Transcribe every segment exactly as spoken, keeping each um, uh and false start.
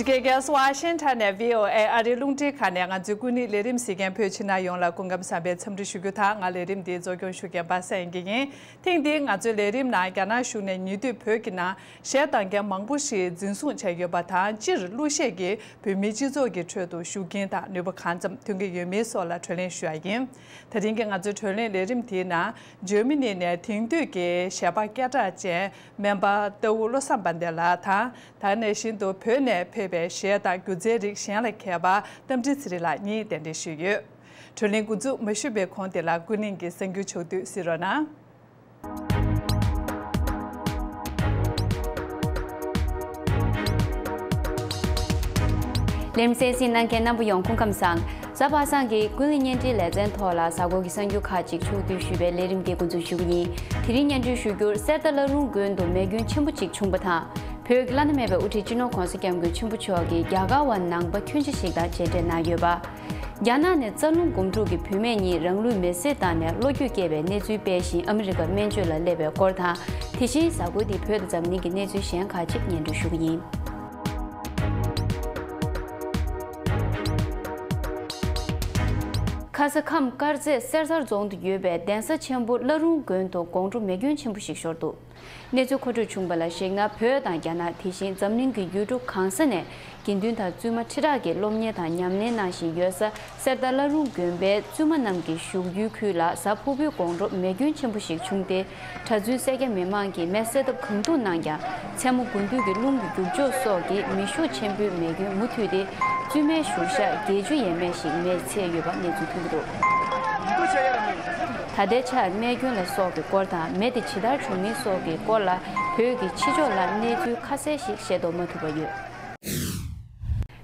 རྒན་རྒྱལ་སོ་ཝ་ཤིང་ཊོན་ནས་བྷི་ཨོ་ཨེ་ཨ་རིའི་རླུང་འཕྲིན་ཁང་ནས་ང་ཚོའི་ཀུན་གླེང་ལས་རིམ་གཟིགས་མཁན་བོད་ཕྱི་ནང་ཡོངས་ལ་སྐུ་ཁམས་བཟང་པའི་འཚམས་འདྲི་ཞུ་རྒྱུ་དང་། ང་ལས་རིམ་འདི་གཙོ་སྐྱོང་ཞུ་མཁན་པ་སངས་དབྱངས་སྐྱིད་ཡིན། ཐེངས་འདིའི་ང་ཚོའི་ལས་རིམ་ནང་རྒྱ་ནག་གཞུང་ནས་ཉེ་དུས་བོད་ཀྱི་ནང་གཞས་བཏང་མཁན་མང་པོ་ཞིག་འཛིན་བཟུང་བྱས་ཡོད་པ་དང་། སྤྱིར་གླུ་གཞས་ཀྱིས་བོད་མིའི་སྤྱི་ཚོགས་ཀྱི་ཁྲོད་དུ་ཤུགས་རྐྱེན་དང་ནུས་པ་གང་ཙམ་ཐོན་གྱི་ཡོད་མེད་སོགས་ལ་གྲོས་གླེང་ཞུ་ཡ་ཡིན། ད་རིང་གི་ང་ཚོའི་གྲོས་གླེང་ལས་རིམ་དེའི་ནང་འཇར་མ་ནི་ནས་དེང་དུས་ཀྱི་གཞས་པ་སྐད་གྲགས་ཅན་སྨན་པ་རྟའུ་བློ་བཟང་དཔལ་ལྡན་ལགས་དང་། ད་ག་ནང་བཞིན་དུ་བོད་ནས་ཕེབས་པའི་གཞས་དང་སྒྱུ་རྩལ་རིགས་གཞན་ལ་མཁས་པ་རྟ་མགྲིན་ཚེ་རིང་ལགས་གཉིས་གདན་འདྲེན་ཞུས་ཡོད། གྲོས་གླེང་འགོ་འཛུགས་མ་ཞུས་པའི་གོང་དེ་ལ་ཀུན་གླེང་གི་གསར་འགྱུར་ཕྱོགས་བསྡུས་གཟིགས་རོགས་གནང་། ལེམ་སེ་སི་ནང་གི་རྣམ་པ་ཡོངས་སྐུ་ཁམས་བཟང་། གཟའ་པ་སངས་ཀྱི་ཀུན་གླེང་བརྙན་འཕྲིན་ལེ་ཚན་ཐོག་ལ་གཟའ་འཁོར་གྱི་གསར་འགྱུར་ཁག་ཅིག་ཕྱོགས་བསྡུས་ཞུས་པའི་ལས་རིམ་འདི་འགོ་འཛུགས་ཞུ་གི་ཡིན། དེ་རིང་སྙན་སྒྲོན་ཞུ་རྒྱུར། གསེར་རྟ་བླ་རུང་དགོན་དུ་མེ་སྐྱོན་ཆེན་པོ་ཅིག་བྱུང་བ་དང་། བོད་ཀྱི་བླ་ན་མེད་པའི་དབུ་ཁྲིད་སྤྱི་ནོར་༸གོང་ས་༸སྐྱབས་མགོན་ཆེན་པོ་མཆོག་གིས་རྒྱ་གར་བ་ནང་པ་ཁྱོན་ཆེ་ཞིག་དང་མཇལ་འཕྲད་གནང་ཡོད་པ། རྒྱ་ནག་ནས་རྩ་རླུང་སྒོམ་སྒྲུབ་ཀྱི་བུད་མེད་གཉིས་རང་ལུས་མེར་སྲེག་བཏང་ནས་གློ་རྒྱུག་བཀལ་བའི་གནས་ཚུལ་སྤེལ་བཞིན་ཨ་མི་རི་ཀར་སྨན་བཅོས་ལ་སླེབས་པའི་སྐོར་དང་། དེ་བཞིན་གཟའ་འཁོར་འདིའི་བོད་དང་འཛམ་གླིང་གི་གནས་ཚུལ་གཞན་ཁག་ཅིག་སྙན་སྒྲོན་ཞུ་གི་ཡིན། ཁ་ས་ཁམས་དཀར་མཛེས་གསེར་རྩར་རྫོང་དུ་ཡོད་པའི་གདན་ས་ཆེན་པོ་བླ་རུང་དགོན་དུ་དགོང་དྲོ་མེ་སྐྱོན་ཆེན་པོ་ཞིག་ཤོར་འདུག་གནས་ཚུལ་མཁོ་སྤྲོད་བྱུང་བ་ལ་གཞིགས་ན། བོད་དང་རྒྱ་ནག་དེ་བཞིན་འཛམ་གླིང་གི་ཡུལ་གྲུ་གང་ས་ནས་དགེ་འདུན་དང་བཙུན་མ་ཁྲི་ཕྲག་གིས་སློབ་གཉེར་དང་ཉམས་ལེན་གནང་བཞིན་ཡོད་ས་གསེར་རྟ་བླ་རུང་དགོན་པའི་བཙུན་མ་རྣམས་ཀྱི་བཞུགས་ཡུལ་ཁུལ་ལ་གཟའ་ཕུར་བུའི་དགོང་དྲོ་མེ་སྐྱོན་ཆེན་པོ་ཞིག་བྱུང་སྟེ། གྲྭ་བཙུན་སེར་སྐྱ་མི་མང་གིས་མེ་སེལ་ཐབས་གང་ཐུབ་གནང་ཀྱང་། མཚན་མོ་དགུན་དུས་ཀྱི་རླུང་གི་རྒྱུག་ཕྱོགས་སོགས་ཀྱིས་མེ་ཤུགས་ཆེན་པོས་མེ་སྐྱོན་མུ་མཐུད་དེ། བཙུན་མའི་བཞུགས་ཤག་བརྒྱད་ཅུ་ཡས་མས་ཤིག་མེས་ཚིག་ཡོད་པ་གནས་ཚུལ་ཐོན་གྱི་འདུག་ད་ལྟའི་ཆར་རྨས་སྐྱོན་ལ་སོགས་ཀྱི་སྐོར་དང་། མེ་དེ་ཇི་ལྟར་བྱུང་མིན་སོགས་ཀྱི་སྐོར་ལ་བོད་ཀྱི་ཕྱི་ཕྱོགས་ལ་གནས་ཚུལ་ཁ་གསལ་ཞིག་ཤེས་རྟོགས་མ་ཐུབ་པ་ཡོད།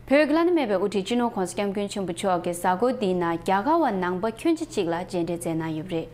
བོད་ཀྱི་བླ་ན་མེད་པའི་དབུ་ཁྲིད་སྤྱི་ནོར་༸གོང་ས་༸སྐྱབས་མགོན་ཆེན་པོ་མཆོག་གིས་གཟའ་འཁོར་འདིའི་ནང་རྒྱ་གར་བ་ནང་པ་ཁྱོན་ཆེ་གཅིག་ལ་མཇལ་འཕྲད་མཛད་གནང་ཡོད་པ་རེད།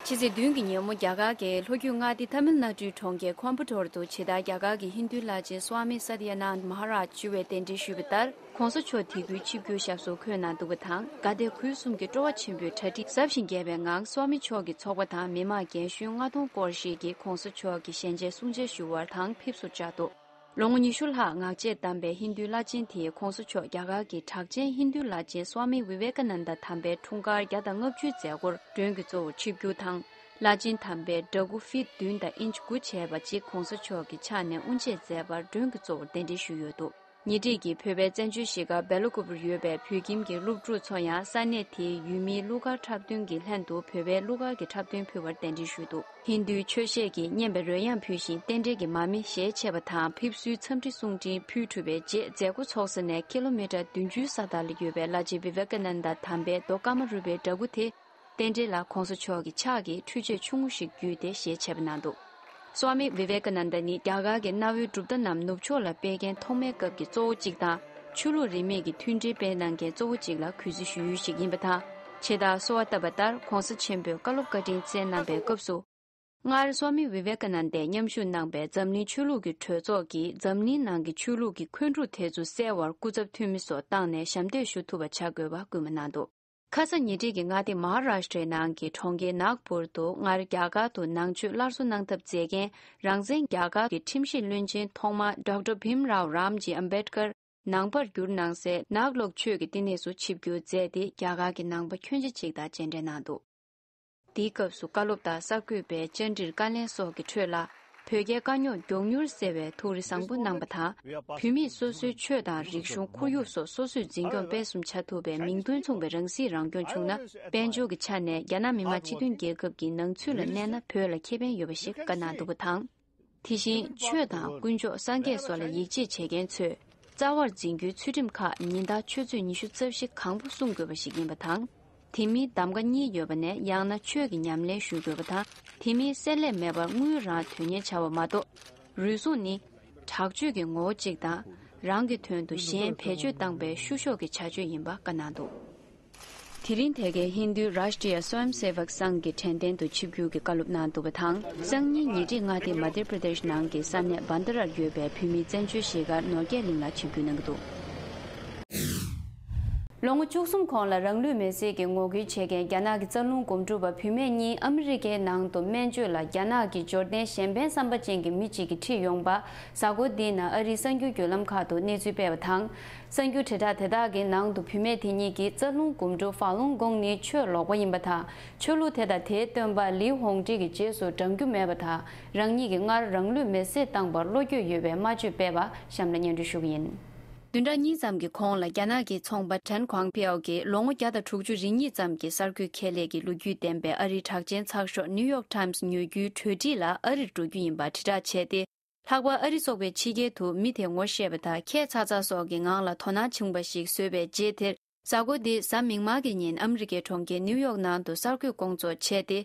ཕྱི་ཚེས་བདུན་གྱི་ཉིན་མོ་རྒྱ་གར་གྱི་ལྷོ་རྒྱུད་མངའ་སྡེ་ཐ་མིལ་ནཱ་ཌུའི་གྲོང་ཁྱེར་ཀོམ་པ་ཊོར་དུ་ཇི་ལྟར་རྒྱ་གར་གྱི་ཧིན་རྡུའི་བླ་ཆེན་སྭ་མི་ས་ཏི་ཡ་ནཱན་མ་ཧ་རཱཇ་ཞུ་བས་གདན་འདྲེན་ཞུས་པ་ལྟར། ༸གོང་ས་མཆོག་དེ་ཁུལ་ཆིབས་བསྒྱུར་ཞབས་སོར་འཁོད་གནང་འདུག་པ་དང་། དགའ་དད་གུས་གསུམ་གྱི་སྤྲོ་བ་ཆེན་པོས་གྲ་སྒྲིག་ཟབ་ཞིང་རྒྱས་པའི་ངང་སྭ་མི་མཆོག་གི་ཚོགས་པ་དང་མི་མང་རྒན་གཞོན་ལྔ་སྟོང་སྐོར་ཞིག་གིས་༸གོང་ས་མཆོག་གི་ཞལ་མཇལ་གསུང་མཇལ་ཞུ་བར་དང་ཕེབས་བསུར་བཅར་འདུག་ལོ་ངོ་ཉི་ཤུ་ལྷག་ངག་བཅད་བསྡམས་པའི་ཧིན་རྡུའི་བླ་ཆེན་དེས་༸གོང་ས་མཆོག་རྒྱ་གར་གྱི་གྲགས་ཅན་ཧིན་རྡུའི་བླ་ཆེན་སྭ་མི་བི་ཝེ་ཀ་ནན་ད་དམ་པའི་འཁྲུངས་སྐར་བརྒྱ་དང་ལྔ་བཅུའི་མཛད་སྒོར་མགྲོན་གྱི་གཙོ་བོར་ཆིབས་བསྒྱུར་དང་། བླ་ཆེན་དམ་པའི་འདྲ་སྐུ་ཧྥིཊ་བདུན་དང་ཨིན་ཅི་དགུ་བྱས་པ་གཅིག་༸གོང་ས་མཆོག་གི་ཕྱག་ནས་དབུ་འབྱེད་མཛད་པར་མགྲོན་གྱི་གཙོ་བོར་གདན་འདྲེན་ཞུས་ཡོད་འདུག་ཉེ་འཁྲིས་ཀྱི་བོད་པའི་བཙན་བྱོལ་གཞིས་ཀ་སྦེལ་ཀོབ་རུ་ཡོད་པའི་བོད་ཁྱིམ་གྱི་སློབ་ཕྲུག་ཚོ་ཡང་ས་གནས་དེའི་ཡུལ་མིའི་གླུ་གར་འཁྲབ་སྟོན་གྱི་ལྷན་དུ་བོད་པའི་གླུ་གར་གྱི་འཁྲབ་སྟོན་ཕུལ་བར་གདན་འདྲེན་ཞུས་འདུག་ཧིན་རྡུའི་ཆོས་གཞས་ཀྱི་སྙན་པའི་རོལ་དབྱངས་ཕུལ་ཞིང་། རྟེན་འབྲེལ་གྱི་མར་མེ་ཞལ་ཕྱེས་པ་དང་། ཕེབས་བསུའི་འཚམས་འདྲི་གསུང་འཕྲིན་ཕུལ་གྲུབ་པའི་རྗེས། མཛད་སྒོ་ཚོགས་ས་ནས་ཀི་ལོ་མི་ཊར་བདུན་ཅུའི་ས་ཐག་ལ་ཡོད་པའི་བླ་ཆེན་བི་ཝེ་ཀ་ནན་ད་དམ་པའི་རྡོ་ཀ་མ་རུ་པའི་འདྲ་སྐུ་དེ། རྟེན་འབྲེལ་ལ་༸གོང་ས་མཆོག་གི་ཕྱག་གིས་འཕྲུལ་ཆས་ཆུང་ངུ་ཞིག་བརྒྱུད་དེ་ཞལ་ཕྱེས་པ་གནང་འདུག་སྭ་མི་བི་ཝེ་ཀ་ནན་ད་ནི་རྒྱ་གར་གྱི་གནའ་བོའི་གྲུབ་མཐའ་རྣམས་ནུབ་ཕྱོགས་ལ་སྤེལ་མཁན་ཐོག་མའི་སྐབས་ཀྱི་གཙོ་བོ་གཅིག་དང་། ཆོས་ལུགས་རིས་མེད་ཀྱི་མཐུན་སྒྲིལ་སྤེལ་གནང་མཁན་གཙོ་བོ་གཅིག་ལ་གུས་བརྩི་ཞུ་ཡུལ་ཞིག་ཡིན་པ་དང་། ཇི་ལྟར་གསོལ་བ་བཏབ་པ་ལྟར། ༸གོང་ས་ཆེན་པོས་བཀའ་སློབ་བཀའ་དྲིན་སྩལ་གནང་པའི་སྐབས་སུ། སྔར་སྭ་མི་བི་ཝེ་ཀ་ནན་དས་མཉམ་ཞུགས་གནང་པའི་འཛམ་གླིང་ཆོས་ལུགས་ཀྱི་གྲོས་ཚོགས་ཀྱིས་འཛམ་གླིང་ནང་གི་ཆོས་ལུགས་ཀྱི་འཁོན་འཁྲུག་དེ་ཚོ་སེལ་བར་སྐུ་ཚབ་འཐུས་མི་སོགས་བཏང་ནས་ཞབས་འདེགས་ཞུ་ཐུབ་པ་བྱ་དགོས་པ་སྐུལ་མ་གནང་འདུག་ཁ་ས་ཉེ་འཁྲིས་ཀྱི་མངའ་སྡེ་མ་ཧ་རཱ་ཤི་ཊའི་ནང་གི་གྲོང་ཁྱེར་ནཱག་པུར་དུ་སྔར་རྒྱ་གར་དུ་ནང་ཆོས་སླར་གསོ་གནང་ཐབས་མཛད་མཁན་རང་བཙན་རྒྱ་གར་གྱི་ཁྲིམས་ཞིབ་བློན་ཆེན་ཐོག་མ་ཌོག་ཊར་བྷིམ་རའོ་རམ་ཇི་ཨམ་བྷེད་ཀར་ནང་པར་བསྒྱུར་གནང་སའི་ནཱག་ལོག་ཆོས་ཀྱི་བསྟི་གནས་སུ་ཆིབས་བསྒྱུར་མཛད་དེ། རྒྱ་གར་གྱི་ནང་པ་ཁྱོན་ཆེ་ཅིག་དང་མཇལ་འཕྲད་གནང་འདུག་དེའི་སྐབས་སུ་བཀའ་སློབ་དང་གསར་འགོད་པའི་བཅར་འདྲིར་བཀའ་ལན་སོགས་ཀྱི་ཁྲོད་ལ། བོད་རྒྱའི་དཀའ་རྙོག་མགྱོགས་མྱུར་སེལ་བའི་ཐུགས་རེ་བཟང་པོ་གནང་པ་དང་། བོད་མིས་སོ་སོའི་ཆོས་དང་རིག་གཞུང་ཁོར་ཡུག་སོགས་སོ་སོས་འཛིན་སྐྱོང་སྤེལ་གསུམ་བྱ་ཐུབ་པའི་མིང་དོན་མཚུངས་པའི་རང་སྲིད་རང་སྐྱོང་བྱུང་ན། དཔལ་འབྱོར་གྱི་ཆ་ནས་རྒྱ་ནག་མི་དམངས་སྤྱི་མཐུན་རྒྱལ་ཁབ་ཀྱི་ནང་ཚུད་ལ་གནས་ན་བོད་ལ་ཁེ་ཕན་ཡོད་པ་ཞིག་བཀའ་གནང་འདུག་པ་དང་། དེ་བཞིན་ཆོས་དང་དཀོན་མཆོག་སངས་རྒྱས་སོགས་ལ་ཡིད་ཆེས་བྱེད་མཁན་ཚོས་རྩ་བར་འཛིན་རྒྱུའི་ཚུལ་ཁྲིམས་ཁག་ཉིན་ལྟར་ཆུ་ཚོད་ཉི་ཤུ་རྩ་བཞི་གང་པོ་སྲུང་དགོས་པ་ཞིག་ཡིན་པ་དང་། དེ་མིན་གདམ་ག་གཉིས་ཡོད་པ་ནས་ཡང་ན་ཆོས་ཀྱི་ཉམས་ལེན་ཞུ་དགོས་པ་དང་། དེ་མིན་བསྲེ་ལྷད་མེད་པར་དངུལ་རང་དོན་གཉེར་བྱ་བ་མ་གཏོགས། རུལ་སུངས་ནི་དྲག་སྤྱོད་ཀྱི་ངོ་བོ་གཅིག་དང་། རང་གི་དོན་དུ་གཞན་བེད་སྤྱོད་བཏང་པའི་བཤུ་གཞོག་གི་བྱ་སྤྱོད་ཡིན་པ་བཀའ་གནང་འདུག་དེ་རིང་དེ་གའི་ཧིན་རྡུའི་རཱཤ་ཊྲི་ཡ་སྭ་ཡམ་སེ་བག་སང་གི་དྲན་རྟེན་དུ་ཆིབས་བསྒྱུར་གྱི་བཀའ་སློབ་གནང་འདུག་པ་དང་། སང་ཉིན་ཉེ་འཁྲིས་མངའ་སྡེ་མ་དྷྱ་པྲ་དེཤ་ནང་གི་ས་གནས་བྷན་དྷ་རར་ཡོད་པའི་བོད་མིའི་བཙན་བྱོལ་གཞིས་ཀ་ནོར་རྒྱས་གླིང་ལ་ཆིབས་བསྒྱུར་གནང་གི་འདུག་ལོ་ངོ་བཅུ་གསུམ་གོང་ལ་རང་ལུས་མེར་སྲེག་གི་ངོ་རྒོལ་བྱེད་མཁན་རྒྱ་ནག་གི་རྩ་རླུང་སྒོམ་སྒྲུབ་པ་བུད་མེད་གཉིས་ཨ་མི་རི་ཀའི་ནང་དུ་སྨན་བཅོས་ལ་རྒྱ་ནག་གི་འབྱོར་ལྡན་གཞན་ཕན་བསམ་པ་ཅན་གྱི་མི་གཅིག་གིས་ཁྲིད་ཡོང་པ་གཟའ་འཁོར་འདིའི་ནང་ཨ་རིའི་གསར་འགྱུར་བརྒྱུད་ལམ་ཁག་ཏུ་གནས་ཚུལ་སྤེལ་བ་དང་། གསར་འགྱུར་དྲིལ་བསྒྲགས་དེ་དག་གི་ནང་དུ་བུད་མེད་དེ་གཉིས་ཀྱིས་རྩ་རླུང་སྒོམ་སྒྲུབ་ཧྥ་ལུང་ཀོང་ནི་ཆོས་ལོག་པ་ཡིན་པ་དང་། ཆོས་ལུགས་དེ་དང་དེའི་སྟོན་པ་ལི་ཧོང་ཀྲི་གི་རྗེས་སུ་འབྲང་རྒྱུ་མེད་པ་དང་། རང་ཉིད་ཀྱིས་སྔར་རང་ལུས་མེར་སྲེག་བཏང་བར་བློ་འགྱོད་ཡོད་པའི་སྨྲ་བརྗོད་སྤེལ་བ་གཤམ་ལ་སྙན་སྒྲོན་ཞུ་གི་ཡིན། བདུན་ཕྲག་གཉིས་ཙམ་གྱི་གོང་ལ་རྒྱ་ནག་གི་ཚོང་པ་ཁྲན་ཁུང་པའོ་གིས་ལོ་ངོ་བརྒྱ་དང་དྲུག་ཅུ་རེ་གཉིས་ཙམ་གྱི་གསར་འགོད་ཁྱད་ལས་ཀྱི་ལོ་རྒྱུས་ལྡན་པའི་ཨ་རིའི་གྲགས་ཅན་ཚགས་ཤོག་ནིའུ་ཡོག་ཊའིམ་སི་ཉོ་རྒྱུའི་གྲོས་འགྲིག་ལ་ཨ་རིར་འགྲོ་རྒྱུ་ཡིན་པ་དྲིལ་བསྒྲགས་བྱས་ཏེ། ལྷག་པར་ཨ་རི་སོགས་པའི་ཕྱི་རྒྱལ་དུ་མི་དེ་ངོ་ཤེས་པ་དང་ཁྱད་ཚ་ཚ་སོགས་ཀྱི་ངང་ལ་དོ་སྣང་བྱུང་བ་ཞིག་བཟོས་པའི་རྗེས་དེར། གཟའ་འཁོར་འདིའི་གཟའ་མིག་དམར་གྱི་ཉིན་ཨ་མི་རི་ཀའི་གྲོང་ཁྱེར་ནིའུ་ཡོག་ནང་དུ་གསར་འགོད་སྐོང་ཚོགས་བྱས་ཏེ།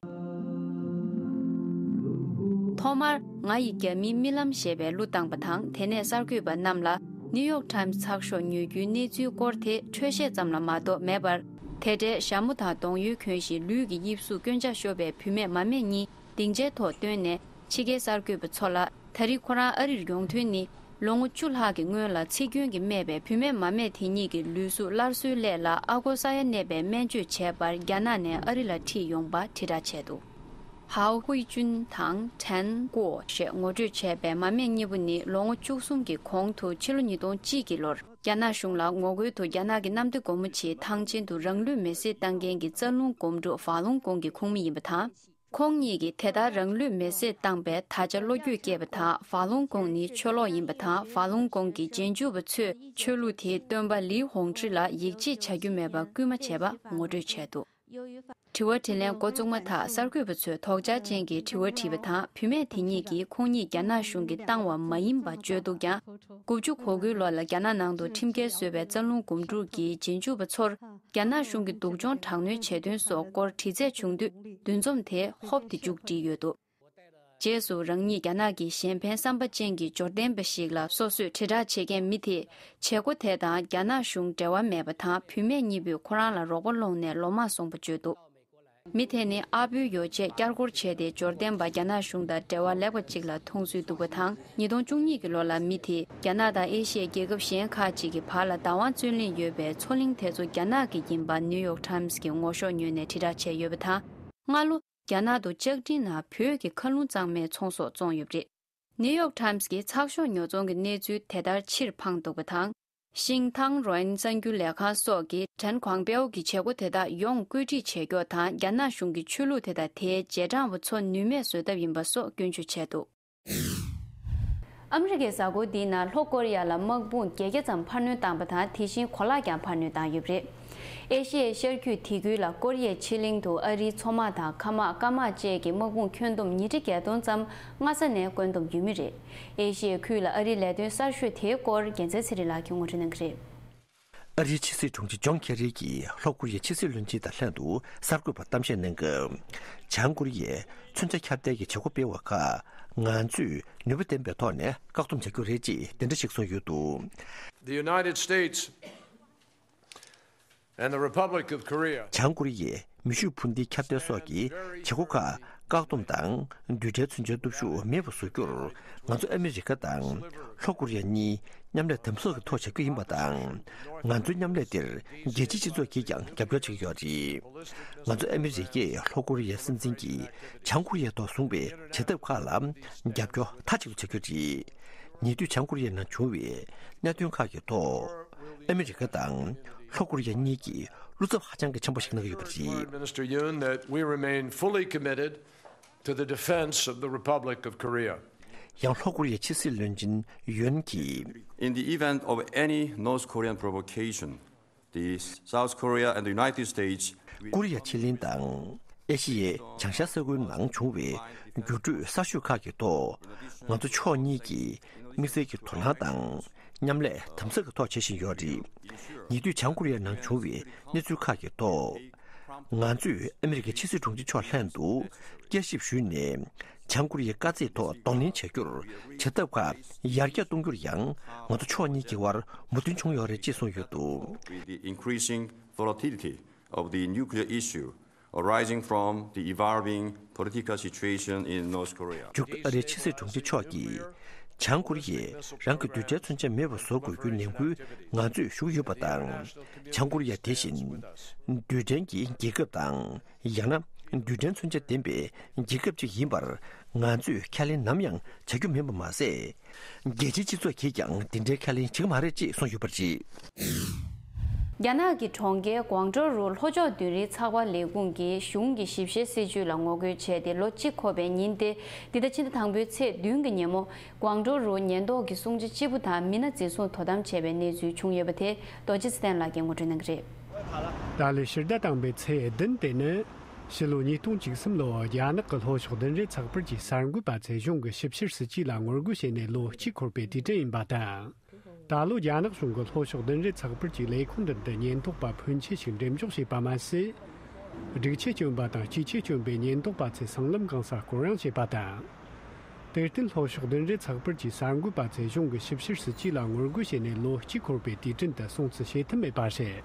ཐོག་མར་ང་ཡི་རྒྱ་མིའི་རྨི་ལམ་ཞེས་པའི་གླུ་བཏང་པ་དང་། དེ་ནས་གསར་འགོད་པ་རྣམས་ལ་ནིའུ་ཡོག་ཊའིམ་སི་ཚགས་ཤོག་ཉོ་རྒྱུའི་གནས་ཚུལ་སྐོར་དེ་འཕྲོས་བཤད་ཙམ་ལ་མ་གཏོགས་མེད་པར། དེ་འདྲའི་ཞྭ་མོ་དང་གདོང་ཡུ་གྱོན་ཞིང་ལུས་ཀྱི་དབྱིབས་གཟུགས་སྐྱོན་ཆ་ཤོར་བའི་བུད་མེད་མ་སྨད་གཉིས་སྡིངས་ཆའི་ཐོག་བཏོན་ནས། ཕྱི་རྒྱལ་གསར་འགོད་པ་ཚོ་ལ་ད་རེས་ཁོ་རང་ཨ་རིར་ཡོང་དོན་ནི། ལོ་ངོ་བཅུ་ལྷག་གི་སྔོན་ལ་འཚིག་སྐྱོན་གྱིས་རྨས་པའི་བུད་མེད་མ་སྨད་དེ་གཉིས་ཀྱི་ལུས་གཟུགས་སླར་གསོའི་སླད་ལ་ཨ་སྒོར་ས་ཡ་གནས་པའི་སྨན་བཅོས་བྱས་པར་རྒྱ་ནག་ནས་ཨ་རི་ལ་ཁྲིད་ཡོང་པ་དྲིལ་བསྒྲགས་བྱས་འདུག། ཧའོ་ཧུའེ་ཅུན་དང་ཁྲན་ཀོ་ཞེས་ངོ་སྤྲོད་བྱས་པའི་མ་སྨད་གཉིས་པོ་ནི་ལོ་ངོ་བཅུ་གསུམ་གྱི་གོང་དུ་ཕྱི་ལོ་ཉིས་སྟོང་གཅིག་གི་ལོར་རྒྱ་ནག་གཞུང་ལ་ངོ་རྒོལ་དུ་རྒྱ་ནག་གི་གནམ་བདེ་སྒོ་མོ་ཆེའི་ཐང་ཆེན་དུ་རང་ལུས་མེར་སྲེག་བཏང་མཁན་གྱི་རྩ་རླུང་སྒོམ་སྒྲུབ་ཧྥ་ལུང་ཀོང་གི་ཁོངས་མི་ཡིན་པ་དང་། ཁོང་གཉིས་ཀྱིས་དེ་ལྟར་རང་ལུས་མེར་སྲེག་བཏང་པའི་དར་ཆ་བློ་འགྱོད་སྐྱེས་པ་དང་། ཧྥ་ལུང་ཀོང་ནི་ཆོས་ལོག་ཡིན་པ་དང་། ཧྥ་ལུང་ཀོང་གི་རྗེས་འཇུག་པ་ཚོས་ཆོས་ལུགས་དེའི་སྟོན་པ་ལི་ཧོང་ཀྲི་ལ་ཡིད་ཆེས་བྱ་རྒྱུ་མེད་པར་སྐུལ་མ་བྱས་པ་ངོ་སྤྲོད་བྱས་འདུག། དྲི་བ་དྲིས་ལན་འགོ་བཙུགས་མ་ཐག་གསར་འགོད་པ་ཚོས་དོགས་འཆར་ཅན་གྱི་དྲི་བ་དྲིས་པ་དང་། བུད་མེད་དེ་གཉིས་ཀྱིས་ཁོང་ཉིད་རྒྱ་ནག་གཞུང་གིས་བཏང་བ་མ་ཡིན་པ་བརྗོད་འདུག་ཀྱང་། དགུ་བཅུ་གོ་དགུའི་ལོ་ལ་རྒྱ་ནག་ནང་དུ་ཁྲིམས་འགལ་བཟོས་པའི་རྩ་རླུང་སྒོམ་སྒྲུབ་ཀྱི་རྗེས་འཇུག་པ་ཚོར། རྒྱ་ནག་གཞུང་གིས་སྡུག་སྦྱོང་དྲག་གནོན་བྱས་དོན་སོགས་སྐོར་དྲི་རྩད་བྱུང་དུས། འདུ་འཛོམས་དེ་ཧོབ་སྟེ་མཇུག་བསྒྲིལ་ཡོད་འདུག། རྗེས་སུ་རང་ཉིད་རྒྱ་ནག་གི་གཞན་ཕན་བསམ་པ་ཅན་གྱི་འབྱོར་ལྡན་པ་ཞིག་ལ་སོ་སོས་དྲིལ་བསྒྲགས་བྱེད་མཁན་མི་དེས། བྱེད་སྒོ་དེ་དང་རྒྱ་ནག་གཞུང་འབྲེལ་བ་མེད་པ་དང་། བུད་མེད་གཉིས་པོས་ཁོ་རང་ལ་རོགས་པ་སློང་ནས་ལོ་མང་སོང་བ་བརྗོད་འདུག། མི་དེ་ནི་ཨར་པོའི་ཡོ་བྱད་བསྐྱར་སྐོར་བྱས་ཏེ། འབྱོར་ལྡན་པ་རྒྱ་ནག་གཞུང་དང་འབྲེལ་བ་ལེགས་པ་ཅིག་ལ་མཐོང་ཚུལ་འདུག་པ་དང་། ཉིས་སྟོང་བཅུ་གཉིས་ཀྱི་ལོ་ལ་མི་དེས། རྒྱ་ནག་དང་ཨེ་ཤི་ཡའི་རྒྱལ་ཁབ་གཞན་ཁག་ཅིག་གི་བར་ལ་བདག་དབང་རྩོད་གླེང་ཡོད་པའི་མཚོ་གླིང་དེ་ཚོ་རྒྱ་ནག་གི་ཡིན་པ་ནིའུ་ཡོག་ཊའིམ་སི་གི་ངོ་ཤོག་ཉོས་ནས་དྲིལ་བསྒྲགས་བྱས་ཡོད་པ་དང་། སྔ་ལོ། རྒྱ་ནག་ཏུ་ལྕགས་ཀྲིན་ནང་བོད་ཀྱི་མཁའ་རླུང་གཙང་མའི་ཚོང་ཟོག་བཙོང་ཡོད་པ་རེད། ནིའུ་ཡོག་ཊའིམ་སི་གི་ཚགས་ཤོག་ཉོ་ཚོང་གི་གནས་ཚུལ་དེ་ལྟར་ཕྱིར་འཕངས་འདུག་པ་དང་། ཤིང་ཐང་རོ་ཨན་གསར་འགྱུར་ལས་ཁང་སོགས་ཀྱིས་ཁྲན་ཁུང་པའོ་གི་བྱེད་སྒོ་དེ་དག་ཡོངས་བཀོད་སྒྲིག་བྱེད་རྒྱུ་དང་། རྒྱ་ནག་གཞུང་གིས་ཆོས་ལུགས་དེ་དང་དེའི་རྗེས་འབྲང་པ་ཚོ་ནུས་མེད་བཟོ་ཐབས་ཡིན་པ་སོགས་སྐྱོན་བརྗོད་བྱས་འདུག། ཨ་མི་རི་ཀས་གཟའ་འཁོར་འདིའི་ནང་ལྷོ་ཀོ་རི་ཡ་ལ་དམག་དཔུང་བརྒྱད་བརྒྱ་ཙམ་འཕར་སྣོན་བཏང་པ་དང་། དེ་བཞིན་གོ་ལག་ཀྱང་འཕར་སྣོན་བཏང་ཡོད་པ་རེད། ཨེ་ཤི་ཡའི་ཤར་རྒྱུད་དེ་ཁུལ་ལ་ཀོ་རི་ཡའི་ཕྱེད་གླིང་དུ་ཨ་རིའི་མཚོ་དམག་དང་མཁའ་དམག་སྐར་དམག་བཅས་ཀྱི་དམག་དཔུང་ཁྱོན་བསྡོམས་ཉིས་ཁྲི་བརྒྱད་སྟོང་ཙམ་སྔ་ས་ནས་བཀོད་འདོམས་ཡོད་མུས་རེད། ཨེ་ཤི་ཡའི་ཁུལ་ལ་ཨ་རིའི་ལས་དོན་གསར་ཤོས་དེའི་སྐོར་རྒྱལ་མཚན་ཚེ་རིང་ལགས་ཀྱིས་ངོ་སྤྲོད་གནང་གི་རེད། ཨ་རིའི་ཕྱི་སྲིད་དྲུང་ཆེ་ཇོན་ཁེ་རི་གྱིས་ལྷོ་ཀོ་རི་ཡའི་ཕྱི་སྲིད་བློན་ཆེན་དང་ལྷན་དུ་གསར་འགོད་པར་གཏམ་བཤད་གནང་སྐབས། བྱང་ཀོ་རི་ཡས་མཚོན་ཆ་ཁྱབ་གདལ་གྱི་བྱེད་སྒོ་སྤེལ་བ་ཁག་ང་ཚོས་ནུས་པ་ལྡན་པའི་ཐོག་ནས་བཀག་སྡོམ་བྱ་རྒྱུ་རེད་ཅེས་དེ་འདྲ་ཞིག་གསུངས་ཡོད་འདུག། The United States and the Republic of Korea. བྱང་ཀོ་རི་ཡས་མེ་ཤུགས་འཕུར་མདེལ་ཁྱབ་གདལ་སོགས་ཀྱི་བྱེད་སྒོ་ཁག་བཀག་སྡོམ་དང་། རྡུལ་ཕྲན་མཚོན་ཆའི་སྟོབས་ཤུགས་མེད་པར་བཟོ་རྒྱུར་ང་ཚོ་ཨ་མི་རི་ཀ་དང་ལྷོ་ཀོ་རི་ཡ་གཉིས་མཉམ་ལས་དམ་ཟབ་ཀྱི་ཐོག་བྱ་རྒྱུ་ཡིན་པ་དང་། ང་ཚོའི་མཉམ་ལས་དེར་རྒྱལ་སྤྱིའི་སྤྱི་ཚོགས་ཀྱིས་ཀྱང་རྒྱབ་སྐྱོར་བྱེད་ཀྱི་ཡོད་རེད། ང་ཚོ་ཨ་མི་རི་ཀས་ལྷོ་ཀོ་རི་ཡའི་སྲིད་འཛིན་གྱིས་བྱང་ཀོ་རི་ཡའི་ཐོག་བཟུང་བའི་བྱེད་ཐབས་ཁག་ལ་རྒྱབ་སྐྱོར་མཐའ་གཅིག་ཏུ་བྱ་རྒྱུ་རེད། ཉེ་དུས་བྱང་ཀོ་རི་ཡའི་ནང་བྱུང་བའི་གནད་དོན་ཁག་གི་ཐོག་ཨ་མི་རི་ཀ་དང་ལྷོ་ཀོ་རི་ཡ་གཉིས་ཀྱིས་བློ་འཚབ་ཧ་ཅང་གི་ཆེན་པོ་ཞིག་གནང་གི་ཡོད་པ་རེད། Prime Minister Yoon, that we remain fully committed to the defense of the Republic of Korea. ཡང་ལྷོ་ཀོ་རི་ཡའི་ཕྱི་སྲིད་བློན་ཆེན་ཡོན་གྱིས། In the event of any North Korean provocation, the South Korea and the United States will ཀོ་རི་ཡ་ཕྱེད་གླིང་དང་ཨེ་ཤི་ཡའི་བྱང་ཤར་ས་ཁུལ་ནང་བྱུང་བའི་འགྱུར་འགྲོས་གསར་ཤོས་ཁག་གི་ཐོག་ང་ཚོ་ཕྱོགས་གཉིས་ཀྱིས་དམིགས་བསལ་གྱི་དོ་སྣང་དང་མཉམ་ལས་དམ་ཟབ་ཀྱི་ཐོག་བྱེད་བཞིན་ཡོད་རེད། ཉེ་དུས་བྱང་ཀོ་རི་ཡའི་ནང་བྱུང་བའི་གནས་ཚུལ་ཁག་གི་ཐོག་ང་ཚོས་ཨ་མི་རི་ཀའི་ཕྱི་སྲིད་དྲུང་ཆེ་མཆོག་ལྷན་དུ་བསྐྱར་ཞིབ་ཞུས་ནས། བྱང་ཀོ་རི་ཡའི་དཀའ་ཚེགས་ཐོག་གདོང་ལེན་བྱ་རྒྱུར་བྱ་ཐབས་ཁག་ཡར་རྒྱས་གཏོང་རྒྱུར་ཡང་ང་ཚོ་ཕྱོགས་གཉིས་ཀྱི་དབར་མོས་མཐུན་བྱུང་ཡོད་རེད་ཅེས་གསུངས་ཡོད་འདུག། With the increasing volatility of the nuclear issue arising from the evolving political situation in North Korea. མཇུག་ཏུ་ཨ་རིའི་ཕྱི་སྲིད་དྲུང་ཆེ་མཆོག་གིས་ བྱང་ཀོ་རི་ཡས་རང་གི་རྡུལ་ཕྲན་མཚོན་ཆ་མེད་པར་བཟོ་དགོས་རྒྱུའི་ནན་སྐུལ་ང་ཚོས་ཞུས་ཡོད་པ་དང་། བྱང་ཀོ་རི་ཡ་དེ་བཞིན་རྡུལ་ཕྲན་གྱི་རྒྱལ་ཁབ་དང་། ཡང་ན་རྡུལ་ཕྲན་མཚོན་ཆ་ལྡན་པའི་རྒྱལ་ཁབ་ཅིག་ཡིན་པར་ང་ཚོས་ཁས་ལེན་ནམ་ཡང་བྱ་རྒྱུ་མིན་པ་མ་ཟད། རྒྱལ་སྤྱིའི་སྤྱི་ཚོགས་ཀྱིས་ཀྱང་འདི་འདྲའི་ཁས་ལེན་བྱེད་ཀྱི་མ་རེད་ཅེས་གསུངས་ཡོད་པ་རེད། རྒྱ་ནག་གི་གྲོང་ཁྱེར་ཀོང་ཀྲོའུ་རུ་ལྷོ་ཕྱོགས་མདུན་རིལ་ཚགས་པར་ལས་ཁུངས་ཀྱིས་གཞུང་གི་ཞིབ་བཤེར་སྲིད་ཇུས་ལ་ངོ་རྒོལ་བྱས་ཏེ་ལོ་གཅིག་འཁོར་བའི་ཉིན་ཏེ། འདི་ཟླ་ཕྱི་ཟླ་དང་པོའི་ཚེས་བདུན་གྱི་ཉིན་མོ། ཀོང་ཀྲོའུ་རུ་ཉེན་རྟོག་གི་སྲུང་བྱ་གཅིག་པུ་དང་མི་སྣ་འཛིན་བཟུང་དོ་དམ་བྱས་པའི་གནས་ཚུལ་བྱུང་ཡོད་པ་དེ་རྡོ་རྗེ་ཚེ་བརྟན་ལགས་ཀྱིས་ངོ་སྤྲོད་གནང་གི་རེད། ཏཱ་ལའི་ཕྱི་ཟླ་དང་པོའི་ཚེས་བདུན་དེ་ནི་ཕྱི་ལོ་ཉིས་སྟོང་བཅུ་གསུམ་ལོར་རྒྱ་ནག་གི་ལྷོ་ཕྱོགས་བདུན་རེ་ཚགས་པར་གྱི་གསར་འགོད་པ་ཚོས་གཞུང་གི་ཞིབ་བཤེར་སྲིད་ཇུས་ལ་ངོ་རྒོལ་བྱས་ནས་ལོ་གཅིག་འཁོར་བའི་དུས་དྲན་ཡིན་པ་དང་། ད་ལོ་རྒྱ་ནག་གཞུང་གི་ལྷོ་ཕྱོགས་བདུན་རེ་ཚགས་པར་གྱི་ལས་ཁུངས་མདུན་དུ་ཉེན་རྟོག་པ་ཕོན་ཆེ་ཞིག་འགྲེམས་འཇོག་བྱས་པ་མ་ཟད། སྒྲིག་ཆས་གྱོན་པ་དང་སྤྱི་ཆས་གྱོན་པའི་ཉེན་རྟོག་པ་ཚོས་སྲང་ལམ་གང་སར་སྐོར་ར་བྱས་པ་དང་། དེར་བརྟེན་ལྷོ་ཕྱོགས་བདུན་རེ་ཚགས་པར་གྱི་གསར་འགོད་པ་ཚོས་གཞུང་གི་ཞིབ་བཤེར་སྲིད་ཇུས་ལ་ངོ་རྒོལ་བྱས་ནས་ལོ་གཅིག་འཁོར་བའི་དུས་དྲན་དུ་སྲུང་བརྩི་བྱེད་ཐུབ་མེད་པ་རེད།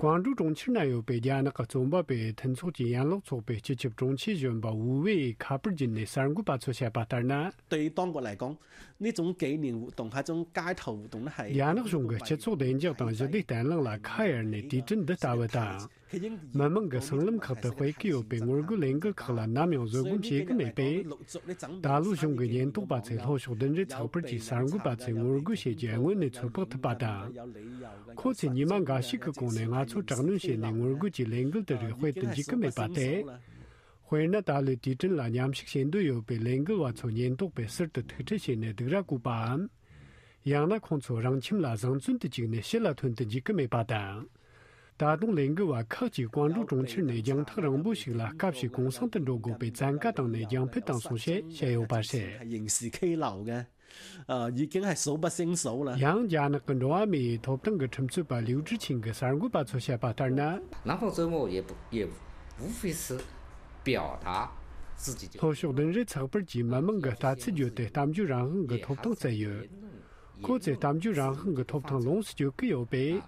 ཀོང་ཀྲོའུ་གྲོང་ཁྱེར་ན་ཡོད་པའི་རྒྱ་ནག་གི་རྩོམ་པ་པོའི་མཐུན་ཚོགས་ཀྱི་ཡན་ལག་ཚོགས་པའི་སྤྱི་ཁྱབ་དྲུང་ཆེ་གཞོན་པ་ཝུའུ་ཝེ་ཡིས་ཁ་པར་བརྒྱུད་ནས་གསར་འགོད་པ་ཚོར་བཤད་པ་ལྟར་ན། 对于当局来讲，那种给你动态这种街头活动，那还 རྒྱ་ནག་གཞུང་གི་སྤྱི་ཚོགས་བདེ་འཇགས་དང་ཞི་བདེ་བརྟན་ལྷིང་ལ་ཁ་གཡར་ནས་དུས་དྲན་འདི་ལྟ་བུ་དང་། མི་མང་གི་སྲང་ལམ་ཁག་ཏུ་སྤེལ་གྱི་ཡོད་པའི་ངོ་རྒོལ་ལས་འགུལ་ཁག་ལ་ནམ་ཡང་བཟོད་སྒོམ་བྱེད་ཀྱི་མེད་པས། ད་ལོ་གཞུང་གི་ཉེན་རྟོག་པ་ཚོས་ལྷོ་ཕྱོགས་བདུན་རེ་ཚགས་པར་གྱི་གསར་འགོད་པ་ཚོས་ངོ་རྒོལ་བྱེད་རྒྱུའི་དངོས་གནས་ཚོད་དཔག་ཐུབ་པ་དང་། ཁོ་ཚོས་ཉི་མ་འགའ་ཞིག་གི་གོང་ནས་ང་ཚོ་དྲག་གནོན་བྱས་ནས་ངོ་རྒོལ་གྱི་ལས་འགུལ་དེ་རིགས་སྤེལ་དུ་འཇུག་གི་མེད་པ་སྟེ། དཔེར་ན་ད་ལོའི་དུས་དྲན་ལ་མཉམ་ཞུགས་བྱེད་འདོད་ཡོད་པའི་ལས་འགུལ་བ་ཚོ་ཉེན་རྟོག་པས་ཟུར་དུ་ཐུག་འཕྲད་བྱས་ནས་སྡིགས་ར་བསྐུལ་པའམ། ཡང་ན་ཁོང་ཚོ་རང་ཁྱིམ་ལ་བཟང་བཙོན་དུ་བཅུག་ནས་ཕྱི་ལ་ཐོན་དུ་འཇུག་གི་མེད་པ་དང་། ད་དུང་ལས་འགུལ་བ་ཁག་ཅིག་ཀོང་ཀྲོའུ་གྲོང་ཁྱེར་ནས་རྒྱང་ཐག་རིང་པོ་ཞིག་ལ་སྐབས་ཤིག་གུང་སེང་དུ་འགྲོ་དགོས་པའི་བཙན་བཀའ་བཏང་ནས་རྒྱང་འཕུར་བཏང་སོང་ཞེས་བཤད་ཡོད་པ་རེད། 刑事 K 老的，呃，已经系数不胜数啦。 ཡང་རྒྱ་ནག་གི་འགྲོ་བ་མིའི་ཐོབ་ཐང་གི་ཁྲིམས་རྩོད་པ་ལིའུ་ཀྲི་ཆིང་གིས་གསར་འགོད་པ་ཚོར་བཤད་པ་ལྟར་ན། 南方周末也不也无非是表达自己就 ལྷོ་ཕྱོགས་བདུན་རེ་ཚགས་པར་གྱིས་མི་མང་གི་ལྟ་ཚུལ་བརྗོད་དེ་གཏམ་བརྗོད་རང་དབང་གི་ཐོབ་ཐང་བསྩལ་ཡོད། ཁོ་ཚོས་གཏམ་བརྗོད་རང་དབང་གི་ཐོབ་ཐང་ལོངས་སུ་སྤྱོད་ཀྱི་ཡོད་པས།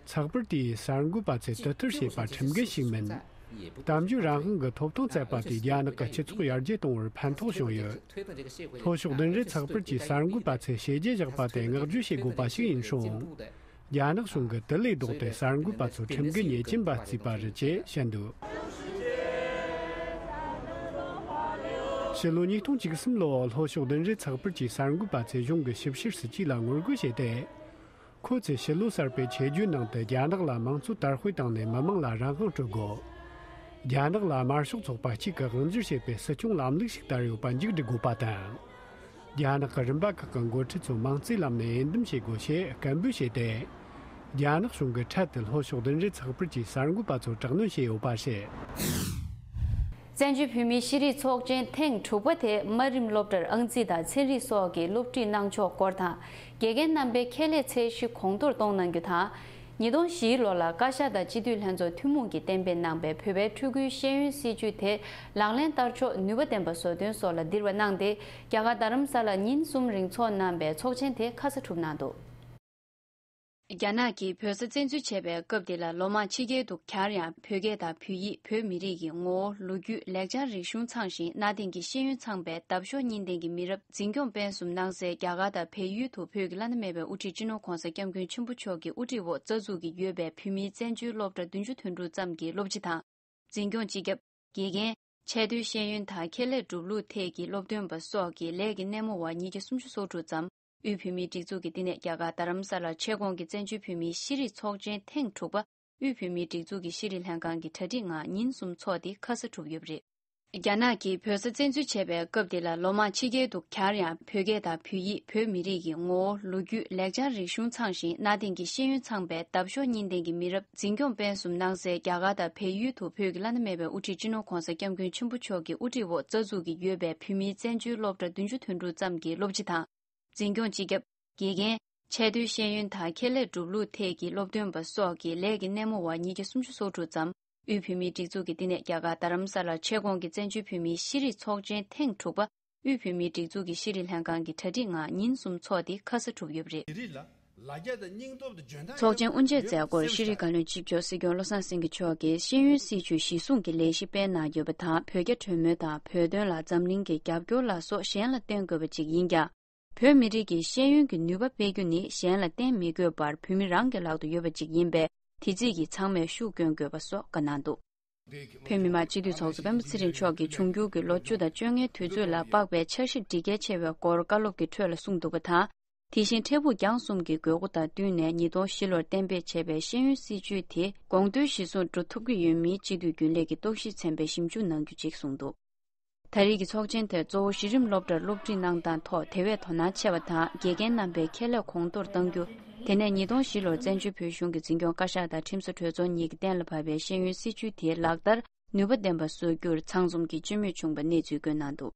ཚགས་པར་དེས་གསར་འགོད་པ་ཚོས་དུར་ཐུར་བྱས་པ་ཁྲིམས་འགལ་ཞིག་མིན། གཏམ་བརྗོད་རང་དབང་གི་ཐོབ་ཐང་བསྩལ་པ་དེས་རྒྱ་ནག་གི་སྤྱི་ཚོགས་ཡར་རྒྱས་གཏོང་བར་ཕན་ཐོགས་བྱུང་ཡོད། ལྷོ་ཕྱོགས་བདུན་རེ་ཚགས་པར་གྱིས་གསར་འགོད་པ་ཚོས་བྱས་རྗེས་བཞག་པ་དེ་བསྔགས་བརྗོད་བྱེད་དགོས་པ་ཞིག་ཡིན་སྲོལ། རྒྱ་ནག་གཞུང་གིས་དེ་ལས་ལྡོག་སྟེ་གསར་འགོད་པ་ཚོ་ཁྲིམས་འགལ་ཉེས་ཅན་པ་བརྩིས་པ་རེད་ཅེས་བཤད་འདུག་ཕྱི་ལོ་ཉིས་སྟོང་བཅུ་གསུམ་ལོར་ལྷོ་ཕྱོགས་བདུན་རེ་ཚགས་པར་གྱིས་གསར་འགོད་པ་ཚོས་གཞུང་གི་ཞིབ་བཤེར་སྲིད་ཇུས་ལ་ངོ་རྒོལ་བྱས་ཏེ། ཁོ་ཚོས་ཕྱི་ལོ་གསར་པའི་ཆེད་བརྗོད་ནང་དུ་རྒྱ་ནག་ལ་དམངས་གཙོ་དར་སྤེལ་བཏང་ནས་མི་མང་ལ་རང་དབང་སྤྲོད་དགོས། རྒྱ་ནག་ལ་དམར་ཤོག་ཚོགས་པ་གཅིག་གིས་དབང་སྒྱུར་བྱེད་པའི་སྲིད་སྐྱོང་ལམ་ལུགས་ཤིག་དར་ཡོད་པ་མཇུག་སྒྲིལ་དགོས་པ་དང་། རྒྱ་ནག་གི་རིམ་པ་ཁག་གི་འགོ་ཁྲིད་ཚོ་མིང་རྩིས་ལམ་ནས་འོས་འདེམས་བྱེད་དགོས་ཞེས་སྐད་འབོད་བྱས་ཏེ། རྒྱ་ནག་གཞུང་གིས་འཕྲལ་དུ་ལྷོ་ཕྱོགས་བདུན་རེ་ཚགས་པར་གྱི་གསར་འགོད་པ་ཚོར་དྲག་གནོན་བྱས་ཡོད་པ་རེད། བཙན་བྱོལ་བོད་མིའི་ཤེས་རིག་ཚོགས་ཆེན་ཐེངས་དྲུག་པ་དེ་དམའ་རིམ་སློབ་གྲྭར་ཨང་རྩིས་དང་ཚན་རིག་སོགས་ཀྱི་སློབ་ཁྲིད་གནང་ཕྱོགས་སྐོར་དང་། དགེ་རྒན་རྣམ་པའི་ཁྱད་ལས་ཚད་གཞི་གོང་མཐོར་གཏོང་གནང་རྒྱུ་དང་། ཉིས་སྟོང་བཞིའི་ལོ་ལ་བཀའ་ཤག་དང་སྤྱི་འཐུས་ལྷན་ཚོགས་ཐུན་མོང་གིས་གཏན་འབེབས་གནང་པའི་བོད་པའི་ཕྲུ་གུའི་ཤེས་ཡོན་སྲིད་བྱུས་དེ་ལག་ལེན་བསྟར་ཕྱོགས་ནུས་པ་ལྡན་པ་བཟོ་དོན་སོགས་ལ་འདིར་བ་གནང་སྟེ། རྒྱ་གར་རྡ་རམ་ས་ལར་ཉིན་གསུམ་རིང་འཚོགས་གནང་པའི་ཚོགས་ཆེན་དེ་ཁ་ས་གྲུབ་གནང་འདུག་རྒྱ་ནག་གིས་བོད་ས་བཙན་འཛུལ་བྱས་པའི་སྐབས་དེ་ལ་ལོ་མང་ཕྱི་རྒྱལ་དུ་གྱར་ཡང་བོད་སྐད་དང་བོད་ཡིག་བོད་མི་རིགས་ཀྱི་ངོ་བོ་ལོ་རྒྱུས་ལེགས་ཆ་རིག་གཞུང་ཚང་ཞིང་གནའ་དེང་གི་ཤེས་ཡོན་ཚང་པའི་འདབ་གཤོག་གཉིས་ལྡན་གྱི་མི་རབས་འཛིན་སྐྱོང་སྤེལ་གསུམ་གནང་སའི་རྒྱ་གར་དང་བལ་ཡུལ་དུ་བོད་ཀྱི་བླ་ན་མེད་པའི་དབུ་ཁྲིད་སྤྱི་ནོར་༧གོང་ས་༧སྐྱབས་མགོན་ཆེན་པོ་མཆོག་གི་དབུ་ཁྲིད་འོག་རྩ་འཛུགས་ཀྱིས་ཡོད་པའི་བོད་མིའི་བཙན་བྱོལ་སློབ་གྲྭ་བདུན་ཅུ་དོན་དྲུག་ཙམ་གྱི་སློབ་སྤྱི་དང་། འཛིན་སྐྱོང་སྤྱི་ཁྱབ། དགེ་རྒན། ཆེས་མཐོའི་ཤེས་ཡོན་དང་ཁྱད་ལས་གྲུབ་ལུགས་ཐད་ཀྱི་སློབ་སྟོན་པ་སོགས་ཀྱི་ལས་ཀྱི་སྣེ་མོ་བ་ཉིས་བརྒྱ་སུམ་ཅུ་སོ་དྲུག་ཙམ། དབུས་བོད་མིའི་སྒྲིག་འཛུགས་ཀྱི་བསྟི་གནས་རྒྱ་གར་རྡ་རམ་ས་ལར་ཆེད་བསྐོང་གི་བཙན་བྱོལ་བོད་མིའི་ཤེས་རིག་ཚོགས་ཆེན་ཐེངས་དྲུག་པ། དབུས་བོད་མིའི་སྒྲིག་འཛུགས་ཀྱི་ཤེས་རིག་ལྷན་ཁང་གི་གྲ་སྒྲིག་ངང་ཉིན་གསུམ་འཚོགས་ཏེ་ཁ་ས་གྲུབ་ཡོད་པ་རེད། རྒྱ་ནག་གིས་བོད་ས་བཙན་འཛུལ་བྱས་པའི་སྐབས་དེ་ལ་ལོ་མང་ཕྱི་རྒྱལ་དུ་གྱར་ཡང་བོད་སྐད་དང་བོད་ཡིག་བོད་མི་རིགས་ཀྱི་ངོ་བོ་ལོ་རྒྱུས་ལེགས་ཆ་རིག་གཞུང་ཚང་ཞིང་གནའ་དེང་གི་ཤེས་ཡོན་ཚང་པའི་འདབ་གཤོག་གཉིས་ལྡན་གྱི་མི་རབས་འཛིན་སྐྱོང་སྤེལ་གསུམ་གནང་སའི་རྒྱ་གར་དང་བལ་ཡུལ་དུ་བོད་ཀྱི་བླ་ན་མེད་པའི་དབུ་ཁྲིད་སྤྱི་ནོར་༧གོང་ས་༧སྐྱབས་མགོན་ཆེན་པོ་མཆོག་གི་དབུ་ཁྲིད་འོག་རྩ་འཛུགས་ཀྱིས་ཡོད་པའི་བོད་མིའི་བཙན་བྱོལ་སློབ་གྲྭ་བདུན་ཅུ་དོན་དྲུག་ཙམ་གྱི་སློབ་སྤྱི་དང་། འཛིན་སྐྱོང་སྤྱི་ཁྱབ། དགེ་རྒན། ཆེས་མཐོའི་ཤེས་ཡོན་དང་ཁྱད་ལས་གྲུབ་ལུགས་ཐད་ཀྱི་སློབ་སྟོན་པ་སོགས་ཀྱི་ལས་ཀྱི་སྣེ་མོ་བ་ཉིས་བརྒྱ་སུམ་ཅུ་སོ་དྲུག་ཙམ། དབུས་བོད་མིའི་སྒྲིག་འཛུགས་ཀྱི་བསྟི་གནས་རྒྱ་གར་རྡ་རམ་ས་ལར་ཆེད་བསྐོང་གི་བཙན་བྱོལ་བོད་མིའི་ཤེས་རིག་ཚོགས་ཆེན་ཐེངས་དྲུག་པ། དབུས་བོད་མིའི་སྒྲིག་འཛུགས་ཀྱི་ཤེས་རིག་ལྷན་ཁང་གི་གྲ་སྒྲིག་ངང་ཉིན་གསུམ་འཚོགས་ཏེ་ཁ་ས་གྲུབ་ཡོད་པ་རེད། ཚོགས་ཆེན་དབུ་འབྱེད་མཛད་སྐོར་ཤེས་རིག་བཀའ་བློན་གཅིག་ལྕོགས་སྲིད་སྐྱོང་བློ་བཟང་སེང་གེ་མཆོག་གིས་ཤེས་ཡོན་སྲིད་བྱུས་གཞིར་བཟུང་གི་ལས་གཞི་སྤེལ་གནང་ཡོད་པ་དང་། བོད་རྒྱ་གྲོས་མོལ་དང་བོད་དོན་ལ་འཛམ་གླིང་གི་རྒྱབ་སྐྱོར་ལ་སོགས་གཞན་ལ་བསྟན་དགོས་པ་ཅིག་ཡིན་ཀྱང་། བོད་མི་རིགས་ཀྱི་ཤེས་ཡོན་གྱི་ནུས་པ་སྤེལ་རྒྱུ་ནི་གཞན་ལ་བརྟེན་མི་དགོས་པར་བོད་མི་རང་གི་ལག་ཏུ་ཡོད་པ་ཅིག་ཡིན་པས། དེ་རྩིས་ཀྱིས་ཚང་མས་ཤུགས་སྐྱོན་དགོས་པ་སོགས་བཀའ་གནང་འདུག་བོད་མི་མང་སྤྱི་འཐུས་ཚོགས་གཙོ་སྤེན་པ་ཚེ་རིང་མཆོག་གིས་འབྱུང་འགྱུར་གྱི་ལོ་བཅུ་དང་བཅོ་ལྔའི་དུས་ཚོད་ལ་དཔག་པའི་འཆར་གཞི་སྒྲིག་འགལ་ཆེ་བའི་སྐོར་བཀའ་སློབ་ཀྱི་ཁྲོད་ལ་གསུངས་འདུག་པ་དང་། དེ་བཞིན་འཕྲལ་ཕུགས་རྒྱང་གསུམ་གྱི་དགོས་མཁོ་དང་བསྟུན་ནས་ཉིས་སྟོང་བཞི་ལོར་གཏན་འབེབས་བྱས་པའི་ཤེས་ཡོན་སྲིད་བྱུས་དེ་དགོངས་དོན་གཞིར་བཟུང་འགྲོ་ཐུབ་ཀྱི་ཡོད་མིན་སྤྱི་འཐུས་རྒྱུན་ལས་ཀྱིས་རྟོག་ཞིབ་ཚན་པས་ཞིབ་འཇུག་གནང་རྒྱུ་ཅིག་གསུངས་འདུག་ད་རེས་ཀྱི་ཚོགས་ཆེན་དེར་གཙོ་བོ་གཞི་རིམ་སློབ་གྲྭར་སློབ་ཁྲིད་གནང་སྟངས་ཐོག་དེ་བས་དོ་སྣང་ཆེ་བ་དང་། དགེ་རྒན་རྣམ་པས་ཁྱད་ལས་གོང་མཐོར་གཏང་རྒྱུ། དེ་ནས་ཉིས་སྟོང་བཞི་ལོར་བཙན་བྱོལ་བོད་གཞུང་གི་འཛིན་སྐྱོང་བཀའ་ཤག་དང་ཁྲིམས་བཟོ་གྲོས་ཚོགས་གཉིས་ཀྱིས་གཏན་ལ་ཕབ་པའི་ཤེས་ཡོན་སྲིད་བྱུས་དེ་ལག་བསྟར་ནུས་པ་ལྡན་པ་བཟོ་རྒྱུར་ཚང་འཛོམས་ཀྱི་སྤྱི་མོས་བྱུང་པ་གནས་ཚུལ་བཀོད་གནང་འདུག་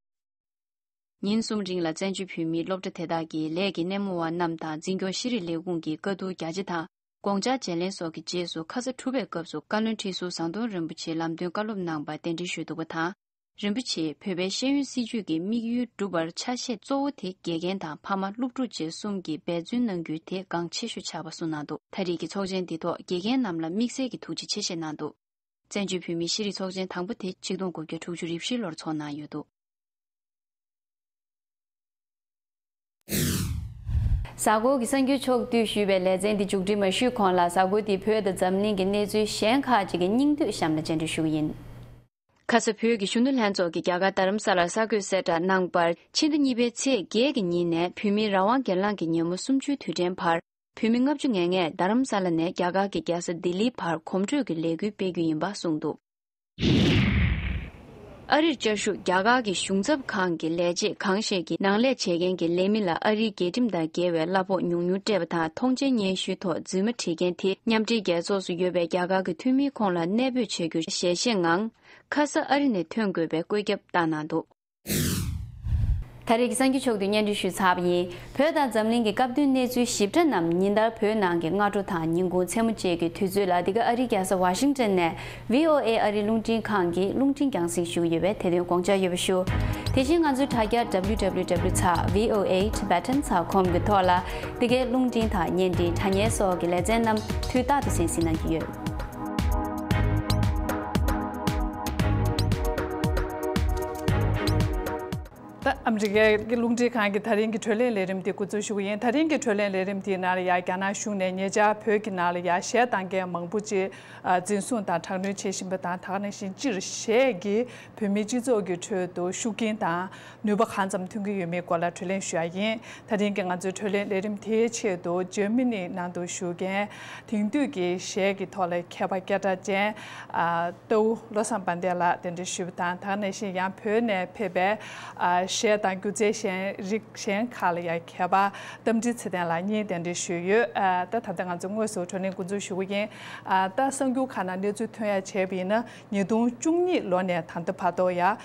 ཉིན་གསུམ་རིང་ལ་བཙན་བྱོལ་བོད་མིའི་སློབ་གྲྭ་དེ་དག་གི་ལས་ཀྱི་སྣེ་མོ་བ་རྣམས་དང་འཛིན་སྐྱོང་ཤེས་རིག་ལས་ཁུངས་ཀྱི་བཀའ་བསྡུར་རྒྱ་ཆེ་དང་། དགོངས་འཆར་བརྗེ་ལེན་སོགས་ཀྱི་རྗེས་སུ་ཁ་ས་གྲུབ་པའི་སྐབས་སུ་བཀའ་བློན་ཁྲི་ཟུར་ཟམ་གདོང་རིན་པོ་ཆེས་ལམ་སྟོན་བཀའ་སློབ་གནང་བར་གདན་འདྲེན་ཞུས་འདུག་པ་དང་། རིན་པོ་ཆེས་བོད་པའི་ཤེས་ཡོན་སྲིད་བྱུས་ཀྱི་དམིགས་ཡུལ་འགྲུབ་པར་ཆ་ཤས་གཙོ་བོ་དེ་དགེ་རྒན་དང་ཕ་མ། སློབ་ཕྲུག་བཅས་གསུམ་གྱིས་འབད་བརྩོན་གནང་རྒྱུ་དེ་འགངས་ཆེ་ཤོས་ཆགས་པ་གསུངས་གནང་འདུག་ད་རེས་ཀྱི་ཚོགས་ཆེན་འདི་ཐོག་དགེ་རྒན་རྣམས་ལ་དམིགས་བསལ་གྱི་ཐུགས་རྗེ་ཆེ་བཞེས་གནང་འདུག་བཙན་བྱོལ་བོད་མིའི་ཤེས་རིག་ཚོགས་ཆེན་དང་པོ་དེ་ཆིག་སྟོང་དགུ་བརྒྱ་དྲུག་ཅུ་རེ་བཞི་ལོར་འཚོགས་གནང་ཡོད་འདུག་གཟའ་འཁོར་གྱི་གསར་འགྱུར་ཕྱོགས་བསྡུས་ཞུས་པའི་ལེ་ཚན་འདི་མཇུག་སྒྲིལ་མ་ཞུས་གོང་ལ། གཟའ་འཁོར་འདིའི་བོད་དང་འཛམ་གླིང་གི་གནས་ཚུལ་གཞན་ཁག་ཅིག་གི་སྙིང་བསྡུས་གཤམ་ལ་སྤྱན་འབུལ་ཞུ་གི་ཡིན། ཁ་ས་བོད་ཀྱི་གཞོན་ནུ་ལྷན་ཚོགས་ཀྱིས་རྒྱ་གར་རྡ་རམ་ས་ལར་གསར་འགོད་གསལ་བསྒྲགས་གནང་བར། ཕྱི་ཟླ་གཉིས་པའི་ཚེས་བརྒྱད་ཀྱི་ཉིན་ནས་བོད་མིའི་རང་དབང་སྒེར་ལངས་ཀྱི་ཉིན་མོ་གསུམ་བཅུའི་དུས་དྲན་བར། བོད་མི་ལྔ་བཅུ་ང་ལྔས་རྡ་རམ་ས་ལ་ནས་རྒྱ་གར་གྱི་རྒྱལ་ས་ལྡི་ལིའི་བར་གོམ་བགྲོད་ཀྱི་ལས་འགུལ་སྤེལ་རྒྱུ་ཡིན་པ་གསུངས་འདུག་ཨ་རིར་བཅའ་བཞུགས་རྒྱ་གར་གྱི་གཞུང་ཚབ་ཁང་གི་ལས་བྱེད་གང་ཞིག་གིས་ནང་ལས་བྱེད་མཁན་གྱི་ལས་མི་ལ་ཨ་རིའི་རྒྱལ་ཁྲིམས་དང་འགལ་བའི་གླ་ཕོགས་ཉུང་ཉུང་སྤྲད་པ་དང་། མཐོང་མཆན་སྙན་ཞུའི་ཐོག་རྫུན་མ་བྲིས་མཁན་དེ་མཉམ་འབྲེལ་རྒྱལ་ཚོགས་སུ་ཡོད་པའི་རྒྱ་གར་གྱི་འཐུས་མིའི་ཁོངས་ལ་གནས་སྤོས་བྱེད་རྒྱུ་ཞལ་བཞེས་ངང་། ཁ་ས་ཨ་རི་ནས་ཐོན་དགོས་པའི་བཀོད་ཁྱབ་བཏང་གནང་འདུག་ད་རེས་ཀྱི་གསར་འགྱུར་ཕྱོགས་བསྡུས་སྙན་སྒྲོན་ཞུས་ཚར་བ་ཡིན། བོད་དང་འཛམ་གླིང་གི་སྐབས་བསྟུན་གནས་ཚུལ་ཞིབ་ཕྲ་རྣམས་ཉིན་ལྟར་བོད་ནང་གི་སྔ་དྲོ་དང་ཉིན་གུང་མཚན་མོ་བཅས་ཀྱི་དུས་ཚོད་ལ། འདི་ག་ཨ་རིའི་རྒྱལ་ས་ཝ་ཤིང་ཏོན་ནས་ཝི་ཨོ་ཨེ་ཨ་རིའི་རླུང་འཕྲིན་ཁང་གིས་རླུང་འཕྲིན་རྒྱང་སྲིང་ཞུ་གི་ཡོད་པས། དེ་དོན་དགོངས་འཇགས་ཡོད་པ་ཞུ། དེ་བཞིན་ང་ཚོའི་དྲ་རྒྱ་W W W ཚེག་V O A Tibetan ཚེག་com གི་ཐོག་ལ་འདི་གའི་རླུང་འཕྲིན་དང་བརྙན་འཕྲིན། དྲ་བརྙན་སོགས་ཀྱི་ལེ་ཚན་རྣམས་དུས་རྟག་ཏུ་གསན་གཟིགས་གནང་གི་ཡོད། ད་ཨ་མི་རི་ཀའི་རླུང་འཕྲིན་ཁང་གི་ད་རིང་གི་བགྲོ་གླེང་ལས་རིམ་དེ་འགོ་འཛུགས་ཞུ་གི་ཡིན། ད་རིང་གི་བགྲོ་གླེང་ལས་རིམ་དེའི་ནང་ལ་ཡང་རྒྱ་ནག་གཞུང་ནས་ཉེ་ཆར་བོད་ཀྱི་ནང་ལ་ཡང་གཞས་བཏང་མཁན་མང་པོ་ཅིག་ཨ་འཛིན་བཟུང་དང་དྲག་གནོན་བྱེད་བཞིན་པ་དང་། ད་ག་ནང་བཞིན་སྤྱིར་གཞས་ཀྱིས་བོད་མིའི་སྤྱི་ཚོགས་ཀྱི་ཁྲོད་དུ་ཤུགས་རྐྱེན་དང་ནུས་པ་གང་ཙམ་ཐོན་གྱི་ཡོད་མེད་སྐོར་ལ་བགྲོ་གླེང་ཞུ་ཡ་ཡིན། ད་རིང་གི་ང་ཚོའི་བགྲོ་གླེང་ལས་རིམ་དེའི་ཆེད་དུ་འཇར་མ་ནི་ནང་དུ་བཞུགས་མཁན་དེང་དུས་ཀྱི་གཞས་ཀྱི་ཐོག་ལ་མཁས་པ་སྐད་གྲགས་ཅན་ཨ་རྟའུ་བློ་བཟང་དཔལ་ལྡན་ལགས་གདན་འདྲེན་ཞུས་པ་དང་། ད་ག་ནང་བཞིན་ཡང་བོད་ནས་ཕེབས་པའི་ཨ་གཞས་དང་སྒྱུ་རྩལ་གཞན་རིགས་གཞན་ཁག་ལ་ཡང་མཁས་པ་རྟ་མགྲིན་ཚེ་བརྟན་ལགས་གཉིས་གདན་འདྲེན་ཞུས་ཡོད། ཨ་ད་ད་ལྟ་ང་ཚོ་དངོས་སུ་བགྲོ་གླེང་འགོ་འཛུགས་ཞུ་གི་ཡིན། ཨ་ད་གསར་འགྱུར་ཁག་ནང་གནས་ཚུལ་ཐོན་ཡ་བྱས་པ་ཡིན་ན། ཉིས་སྟོང་བཅུ་གཉིས་ལོ་ནས་ད་ལྟ་བར་དུ་ཡ་ཨ་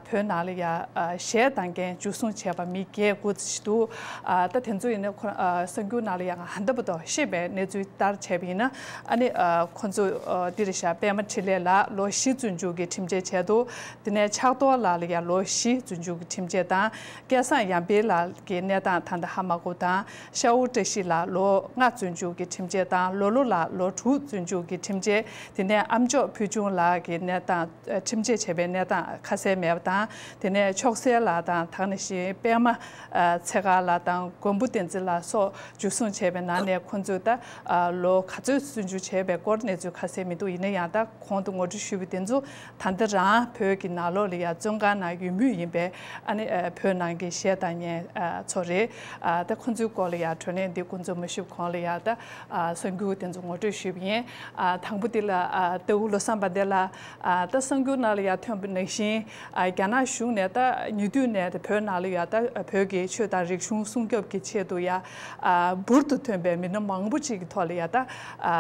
བོད་ནང་ལ་ཡ་ཨ་གཞས་བཏང་མཁན་འཇུ་བཟུང་བྱས་པ་མི་བརྒྱད་དགུ་ཙམ་ཞིག་འདུག་ཨ་ད་དེ་ཚོ་ཡིན་ན་ཁོ་ཨ་གསར་འགྱུར་ནང་ལ་ཡ་ང་ཧ་ད་བར་དུ་ཤེས་པའི་གནས་ཚུལ་ལྟར་བྱས་པ་ཡིན་ན། ཨ་ནི་ཨ་ཁོ་ཚོ་ཨ་འདི་རེད་ཤག་པད་མ་འཕྲིན་ལས་ལགས་ལོ་བཞི་བཙོན་འཇུག་གི་ཁྲིམས་ཆད་བྱས་འདུག་དེ་ནས་ཕྱག་རྡོར་ལགས་ལ་ཡ་ལོ་བཞི་བཙོན་འཇུག་གི་ཁྲིམས་ཆད་དང་། སྐལ་བཟང་ཡར་འཕེལ་ལགས་ཀྱི་གནས་སྟངས་ད་ལྟ་ཧ་མ་གོ་དང་། ཤ་བོ་བཀྲ་ཤིས་ལགས་ལོ་ལྔ་བཙོན་འཇུག་གི་ཁྲིམས་ཆད་དང་། ལོ་ལོ་ལགས་ལོ་དྲུག་བཙོན་འཇུག་གི་ཁྲིམས་ཆད། དེ་ནས་ཨ་མཆོག་ཕུལ་བྱུང་ལགས་ཀྱི་གནས་སྟངས་ཨ་ཁྲིམས་ཆད་བྱས་པའི་གནས་སྟངས་ཁ་གསལ་མེད་པ་དང་། དེ་ནས་མཆོག་གསལ་ལགས་དང་། ད་ག་ནང་བཞིན་པད་མ་ཨ་ཚེ་དཀར་ལགས་དང་མགོན་པོ་བསྟན་འཛིན་ལགས་སོགས་འཇུ་བཟུང་བྱས་པའི་ནང་ནས་ཁོང་ཚོས་ད་ཨ་ལོ་ག་ཚོད་བཙོན་འཇུག་བྱས་པའི་སྐོར་གནས་ཚུལ་ཁ་གསལ་མི་འདུག་ཡིན་ན་ཡང་ད་གོང་དུ་ངོ་སྤྲོད་ཞུས་པ་དེ་ཚོ་ད་ལྟ་རང་བོད་ཀྱི་ནང་ལོགས་ལ་ཡ་བཙོན་ཁང་ནང་ཡོད་མུས་ཡིན་པའི་ཨ་ནི་ཨ་བོད་ནང་གི་གཞས་བཏང་མཁན་ཨ་ཚོ་རེད། ཨ་ད་ཁོང་ཚོའི་སྐོར་ལ་ཡ་བགྲོ་གླེང་འདི་འགོ་འཛུགས་མ་ཞུས་གོང་ལ་ཡ་ད་ཨ་གསར་འགྱུར་དེ་ཚོ་ངོ་སྤྲོད་ཞུས་པ་ཡིན། ཨ་དང་པོ་དེ་ལ་ཨ་རྟའུ་བློ་བཟང་དཔལ་ལྡན་ལགས། ཨ་ད་གསར་འགྱུར་ནང་ལ་ཡ་ཐོན་པ་ནང་བཞིན་ཨ་རྒྱ་ནག་གཞུང་ནས་ད་ཉེ་དུས་ནས་ད་བོད་ནང་ལ་ཡ་ད་བོད་ཀྱི་ཆོས་དང་རིག་གཞུང་སྲུང་སྐྱོབ་ཀྱི་ཆེད་དུ་ཡ་ཨ་འབུར་དུ་ཐོན་པའི་མི་སྣ་མང་པོ་ཅིག་གི་ཐོག་ལ་ཡ་ད་ཨ་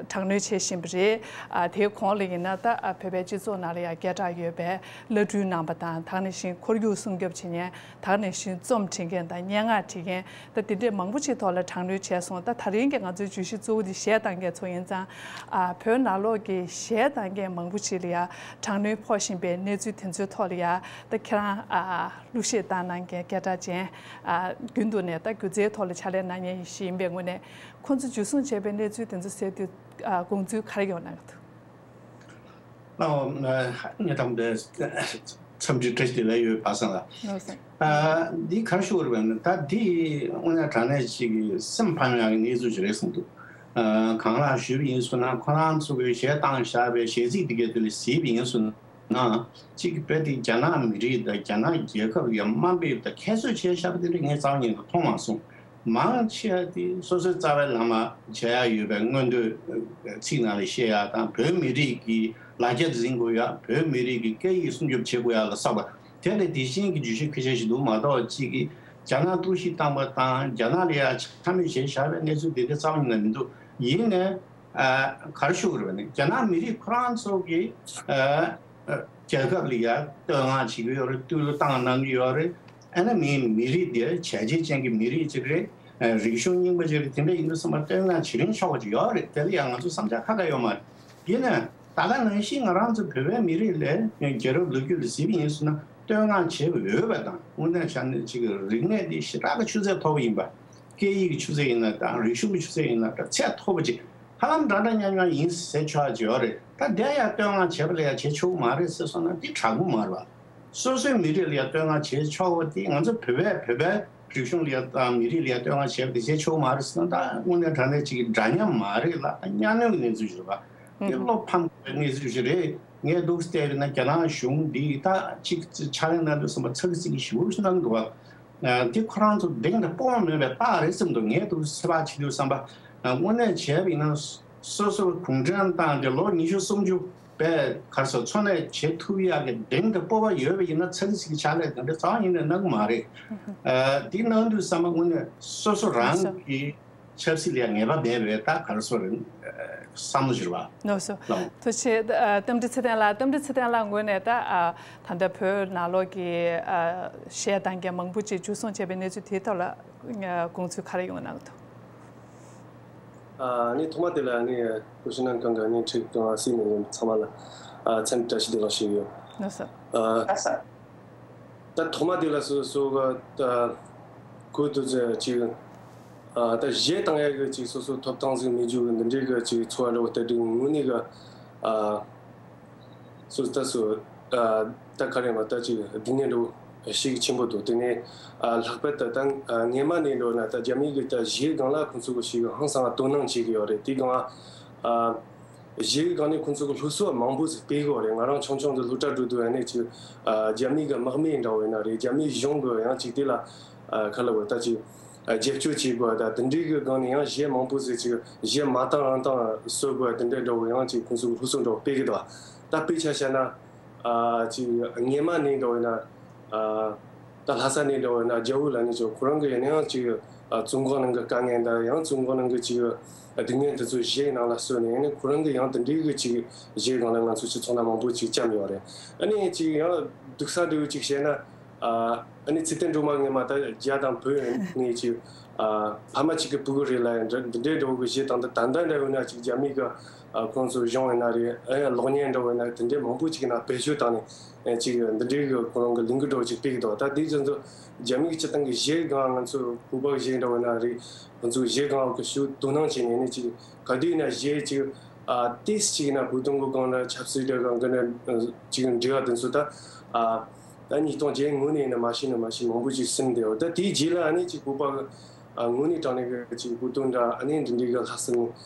དྲག་གནོན་བྱེད་བཞིན་པ་རེད། ཨ་དེའི་གོང་ལ་ཡིན་ན་ད་ཨ་བོད་པའི་སྤྱི་ཚོགས་ནང་ལ་ཡ་སྐད་གྲགས་ཡོད་པའི་བླ་སྤྲུལ་རྣམ་པ་དང་། ད་ག་ནང་བཞིན་ཁོར་ཡུག་སྲུང་སྐྱོབ་བྱེད་མཁན། ད་ག་ནང་བཞིན་རྩོམ་འབྲི་མཁན་དང་སྙན་ངག་བྲིས་མཁན། ད་དེ་འདྲས་མང་པོ་ཅིག་ཐོག་ལ་དྲག་གནོན་བྱས་སོང་། ད་ད་རིང་གི་ང་ཚོའི་བརྗོད་གཞི་གཙོ་བོ་དེ་གཞས་བཏང་མཁན་ཚོ་ཡིན་ཙང་། ཨ་བོད་ནང་ལོགས་ཀྱི་གཞས་བཏང་མཁན་མང་པོ་ཅིག་ལ་ཡ་དྲག་གནོན་ཕོག་བཞིན་པའི་གནས་ཚུལ་དེ་ཚོའི་ཐོག་ལ་ཡ་ད་ཁྱེད་རང་ཨ་གླུ་གཞས་བཏང་གནང་མཁན་སྐད་གྲགས་ཅན། ཨ་རྒྱུན་དུ་ནས་ད་སྒྱུ་རྩལ་ཐོག་ལ་ཕྱག་ལས་གནང་མཁན་ཞིག་ཡིན་པའི་ངོས་ནས། ཁོང་ཚོ་འཇུ་བཟུང་བྱས་པའི་གནས་ཚུལ་དེ་ཚོ་གསལ་དུས་ཨ་དགོངས་ཚུལ་ག་རེ་ཡོད་གནང་གི་འདུག་ཨོ། ཨ་ངས་དང་པོ་དེ་ འཚམས་འདྲི་བཀྲ་ཤིས་བདེ་ལེགས་ཡོད་པ་སང་ལ། ལགས་སོ། ཨ། འདི་ག་རེ་ཞུ་དགོས་རེད་པས་ན། ད་འདི་དངོས་གནས་དྲང་གནས་ཅིག་གི་སེམས་ཕམ་ཡག་གི་གནས་ཚུལ་ཞིག་རེད་བསམ་འདུག། ཨ། གང་ལགས་ཞུས་པ་ཡིན་སོང་ན། ཁོ་རང་ཚོ་གི་གཞས་བཏང་བཞག་པའི་གཞས་ཚིག་འདི་གའི་དེ་ལ་གཟིགས་པ་ཡིན་སོང་ན། གཅིག་གི་དཔེ་དེ་རྒྱ་ནག་མི་རིགས་དང་རྒྱ་ནག་རྒྱལ་ཁབ་ལ་དམའ་འབེབས་དང་ཁྱད་གསོད་བྱས་བཞག་པ་དེ་འདྲ་ངས་རྩ་བ་ཉིད་ནས་མཐོང་མ་སོང་། མང་ཆེ་བ་དེ་སོ་སོའི་རྩ་བའི་ལམ་བྱེད་ཡག་ཡོད་པའི་མངོན་འདོད་ཚིག་ནང་ལ་བཤད་ཡག་དང་། བོད་མི་རིགས་ཀྱི་ལ་རྒྱ་འཛིན་དགོས་ཡག། བོད་མི་རིགས་ཀྱི་སྐད་ཡིག་སྲུང་སྐྱོབ་བྱེད་དགོས་ཡག་ལ་བསམ་པ། དེ་ལས་དེ་བཞིན་གྱི་བརྗོད་གཞི་ཁ་ཤས་ཤིག་འདུག་མ་གཏོགས། གཅིག་གིས་རྒྱ་ནག་གཏོར་བཤིག་བཏང་པ་དང་རྒྱ་ནག་ལ་ཡ་འཕྱ་སྨོད་བྱས་བཞག་པའི་གནས་ཚུལ་དེ་འདྲ་རྩ་བ་ཉིད་ནས་མི་འདུག། ཡིན་ནའི། ཨ། ག་རེ་ཞུ་དགོས་རེད་པས་ན། རྒྱ་ནག་མི་རིགས་ཁོ་རང་ཚོ་གི། ཨ། ཨ། རྒྱལ་ཁབ་ལ་ཡ་བསྟོད་བསྔགས་བྱེད་ཀྱི་ཡོད་རེད། བསྟོད་གླུ་བཏང་གནང་གི་ཡོད་རེད། ཨ་ནི་མི་མི་རིགས་དེ་བྱས་རྗེས་ཅན་གྱི་མི་རིགས་ཅིག་རེད། ཨ། རིག་གཞུང་རྙིང་པ་ཅིག་རེད། དེ་འདྲ་ཡིན་དུས་ཙམ་པ་བསྟོད་བསྔགས་བྱེད་རིན་ཆོག་པ་ཅིག་ཡོད་རེད། དེ་ལ་ཡང་ང་ཚོ་བསམ་འཆར་ཁ་ཁ་ཡོད་མ་རེད། ཡིན་ནའི་ད་ག་ནང་བཞིན་ང་རང་ཚོ་བོད་པའི་མི་རིགས་ལ་རྒྱལ་རབས་ལོ་རྒྱུས་ལ་གཟིགས་པ་ཡིན་སོང་ན། བསྟོད་བསྔགས་བྱེད་འོས་པ་དང་། དངོས་གནས་བྱས་ན་ཅིག་རིག་གནས་འདི་ཞེ་དྲག་གི་ཆུ་ཚད་མཐོ་པོ་ཡིན་པ། སྐད་ཡིག་གི་ཆུ་ཚད་ཡིན་ན་དང་། རིག་གཞུང་གི་ཆུ་ཚད་ཡིན་ན་དང་། ཚད་མཐོ་པོ་ཅིག་ཧ་ལམ་འདྲ་འདྲ་མཉམ་མཉམ་ཡིན་ཟེར་ཆོག་ཅིག་ཡོད་རེད། ད་དེ་ཡང་བསྟོད་བསྔགས་བྱེད་པ་ལ་ཡང་བྱེད་ཆོག་གི་མ་རེད་ཟེར་སོང་ན། འདི་དྲག་པོ་མ་རེད་པ། སོ་སོའི་མི་རིགས་ལ་ཡང་བསྟོད་བསྔགས་བྱེད་ཆོག་པ་དེ། ང་ཚོ་བོད་པས་བོད་པའི་རིག་གཞུང་ལ་ཡང་དང་མི་རིགས་ལ་ཡང་བསྟོད་བསྔགས་བྱེད་པ་དེ་བྱེད་ཆོག་གི་མ་རེད་ཟེར་ན། ད་དངོས་གནས་དྲང་གནས་ཅིག་གི་འདྲ་མཉམ་མ་རེད་ལ། ད་གཉའ་གནོན་གྱི་གནས་ཚུལ་ཞིག་རེད་པ། དེ་བློ་ཕམ་དགོས་པའི་གནས་ཚུལ་ཞིག་རེད། ངས་འདུག་བལྟས་པ་ན་རྒྱ་ནག་གཞུང་འདིས་ད་ཅིག་ཕྱག་ལས་གནང་དུས་ཙམ་པ་ཚ་གི་ཚིག་གི་ཞེ་པོ་ཞིག་གནང་འདུག་པ། ཨ། འདི་ཁོ་རང་ཚོ་གདེང་དང་སྤོབས་པ་མེད་པའི་རྟགས་རེད་བསམ་འདུག། ངས་འདུག་ཚོད་དཔག་བྱེད་དུས་ཙམ་པ། ཨ། དངོས་གནས་བྱས་པ་ཡིན་ན་སོ་སོ་གུང་ཁྲན་ཏང་དེ་ལོ་ཉི་ཤུ་སུམ་ཅུ་པའི་ག་རེ་ཟེར། འཚོ་གནས་བྱེད་ཐུབ་ཡག་གི་གདེང་དང་སྤོབས་པ་ཡོད་པ་ཡིན་ན། ཚ་གི་ཚིག་གི་ཕྱག་ལས་དེ་འདྲ་རྩ་བ་ཉིད་ནས་གནང་གི་མ་རེད། ཨ། འདི་གནང་དུས་ཙམ་པ་དངོས་གནས་སོ་སོ་རང་གི་ཆབ་སྲིད་ལ་ཡང་ངེས་པ་མེད་པའི་ད་ག་རེ་ཟེར་རེད། བསམ་བློ་ཞིག་རེད་པ། ལགས་སོ། ལགས། ཐུགས་རྗེ་ཆེ། ཨ། རྟ་མགྲིན་ཚེ་བརྟན་ལགས། རྟ་མགྲིན་ཚེ་བརྟན་ལགས་ངོས་ནས་ད། ཨ། ད་ལྟ་བོད་ནང་ལོགས་ཀྱི། ཨ། གཞས་གཏོང་མཁན་མང་པོ་ཅིག་འཇུ་བཟུང་བྱས་པའི་གནས་ཚུལ་དེའི་ཐོག་ལ། ཨ། དགོངས་ཚུལ་ག་རེ་ཡོང་གནང་གི་འདུག། ཨ་ནི་ཐོག་མ་དེ་ལ་ནི་སྐུ་ཞབས་ནང་གང་ག་ནི་ཁྲིད་དང་སྲིད་ནས་ཡིན་ཚང་མ་ལ། ཨ། འཚམས་འདྲི་བཀྲ་ཤིས་བདེ་ལེགས་ཞུ་གི་ཡོད། ལགས་སོ། ཨ། ད་ཐོག་མ་དེ་ལ་སོ་སོ་ག་ད་གོ་དུ་ཟེར་ཅིག། ཨ། ད་གཞས་བཏང་ཡག་གི་ཅིག་སོ་སོ་ཐོབ་ཐང་ཟིག་མེད་རྒྱུ་གི་འདི་འདྲའི་གི་ཅིག་ཚོར་བ་འདྲ་བོ་སྟེར་དུས། དངོས་གནས་གི། ཨ། སོ་ད་སོ། ཨ། ད་ག་རེ་མ་ད་ཅིག་སྡུག་བསྔལ་འདྲ་བོ་ཞེ་གི་ཆེན་པོ་འདུག། དེ་ནས། ཨ། ལྷག་པར་དུ་ད། ཨ། སྔས་མ་ནས་འདྲ་བོ་ན་ད་རྒྱ་མི་གི་ད་གཞས་སྒང་ལ་ཁོང་ཚོ་གི་ཞེ་གི་ཧང་སང་དོ་སྣང་བྱེད་གི་ཡོད་རེད། དེ་སྒང་། ཨ། གཞས་གི་སྒང་ནས་ཁོང་ཚོ་གི་སློབ་གསོ་མང་པོ་ཟིག་སྤེལ་གི་ཡོད་རེད། ང་རང་ཆུང་ཆུང་དུ་སློབ་གྲྭ་འགྲོ་དུས་ཨ་ནི་ཅིག། ཨ། རྒྱ་མི་གི་དམག་མི་འདྲ་བོ་ཡིན་ན་རེད། རྒྱ་མི་གཞུང་གི་ཡང་ཅིག་དེ་ལ། ཨ། ག་ལབ་དགོས། ད་ཅིག། ཨ། རྒྱབ་སྐྱོར་བྱེད་དགོས། ད་དེ་འདྲའི་གི་སྒང་ནས་ཡང་གཞས་མང་པོ་ཟིག་ཅིག་གཞས་མ་བཏང་རང་བཏང་བཟོ་དགོས། དེ་འདྲའི་འདྲ་བོ་ཡང་ཅིག་ཁོང་ཚོ་གི་སློབ་གསོ་འདྲ་བོ་སྤེལ་གི་འདུག། ད་དཔེ་ཆ་བཞག་ན། ཨ། ཅིག་སྔས་མ་ནས་འདྲ་བོ་ཡིན་ན། ཨ། ད་ལྷ་ས་ནས་འདྲ་བོ་ཡིན་ན་རྒྱ་བོད་ལ་ནི་ཅིག་ཁོ་རང་གི་ཡིན་ན་ཡང་ཅིག། ཨ། བཙོན་ཁང་ནང་གི་དཀའ་ངལ་དང་། ཡང་བཙོན་ཁང་ནང་གི་ཅིག་སྡུག་བསྔལ་དེ་ཚོ་གཞས་ནང་ལ་བཟོས་ནས། ཨ་ནི་ཁོ་རང་གི་ཡང་དེ་འདྲའི་གི་ཅིག་གཞས་སྒང་ལ་ང་ཚོ་ཅིག་ཚོར་སྣང་མང་པོ་ཅིག་བཅངས་ཡོད་རེད། ཨ་ནི་ཅིག་ཡང་སྡུག་ས་འདྲ་བོ་ཅིག་བཤད་ན། ཨ། ཨ་ནི་ཚེ་བརྟན་སྒྲོལ་མ་སྔས་མ་ད་རྒྱ་དང་བོད་ནས་ཅིག། ཨ། ཕ་མ་གཅིག་གི་བུ་གུ་རེད་ལབ་ཡ་འདྲ། འདི་འདྲའི་འདྲ་བོ་གི་གཞས་བཏང་། ད་ད་ལྟ་འདྲ་བོ་ན་ཅིག་རྒྱ་མི་གི། ཨ། ཁོང་ཚོ་གཞུང་ཡིན་ན་རེད། ཨ། ཡང་གློག་བརྙན་འདྲ་བོ་ཡིན་ན་དེ་འདྲའི་མང་པོ་ཅིག་ན་བེད་སྤྱོད་བཏང་ནས། ཨ། ཅིག་འདི་འདྲའི་གི་ཁོ་རང་གི་ལས་འགུལ་འདྲ་བོ་ཅིག་སྤེལ་གི་འདུག། ད་དེ་ཚོ་ཚོ་རྒྱ་མི་གི་སྤྱིར་བཏང་གི་གཞས་སྒང་། ང་ཚོ་བོད་པ་གཞས་འདྲ་བོ་ན་རེད། ང་ཚོ་གཞས་སྒང་གི་ཞུ་དོ་སྣང་བྱས་ནས་ནི་ཅིག་ག་དུས་ན་གཞས་ཅིག། ཨ། ཏིས་ཅིག་ན་བོད་དོན་གི་སྒང་ན་ཆབ་སྲིད་འདྲ་སྒང་གི་ན་ཅིག་འབྲེལ་བ་དེ་ཚོ་ད། ཨ། ད་ཉིས་སྟོང་བརྒྱད་སྔོན་ནས་ཡིན་ན་མ་ཤེས་ན་མ་ཤེས་མང་པོ་ཅིག་སིམ་བསྡད་ཡོད། ད་དེའི་རྗེས་ལ་ཨ་ནི་ཅིག་བོད་པ་གི། ཨ། དངོས་གནས་དྲང་གནས་གི་ཅིག་བོད་དོན་འདྲ། ཨ་ནི་འདི་འདྲའི་གི་ལྷག་བསམ་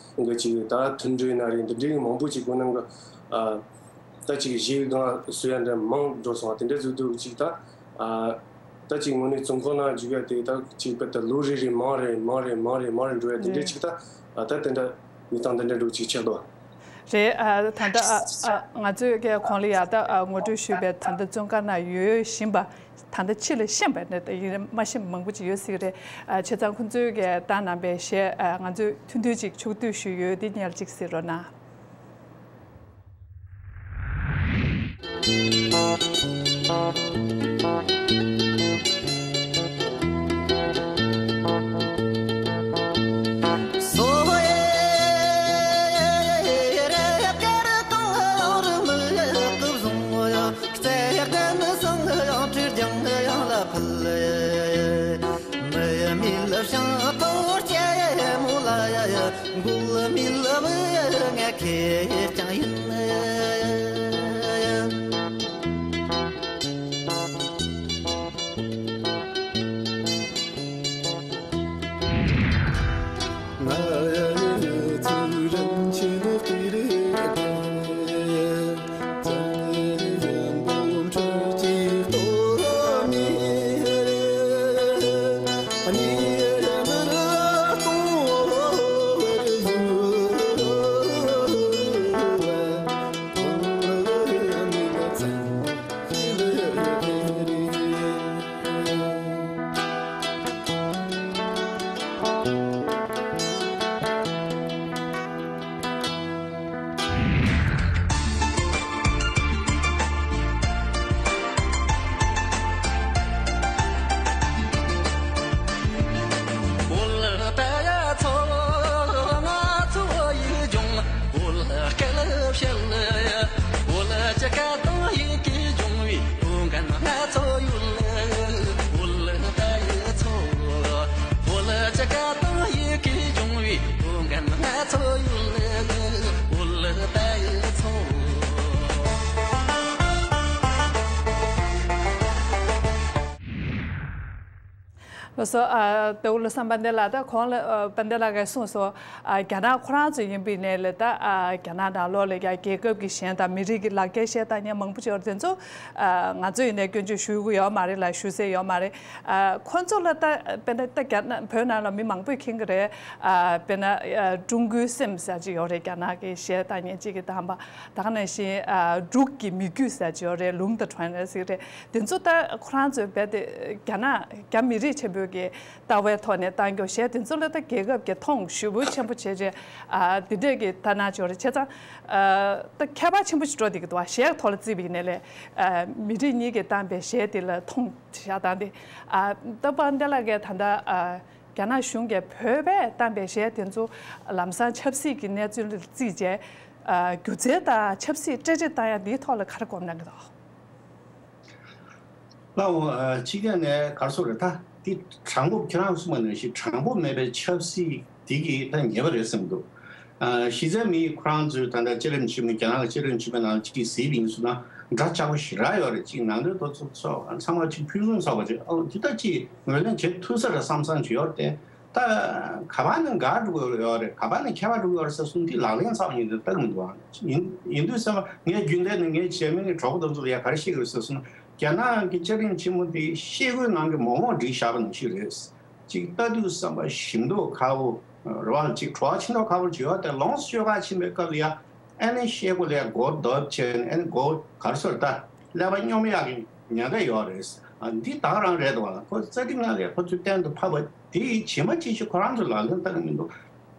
གི་ཅིག་ད་མཐུན་སྒྲིལ་ན་རེད། འདི་འདྲའི་གི་མང་པོ་ཅིག་བོད་ནང་གི། ཨ། ད་ཅིག་གཞས་སྒང་བཟོ་ཡ་འདྲ་མང་འགྲོ་སོང་བ། དེ་འདྲ་བཟོ་དུས་ཅིག་ད། ཨ། ད་ཅིག་དངོས་གནས་བཙོན་ཁང་ནང་འཇུག་ཡ་དེ་ད་ཅིག་བོད་ད་ལོ་རེ་རེ་མང་རེ་མང་རེ་མང་རེ་མང་རེ་འགྲོ་ཡ་དེ་འདྲ་ཅིག་ད། ཨ། ད་དེ་འདྲ་མི་སྟངས་དེ་འདྲ་འགྲོ་ཅིག་ཆགས་འདུག། རེད། ཨ། ད་ལྟ། ཨ། ཨ། ང་ཚོས་ཀྱི་གོང་ལ་ཡ་ད། ཨ། ངོ་སྤྲོད་ཞུས་པའི་ད་ལྟ་བཙོན་ཁང་ན་ཡོད་བཞིན་པ། ད་ལྟ་ཕྱི་ལ་ཤེས་པ་ནི་ད་ཡིན་མ་ཤེས་པ་མང་པོ་ཅིག་ཡོད་སྲིད་ཀྱི་རེད། ཨ། བྱས་ཙང་ཁོང་ཚོས་ཀྱི་བཏང་གནང་པའི་གཞས། ཨ། ང་ཚོས་ཐུང་ཐུང་ཅིག་ཕྱོགས་བསྡུས་ཞུས་ཡོད། འདི་ཉར་ཅིག་གཟིགས་རོགས་གནང་། ལགས་སོ། ཨ། ད་འུ་ལ་བསམ་པ་འདི་ལ་ད་གོང་ལ་ཨ་པ་འདི་ལ་གས་གསུངས་སོ། ཨ། རྒྱ་ནག་ཁོ་རང་ཚོ་ཡིན་པའི་ནས་ལས་ད་ཨ་རྒྱ་ནག་ནང་ལོགས་ལ་ཡ་རྒྱལ་ཁབ་ཀྱི་གཞན་དང་མི་རིགས་ཀྱི་ལག་ཁྱེར་བཤད་སྟངས་ཉེ་མང་པོ་ཅིག་ཡོད་རེད། དེ་ཚོ་ཨ་ང་ཚོ་ཡིན་ནས་སྐྱོན་བརྗོད་ཞུ་གི་ཡོད་མ་རེད་ལ་ཞུ་སྲོལ་ཡོད་མ་རེད། ཨ། ཁོ་ཚོ་ལ་ད་དཔེར་ན་ད་རྒྱ་ནག་བོད་ནང་ལ་མི་མང་པོས་མཁྱེན་གི་རེད། ཨ། དཔེར་ན་ཨ་ཀྲུང་གོའི་སེམས་ཟེར་ཅིག་ཡོད་རེད། རྒྱ་ནག་གི་གཞས་བཏང་མཁན་གཅིག་གིས་བཏང་པ། ད་ག་ནང་བཞིན་ཨ་འབྲུག་གི་མི་རྒྱུད་ཟེར་ཅིག་ཡོད་རེད། ལུང་དང་ཁྲོན་རེད་ཟེར་གི་རེད། དེ་ཚོ་ད་ཁོ་རང་ཚོའི་རྦད་དེ་རྒྱ་ནག་རྒྱ་མི་རིགས་ཆེན་པོའི་གི་ལྟ་བའི་ཐོག་ནས་བཏང་རྒྱུ་གཞས་དེ་ཚོ་ལ་ད་རྒྱལ་ཁབ་ཀྱི་མཐོང་ཞེ་པོ་ཆེན་པོ་བྱས་བྱས། ཨ། འདི་འདྲས་ཀྱི་ཐ་ན་ཅིག་ཡོད་རེད། བྱས་ཙང་ཨ་ད་ཁྱད་པར་ཆེན་པོ་ཞིག་འགྲོ་བསྡད་ཀྱི་འདུག་བ། གཞས་ཐོག་ལ་བརྩིས་པ་ཡིན་ནའི་ལས། ཨ། མི་རིགས་གཉིས་ཀྱིས་བཏང་པའི་གཞས་དེ་ལ་མཐོང་བཞག་སྟངས་དེ། ཨ། ད་པ་འདི་ལ་གས་ད་ལྟ་ཨ་རྒྱ་ནག་གཞུང་གིས་བོད་པས་བཏང་པའི་གཞས་དེ་ཚོ་ལམ་སང་ཆབ་སྲིད་ཀྱི་གནས་ཚུལ་ལ་བརྩིས་བྱས། ཨ། སྒྱུ་རྩལ་དང་ཆབ་སྲིད་འཕྲེད་འཕྲེད་བཏང་ཡ་འདིའི་ཐོག་ལ་ག་རེ་གོ་གནས་ཀྱི་འདུག་ལགས་འོང་། ཨ། སྤྱི་སྒང་ནས་ག་རེ་ཟེར་དགོས་རེད། ད་འདི་དྲང་པོ་ཁྱེད་རང་གསུངས་པ་ནང་བཞིན་དྲང་པོ་མེད་པའི་ཆབ་སྲིད་འདི་གི་ད་ཉེས་པ་རེད་བསམ་གྱི་འདུག་ཨ། གཞི་རྩའི་མི་ཁོ་རང་ཚོས་ད་ལྟ་བཅའ་ཁྲིམས་ཆེན་མོ་རྒྱ་ནག་གི་བཅའ་ཁྲིམས་ཆེན་མོའི་ནང་གཅིག་གཟིགས་པ་ཡིན་ཟེར་ན་འདྲ་ཆགས་པོ་ཞེ་དྲག་ཡོད་རེད། གཅིག་ནང་དོན་དེ་ཚོ་ཚང་མ་གཅིག་ཕུན་སུམ་ཚོགས་པ་ཅིག་ཨོ་འདི་ལྟ་ཅིག་ངོས་ལེན་བྱེད་ཐུབ་ས་རེད་བསམ་བསམ་ཅིག་ཡོད་རེད་དེ། ད་ག་པར་ནས་འགག་འགྲོ་གི་ཡོད་རེད། ག་པར་ནས་ཁྱད་པར་འགྲོ་གི་ཡོད་རེད་ཟེར་སོང་། འདི་ལག་ལེན་ཚ་བ་ཡིན་དུས་ལྟ་གི་མི་འདུག་ཨང་། ཡིན་ཡིན་དུས་ཙམ་པ་ངས་རྒྱུན་ལྡན་ནས་ངའི་རྗེས་མའི་གྲོགས་པོ་དེ་ཚོ་ལ་ཡ་ག་རེ་བཤད་ཀྱི་རེད་ཟེར་སོང་ན། རྒྱ་ནག་གི་བཅའ་ཁྲིམས་ཆེན་མོ་འདི་ཤེལ་སྒོའི་ནང་གི་མོག་མོག་བསྒྲིགས་བཞག་པ་ནང་བཞིན་རེད། ཅིག་ལྟ་དུས་ཙམ་པ་ཞིམ་མདོག་ཁ་པོ་རེད་བ། ཅིག་བྲོ་བ་ཆེ་མདོག་ཁ་པོ་ཅིག་ཡོད་དེ། ལོངས་སུ་སྤྱོད་ག་ཕྱིན་པའི་སྐབས་ལ་ཡ་ཨ་ནི་ཤེལ་སྒོ་ལ་ཡ་སྒོ་རྡོབ་བྱས་ནས་ཨ་ནི་སྒོ་ག་རེ་ཟེར་ད་ཀླད་པ་སྙོམས་ཡག་གི་ཉེན་ཁ་ཡོད་རེད། ཨ་འདི་ད་ག་རང་རེད་འདུག་བ། ཁོ་རྩ་ཁྲིམས་ནང་ལ་ཡ་ཁོ་ཚོས་གཏན་དུ་ཕབ་པ་དེ་ཇི་མ་ཇི་བཞིན་ཁོ་རང་ཚོས་ལག་ལེན་བསྟར་གི་མི་འདུག་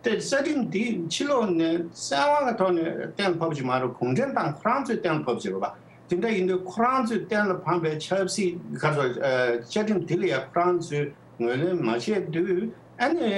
དེ་རྩ་ཁྲིམས་འདི་ཕྱི་ལོགས་ནས་བཙན་དབང་གི་ཐོག་ནས་གཏན་ལ་ཕབ་ཀྱི་མ་རེད། གུང་ཁྲན་ཏང་ཁོ་རང་ཚོས་གཏན་ལ་ཕབ་ཀྱི་རེད་པ། དེ་འདྲ་ཡིན་དུས་ཁོ་རང་ཚོས་གཏན་ལ་ཕབ་པའི་ཆབ་སྲིད་ག་ཚོད་བཅའ་ཁྲིམས་དེ་ལ་ཡང་ཁོ་རང་ཚོས་ངོས་ལེན་མ་བྱས་དུས་ཨ་ནི་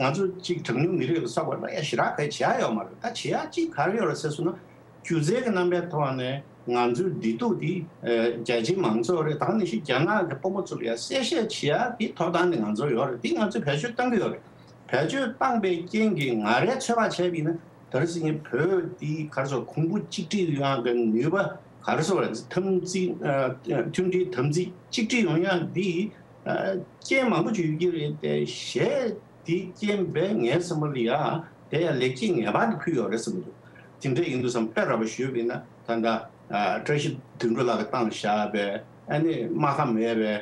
ང་ཚོ་གཅིག་གྲངས་ཉུང་མི་རིགས་ལ་སོགས་པ་ལ་ཡ་ཞེ་དྲག་ག་བྱེད་ཡ་ཡོད་མ་རེད། ད་བྱེད་ཡ་གཅིག་ག་རེ་ཡོད་རེད་ཟེར་སོང་ན། སྒྱུ་རྩལ་གྱི་རྣམ་པའི་ཐོག་ནས་ང་ཚོའི་བདེ་སྡུག་འདི་རྒྱ་ཆེའི་མང་ཚོགས་རེད། ད་ག་ནང་བཞིན་རྒྱ་ནག་གི་དཔོན་པོ་ཚོ་ལ་ཡང་གསལ་བཤད་བྱེད་ཡ་འདི་ཐོབ་ཐང་འདི་ང་ཚོར་ཡོད་རེད། འདི་ང་ཚོས་བེད་སྤྱོད་གཏང་གི་ཡོད་རེད། བེད་སྤྱོད་བཏང་པའི་རྐྱེན་གྱིས་ང་རའི་ཚོད་དཔག་བྱས་པ་ཡིན་ན་ད་རེས་ཀྱི་བོད་འདི་ག་རེ་ཟེར་གོང་བུ་གཅིག་སྒྲིལ་ཡོང་ཡ་གི་ནུས་པ་ག་རེ་ཟེར་དམ་ཚིག་མཐུན་སྒྲིལ་དམ་ཚིག་གཅིག་སྒྲིལ་ཡོང་ཡ་འདི་རྐྱེན་མང་པོ་ཅིག་ཡོད་ཀྱི་རེད་དེ། གཞས་དེའི་རྐྱེན་པས་ངའི་བསམ་པ་ལ་ཡ་དེ་ཡ་ལེགས་སྐྱེས་ངེས་པར་དུ་ཕུལ་ཡོད་རེད་བསམ་གྱི་འདུག་དེ་འདྲ་ཡིན་དུས་ཙམ་དཔེ་ར་བ་ཞུས་པ་ཡིན་ན་ད་ལྟ་བཀྲ་ཤིས་དོན་གྲུབ་ལགས་ཀྱིས་བཏང་བཞག་པའི་ཨ་ནི་རྨ་ཁ་མེད་པའི་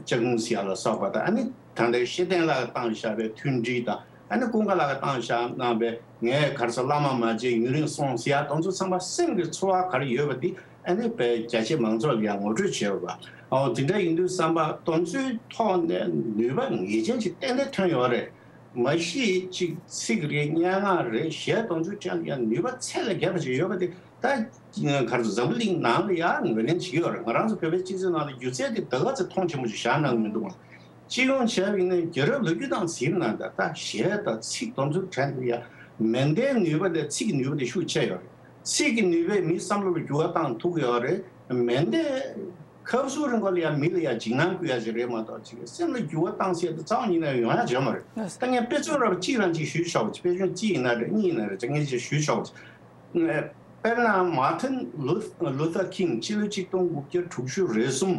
ལྕགས་ཀྱུ་ཟེར་ཡ་ལ་སོགས་པ་དང་། ཨ་ནི་ད་ལྟའི་ཤེས་ལྡན་ལགས་ཀྱིས་བཏང་བཞག་པའི་མཐུན་སྒྲིལ་དང་། ཨ་ནི་ཀུན་དགའ་ལགས་ཀྱིས་བཏང་བཞག་གནང་པའི་ངས་ག་རེ་ཟེར་བླ་མ་མ་བརྗེད་ཡུན་རིང་སོང་ཟེར་ཡ་དེ་ཚོ་ཚང་མ་སེམས་ཀྱི་ཚོར་བ་ག་རེ་ཡོད་པ་འདི་ཨ་ནི་བོད་རྒྱ་ཆེ་མང་ཚོགས་ལ་ཡང་ངོ་སྤྲོད་བྱས་པ། ཨོ་དེ་འདྲ་ཡིན་དུས་བསམ་པ་དེ་ཚོའི་ཐོག་ནས་ནུས་པ་ངེས་ཅན་ཞིག་ཏན་ཏན་ཐོན་ཡོད་རེད། མ་གཞི་གཅིག་ཚིག་རེད། སྙན་ངག་རེད། གཞས་དེ་ཚོའི་གྲས་ལ་ཡང་ནུས་པ་ཚད་ལས་བརྒལ་བ་ཞིག་ཡོད་པ་དེ་ད་ག་རེ་ཟེར་འཛམ་བུ་གླིང་ནང་ལ་ཡང་ངོས་ལེན་བྱེད་ཀྱི་ཡོད་རེད། ང་རང་ཚོ་བོད་པའི་སྤྱི་ཚོགས་ནང་ལ་སྒྱུ་རྩལ་དེ་ད་ག་ཚོད་མཐོང་ཆེན་པོ་ཞིག་བཞག་གནང་གི་མི་འདུག་ཨང་། སྤྱི་ཡོངས་བྱས་པ་ཡིན་ན་རྒྱལ་རབས་ལོ་རྒྱུས་དང་གཟིགས་ན་ད་ལྟ་གཞས་དང་ཚིག་དེ་ཚོའི་གྲས་ལ་ཡང་མེ་མདའི་ནུས་པ་དང་ཚིག་གི་ནུས་པ་དེ་ཤུགས་ཆེ་ཡོད་རེད། ཚིག་གི་ནུས་པས་མིའི་བསམ་བློ་ལ་འགྱུར་བ་བཏང་ཐུབ་ཀྱི་ཡོད་རེད། མེ་མདའི་ཁབ་སུ་རིང་པོ་ལ་ཡང་མི་ལ་ཡང་འཇིགས་སྣང་སྐུལ་ཡ་ཞིག་རེད་མ་གཏོགས་ཅིག་སེམས་ལ་འགྱུར་བ་བཏང་ས་དེ་རྩ་བ་ཉིད་ནས་ཡོང་ཡ་ཡོད་མ་རེད། ད་ངས་དཔེ་མཚོན་རབ་གཅིག་རང་གཅིག་ཞུས་ཆོག་པ་ཅིག་དཔེ་མཚོན་གཅིག་ཡིན་ན་རེད། གཉིས་ཡིན་ན་རེད། ཅིག་ངས་ཅིག་ཞུས་ཆོག་པ་ཅིག་དཔེར་ན་མར་ཏིན་ལུ་ལུ་ཐར་ཁིང་སྤྱི་ལོ་གཅིག་སྟོང་དགུ་བརྒྱ་དྲུག་ཅུ་རེ་གསུམ་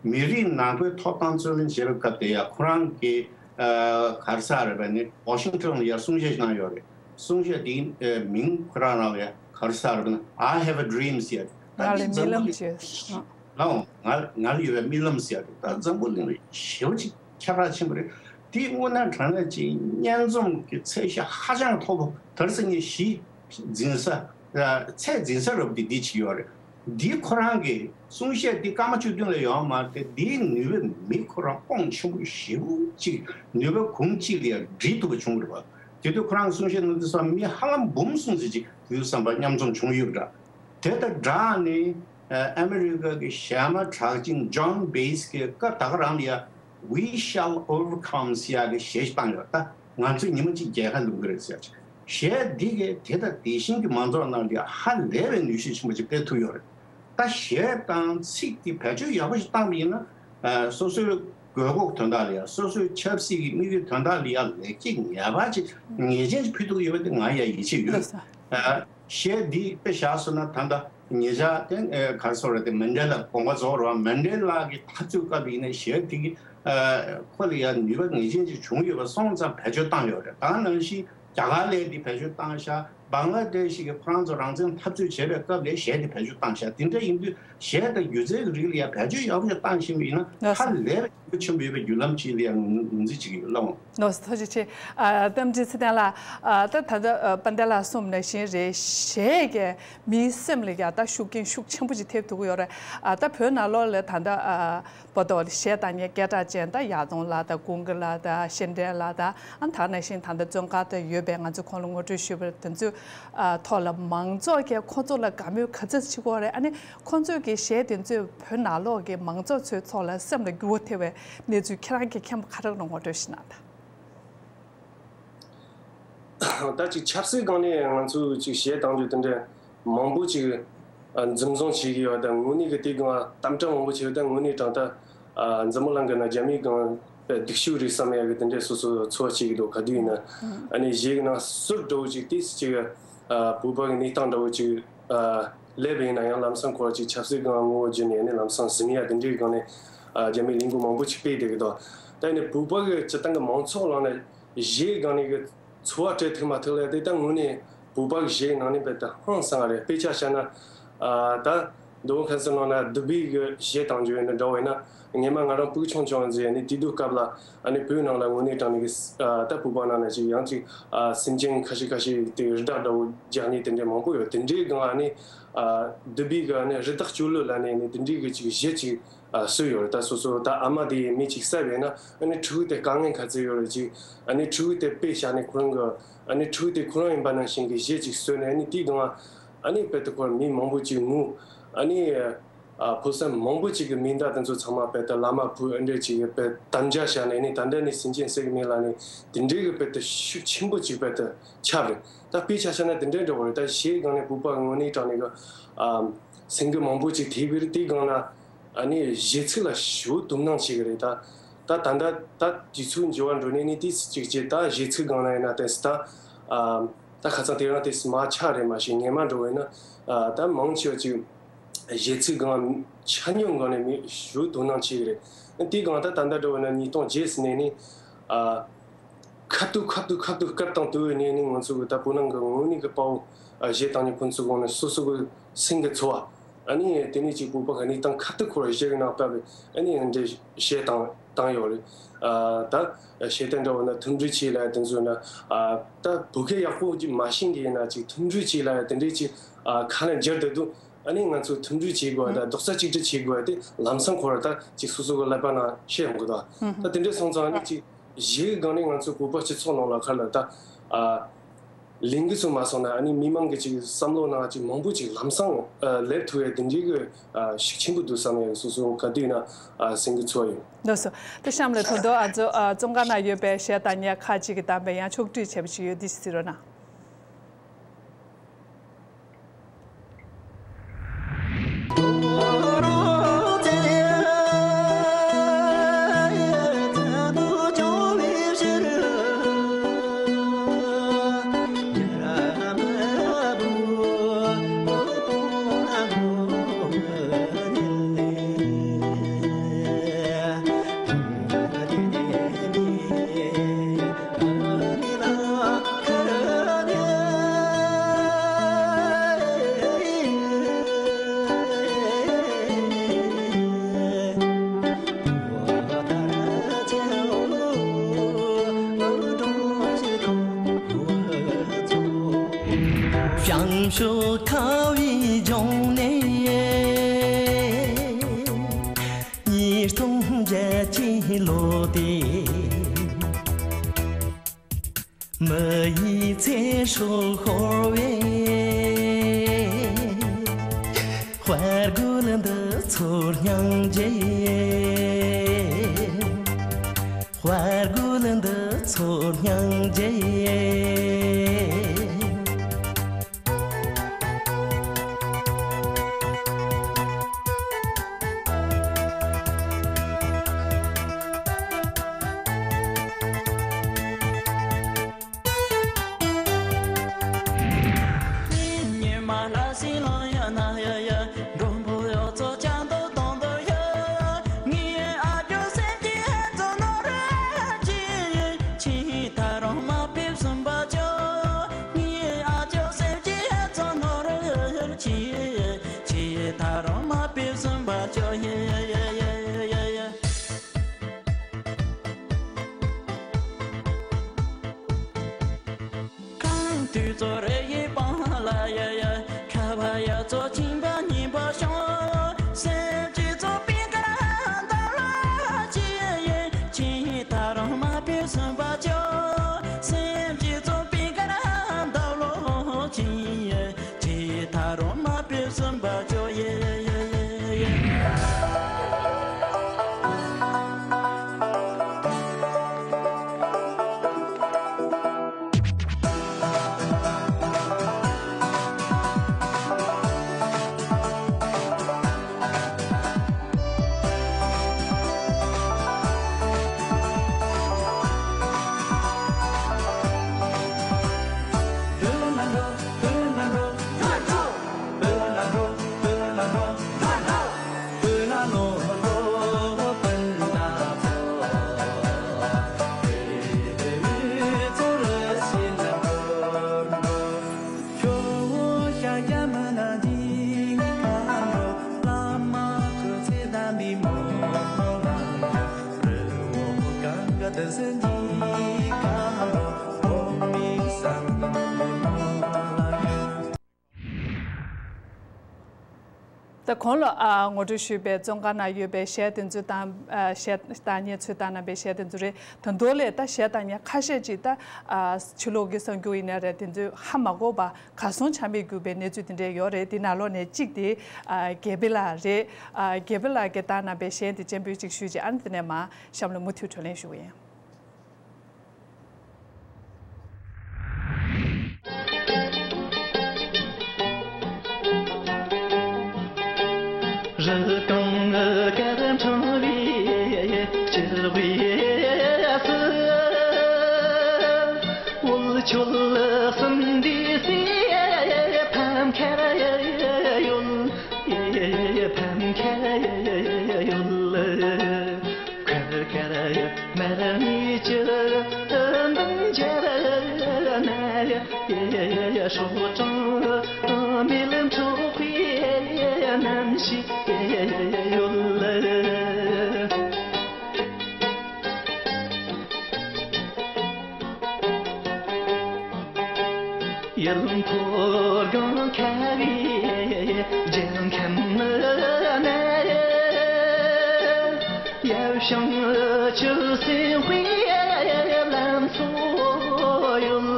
མི་རིགས་ནང་ཁུལ་ཐོབ་ཐང་རྩོད་ལེན་བྱེད་པའི་སྐབས་དེ་ཡ་ཁོ་རང་གི་ག་རེ་ཟེར་རེད་པ་ནི་ཝ་ཤིང་ཊོན་ལ་ཡ་གསུང་བཤད་གནང་ཡོད་རེད། གསུང་བཤད་དེའི་མིང་ཁོ་རང་རང་ལ་ཡ་ག་རེ་ཟེར་རེད་པ་ནི་I have a dream ཟེར་ཡ་རེད། ད་ང་ལ་འདི་འཛམ་བུ་རྨི་ལམ་གླིང་ཅིག་ལའང་ང་ང་ལ་ཡོད་པའི་རྨི་ལམ་ཟེར་ཡ་རེད། ད་འཛམ་བུ་གླིང་ལ་ཞེ་པོ་ཅིག་ཁྱད་པར་ཆེན་པོ་རེད། དེའི་དངོས་གནས་དྲང་གནས་ཀྱི་སྙན་རྩོམ་གྱི་ཚད་གཞི་ཧ་ཅང་མཐོ་པོ། དེར་སང་ཉིན་གཞི་འཛིན་ས་ཚད་འཛིན་ས་རབ་དེ་འདི་ཅིག་ཡོད་རེད། འདི་ཁོ་རང་གི་གསུང་བཤད་འདི་སྐར་མ་བཅུ་བདུན་ལས་ཡོད་མ་རེད་དེ། འདིའི་ནུས་པ་མི་ཁོ་རང་དཔུང་ཆེན་པོ་ཞེ་པོ་ཅིག་ནུས་པ་གུང་གཅིག་ལ་ཡང་སྒྲིལ་ཐུབ་པ་བྱུང་རེད་པ། དེ་དུས་ཁོ་རང་གི་གསུང་བཤད་ནང་དུ་སོང་མི་ཧ་ལམ་འབུམ་གསུམ་ཙམ་ཅིག་དུས་བསམ་པ་མཉམ་འཛོམས་བྱུང་ཡོད་པ་འདྲ། དེ་དང་སྦྲགས་ནས་ཨ་མི་རི་ཀ་གི་གཞས་མ་གྲགས་ཅན་ཇོན་བེས་ཀྱིས་སྐབས་ད་ག་རང་ལ་ཡ་We Shall Overcome ཟེར་ཡག་གི་གཞས་ཤིག་བཏང་ཡོད། ད་ང་ཚོས་ཉི་མ་གཅིག་རྒྱལ་ཁ་ལོན་གི་རེད་ཟེར་ཡག་གཞས་འདི་གས་དེ་དང་དེ་བཞིན་གྱི་མང་ཚོགས་ནང་ལ་ཡ་ཧ་ལས་པའི་ནུས་ཤུགས་ཆེན་པོ་ཅིག་སྤེལ་ཐུབ་ཡོད་རེད། ད་གཞས་དང་ཚིག་དེ་བེད་སྤྱོད་ཡག་པོ་ཞིག་བཏང་པ་ཡིན་ན་ཨ་སོ་སོའི་དགོས་མཁོ་དོན་དག་ལ་ཡ་སོ་སོའི་ཆབ་སྲིད་ཀྱི་དམིགས་ཡུལ་དོན་དག་ལ་ཡ་ལེགས་སྐྱེས་ངེས་པར་ཅིག་ངེས་ཅན་ཅིག་ཕུལ་ཐུབ་ཡོད་པ་དེ་ང་ཡ་ཡིད་ཆེས་ཡོད། ལགས་སོ། ཨ་གཞས་འདི་དཔེ་བཞག་སོང་ན་ད་ལྟ་ ཉེ་ཆར་དེ་ག་རེ་ཟེར་རེད། དེ་མན་ཌེ་ལ་དགོངས་པ་རྫོགས་རེད་བ། མན་ཌེ་ལ་གི་འཐབ་རྩོད་སྐབས་ཡིན་ན་གཞས་དེ་གི་ཁོ་ལ་ཡང་ནུས་པ་ངེས་ཅན་ཅིག་བྱུང་ཡོད་པ་སོང་ཙང་བེད་སྤྱོད་བཏང་ཡོད་རེད། ད་ག་ནང་བཞིན་རྒྱ་གར་ལ་དེ་བེད་སྤྱོད་བཏང་ཤག་བང་ལ་དེ་ཤི་གི་ཁོ་རང་ཚོ་རང་བཙན་འཐབ་རྩོད་བྱེད་པའི་སྐབས་ལ་གཞས་དེ་བེད་སྤྱོད་བཏང་ཤག་དེ་འདྲ་ཡིན་དུས་གཞས་དང་སྒྱུ་རྩལ་གྱི་རིགས་ལ་ཡང་བེད་སྤྱོད་ཡག་པོ་ཞིག་བཏང་ཤེས་པ་ཡིན་ན་ཧ་ལས་པའི་ཡག་པོ་ཆེན་པོ་ཡོད་པའི་བརྒྱུད་ལམ་ཅིག་ལ་ཡང་ངོས་འཛིན་བྱེད་ཀྱི་ཡོད་ལགས། ལགས་སོ། ཐུགས་རྗེ་ཆེ། ཨ། རྟ་མགྲིན་ཚེ་བརྟན་ལགས། ཨ། ད་ད་ལྟ་ཨ་དཔལ་ལྡན་ལགས་གསུངས་ནང་བཞིན་རེད། གཞས་ཀྱིས་མིའི་སེམས་ལ་ཡང་ད་ཤུགས་རྐྱེན་ཤུགས་ཆེན་པོ་ཅིག་ཐེབས་ཐུབ་ཀྱི་ཡོད་རེད། ཨ། ད་བོད་ནང་ལོགས་ལ་ད་ལྟ་ཨ་བོད་ཐོག་ལ་གཞས་བཏང་མཁན་སྐད་གྲགས་ཅན་ད་ཡར་ལུང་ལགས་དང་ཀུན་དགའ་ལགས་དང་ཤེས་ལྡན་ལགས་དང་། ཨ། ད་ནང་བཞིན་ད་ལྟ་བཙོན་ཁང་དུ་ཡོད་པའི་ང་ཚོ་ཁོང་ལ་ངོ་སྤྲོད་ཞུས་པ་དེ་ཚོའི་ཨ་ཐོག་ལ་མང་ཚོགས་ཀྱིས་ཁོང་ཚོ་ལ་དགའ་མོས་ག་ཚོད་བྱེད་ཀྱི་ཡོད་རེད། ཨ་ནི་ཁོང་ཚོས་ཀྱི་གཞས་དེ་ཚོས་བོད་ནང་ལོགས་ཀྱི་མང་ཚོགས་ཚོའི་ཐོག་ལ་སེམས་ལ་འགྱུར་བ་ཐེབས་པའི་གནས་ཚུལ་ཁྱེད་རང་གིས་མཁྱེན་པ་ག་རེ་རེད་ངོ་སྤྲོད་ཞུས་ན་ད། ད་ཅིག་ཆབ་སྲིད་སྒང་ནས་ང་ཚོས་ཅིག་གཞས་བཏང་རྒྱུ་དེ་འདྲ་མང་པོ་ཅིག་ཨ་འཛིན་བཟུང་བྱེད་ཀྱི་ཡོད། ད་དངོས་གནས་ཀྱི་དེ་སྒང་དམ་དྲག་མང་པོ་བྱས་ཡོད། ད་དངོས་གནས་དྲང་ད་ཨ་འཛམ་བུ་གླིང་གི་ནང་རྒྱ་མིའི་སྒང་པའི་སྡུག་ཤོས་རེད་བསམ་ཡག་གི་དེ་འདྲ་སོ་སོ་ཚོར་བ་བྱེད་ཀྱི་འདུག་ག་དུས་ཡིན་ན་ཨ་ནི་གཞས་ཀྱི་ནང་ཟུར་འདྲ་བོ་ཅིག་ཏིས་ཅིག་ཨ་བོད་པ་གི་གནས་སྟངས་འདྲ་བོ་ཅིག་ཨ་སླེབས་པ་ཡིན་ན་ཡང་ལམ་སང་ཁོ་ཅིག་ཆབ་སྲིད་སྒང་ངོ་བོ་བརྗེས་ནས་ནི་ལམ་སང་ཟིན་ཡ་དེ་འདྲའི་སྒང་ནས་ཨ་རྒྱ་མིའི་ལས་འགུལ་མང་པོ་ཅིག་སྤེལ་བསྡད་ཀྱི་འདུག་ད་ཡིན་ནའི་བོད་པ་གི་སྤྱི་བཏང་གི་མང་ཚོགས་ལངས་ནས་གཞས་སྒང་ནས་གི་འཚོ་བ་སྤྲད་ཐུབ་མ་ཐུབ་ལ་དེ་ད་དངོས་གནས་བོད་པ་གི་གཞས་ནང་ནས་རྦད་དེ་ཧང་སང་བ་རེད། དཔེ་ཆ་བཞག་ན་ཨ་ད་མདོ་དབུས་ཁམས་གསུམ་ནང་ན་བདུད་བྷེ་གི་གཞས་བཏང་རྒྱུ་ཡིན་ན་འདྲ་བོ་ཡིན་ན་སྔོན་མ་ང་རང་སྤུ་གུ་ཆུང་ཆུང་ཟེར་ནས་དེ་དུས་སྐབས་ལ་ཨ་ནི་བོད་ནང་ལ་དངོས་གནས་དྲང་གནས་ཀྱི་ཨ་ད་བོད་པ་ནང་ན་ཅིག་ཡང་ཅིག་ཨ་སེམས་ཅན་ཁ་ཤས་ཁ་ཤས་དེ་རི་དྭགས་འདྲ་བོ་རྒྱག་ནས་དེ་འདྲའི་མང་པོ་ཡོད། དེ་འདྲའི་སྒང་ཨ་ནི་ཨ་བདུད་བྷེ་གི་ཨ་ནི་རི་དྭགས་སྐྱོབ་གླུ་ལབ་ནས་ནི་དེ་འདྲའི་གི་ཅིག་གཞས་ཅིག་ཨ་བཟོས་ཡོད་རེད། ད་སོ་སོ་ད་ཨ་མ་དེ་མི་ཅིག་བསད་པས་ན་ཨ་ནི་ཕྲུ་གུ་དེ་དཀའ་ངལ་ག་ཚོད་ཡོད་རེད། ཅིག་ཨ་ནི་ཕྲུ་གུ་དེ་དཔེ་བཞག་ནས་ཁོ་རང་གི་ཨ་ནི་ཕྲུ་གུ་དེ་ཁོ་རང་ཡིན་པ་ནང་བཞིན་གྱི་གཞས་ཅིག་བཟོས་ནས་ཨ་ནི་དེའི་སྒང་ཨ་ནི་དཔེ་དེ་ཁོར་མི་མང་པོ་ཅིག་ངུ། ཨ་ནི་ཨ་ཕོ་གསར་མང་པོ་ཅིག་གི་མིང་བརྡ་དེ་ཚོ་ཚང་མ་དཔེ་དེ་བླ་མ་བུ་ཨ་འདྲས་ཅིག་གི་དཔེ་དམ་བཅའ་བཞག་ནས་ཨ་ནི་ད་ལྟ་ནི་སེམས་ཅན་བསད་གི་མེད་ལ་ནི་དེ་འདྲའི་གི་དཔེ་དེ་ཤུགས་ཆེན་པོ་ཅིག་དཔེ་དེ་ཁྱབ་རེད། ད་དཔེ་ཆ་བཞག་ན་དེ་འདྲའི་འདྲ་བོ་རེད། ད་གཞས་སྒང་ནས་བོད་པ་དངོས་གནས་དྲང་གནས་གི་ཨ་སེམས་འགུལ་མང་པོ་ཅིག་ཐེབས་གི་རེད། དེའི་སྒང་ལ། ཨ་ནི་གཞས་ཚིག་ལ་ཞེ་པོ་དོ་སྣང་བྱེད་ཀྱི་རེད་ད། ད་ད་ལྟ་ད་དུས་ཚོད་འགྱུར་བ་འགྲོ་ནས་ནི་ཏིས་ཅིག་བྱས་ད་གཞས་ཚིག་སྒང་ལ་ཡིན་ན་ཏིས་ད་ཨ་ད་ཁ་སང་དེ་རིང་ཏིས་མ་ཆགས་རེད། མ་གཞི་སྔོན་མ་འགྲོ་བས་ན་ཨ་ད་མང་ཆེ་བ་ཅིག་གཞས་ཚིག་སྒང་ཆ་སྙོམས་སྒང་ནས་མི་ཞེ་པོ་དོ་སྣང་བྱེད་ཀྱི་རེད། དེའི་སྒང་ད་ད་ལྟ་འགྲོ་བས་ན་ཉིས་སྟོང་བརྒྱད་ནས་ནི་ཨ། ཁ་ཐུག་ཁ་ཐུག་ཁ་ཐུག་སྐབས་དང་དུ་བའི་གནས་ནི་ང་ཚོ་གི་ད་བོད་ནང་གི་དངོས་གནས་ཀྱི་དཔའ་བོ་ཨ་གཞས་བཏང་མཁན་ཁོང་ཚོ་གོང་ནས་སོ་སོ་གི་སེམས་ཀྱི་ཚོར་བ་ཨ་ནི་དེ་ནས་ཅིག་བོད་པ་གི་གནས་སྟངས་ཁ་ཐུག་ཁོ་ར་གཞས་ཀྱི་ནང་བཏབ་པའི་ཨ་ནི་འདི་གཞས་བཏང་བཏང་ཡོད་རེད། ཨ་ད་གཞས་བཏང་འདྲ་བོ་ན་མཐུན་སྒྲིལ་བྱེད་ལ་དེ་ཚོ་ན་ཨ་ད་བོད་སྐད་ཡག་པོ་ཅིག་མ་ཤེས་མཁན་ཡིན་ན་ཅིག་མཐུན་སྒྲིལ་བྱེད་ལ་དེ་འདྲས་ཅིག་ཨ་ཁ་ལན་འཇལ་བསྡད་འདུག་ཨ་ནི་ང་ཚོ་མཐུན་སྒྲིལ་བྱེད་དགོས་པ་དང་རྡོག་རྩ་གཅིག་སྒྲིལ་བྱེད་དགོས་པ་དེ་ལམ་སང་ཁོ་ར་ད་ཅིག་སོ་སོ་གི་ཀླད་པ་ནང་ཤེས་ཡོང་གི་འདུག་ད་དེ་འདྲས་སོང་ཙང་ཨ་ནི་ཅིག་གཞས་སྒང་ནས་ང་ཚོ་བོད་པ་སྤྱི་ཚོགས་ནང་ལ་ཁ་ལ་ད་ཨ་ལས་འགུལ་ཚོ་མ་སོང་ན་ཨ་ནི་མི་མང་གི་ཅིག་བསམ་བློ་ནང་ཅིག་མང་པོ་ཅིག་ལམ་སང་ཨ་སླེབས་ཐུབ་ཡ་དེ་འདྲའི་གི་ཨ་ཤུགས་ཆེན་པོ་འདུག་བསམ་ཡ་སོ་སོ་ག་དུས་ན་ཨ་སེམས་ཀྱི་ཚོར་བ་ཡོད། ལགས་སོ། དེ་གཤམ་ལ་ད་དུང་ཨ་ཚོ་ཨ་བཙོན་ཁང་ན་ཡོད་པའི་གཞས་བཏང་མཁན་ཁག་ཅིག་གི་བཏང་པའི་ཡང་ཕྱོགས་བསྒྲིགས་བྱས་པ་ཞིག་ཡོད་དེ་ཞིག་གཟིགས་རོགས་གནང་། བྱང་ཕྱོགས་ཁ་བའི་ལྗོངས་ནས། ཉིས་སྟོང་བརྒྱད་ཀྱི་ལོ་དེ། མི་ཡི་ཚེ་སྲོག་ཤོར་བའི། དཔའ་རྒོད་འདི་ཚོར་སྙིང་རྗེ། དཔའ་རྒོད་འདི་ཚོར་སྙིང་རྗེ། གོང་ལ་ཨ་ངོ་སྤྲོད་ཞུས་པའི་བཙོན་ཁང་ནང་ཡོད་པའི་གཞས་དེ་ཚོ་དང་། ཨ་གཞས་བཏང་མཁན་ཚོས་བཏང་གནང་པའི་གཞས་དེ་ཚོ་རེད། ད་མདོ་ལས་ད་གཞས་བཏང་མཁན་ཁ་ཤས་ཅིག་ད་ཨ་ཕྱི་ལོགས་ཀྱི་གསར་འགྱུར་ཡིན་ན་རེད། དེ་ཚོས་ཧ་མ་གོ་བ་གར་སོང་ཆ་མེད་གྱུར་པའི་གནས་ཚུལ་དེ་འདྲས་ཡོད་རེད། དེ་ནང་ལོགས་ནས་གཅིག་དེ་ཨ་དགེ་འཕེལ་ལགས་རེད། ཨ་དགེ་འཕེལ་ལགས་ཀྱིས་བཏང་གནང་པའི་གཞས་དེ་སྤྱན་འབུལ་ཅིག་ཞུས་རྗེས། ཨ་ནི་དེ་ནས་མར་གཤམ་ལ་མུ་མཐུད་བགྲོ་གླེང་ཞུ་གི་ཡིན། རི་སྒང་དཀར་འཕྲེང་བའི་སྤྱིལ་བུའི་ཟུར། འོལ་ཆོལ་གསུམ་འདུས་སའི་ཕམ་ཁ་ཡོལ། ཕམ་ཁ་ཡོལ། ཁ་ཁ་མར་མེ་ལྕེ་འདམ་འབྱར་ན། སྲོག་དྲང་མེ་ལ་འཕྲོག་པའི་རྣམ་ཤེས་ཡོད། ཡུལ་འཁོར་སྒང་ཁ་བའི་རྒྱལ་ཁམས་ན། ཡབ་བྱང་ཆུབ་སེམས་དཔའི་ལམ་ཚོགས་ཡོད།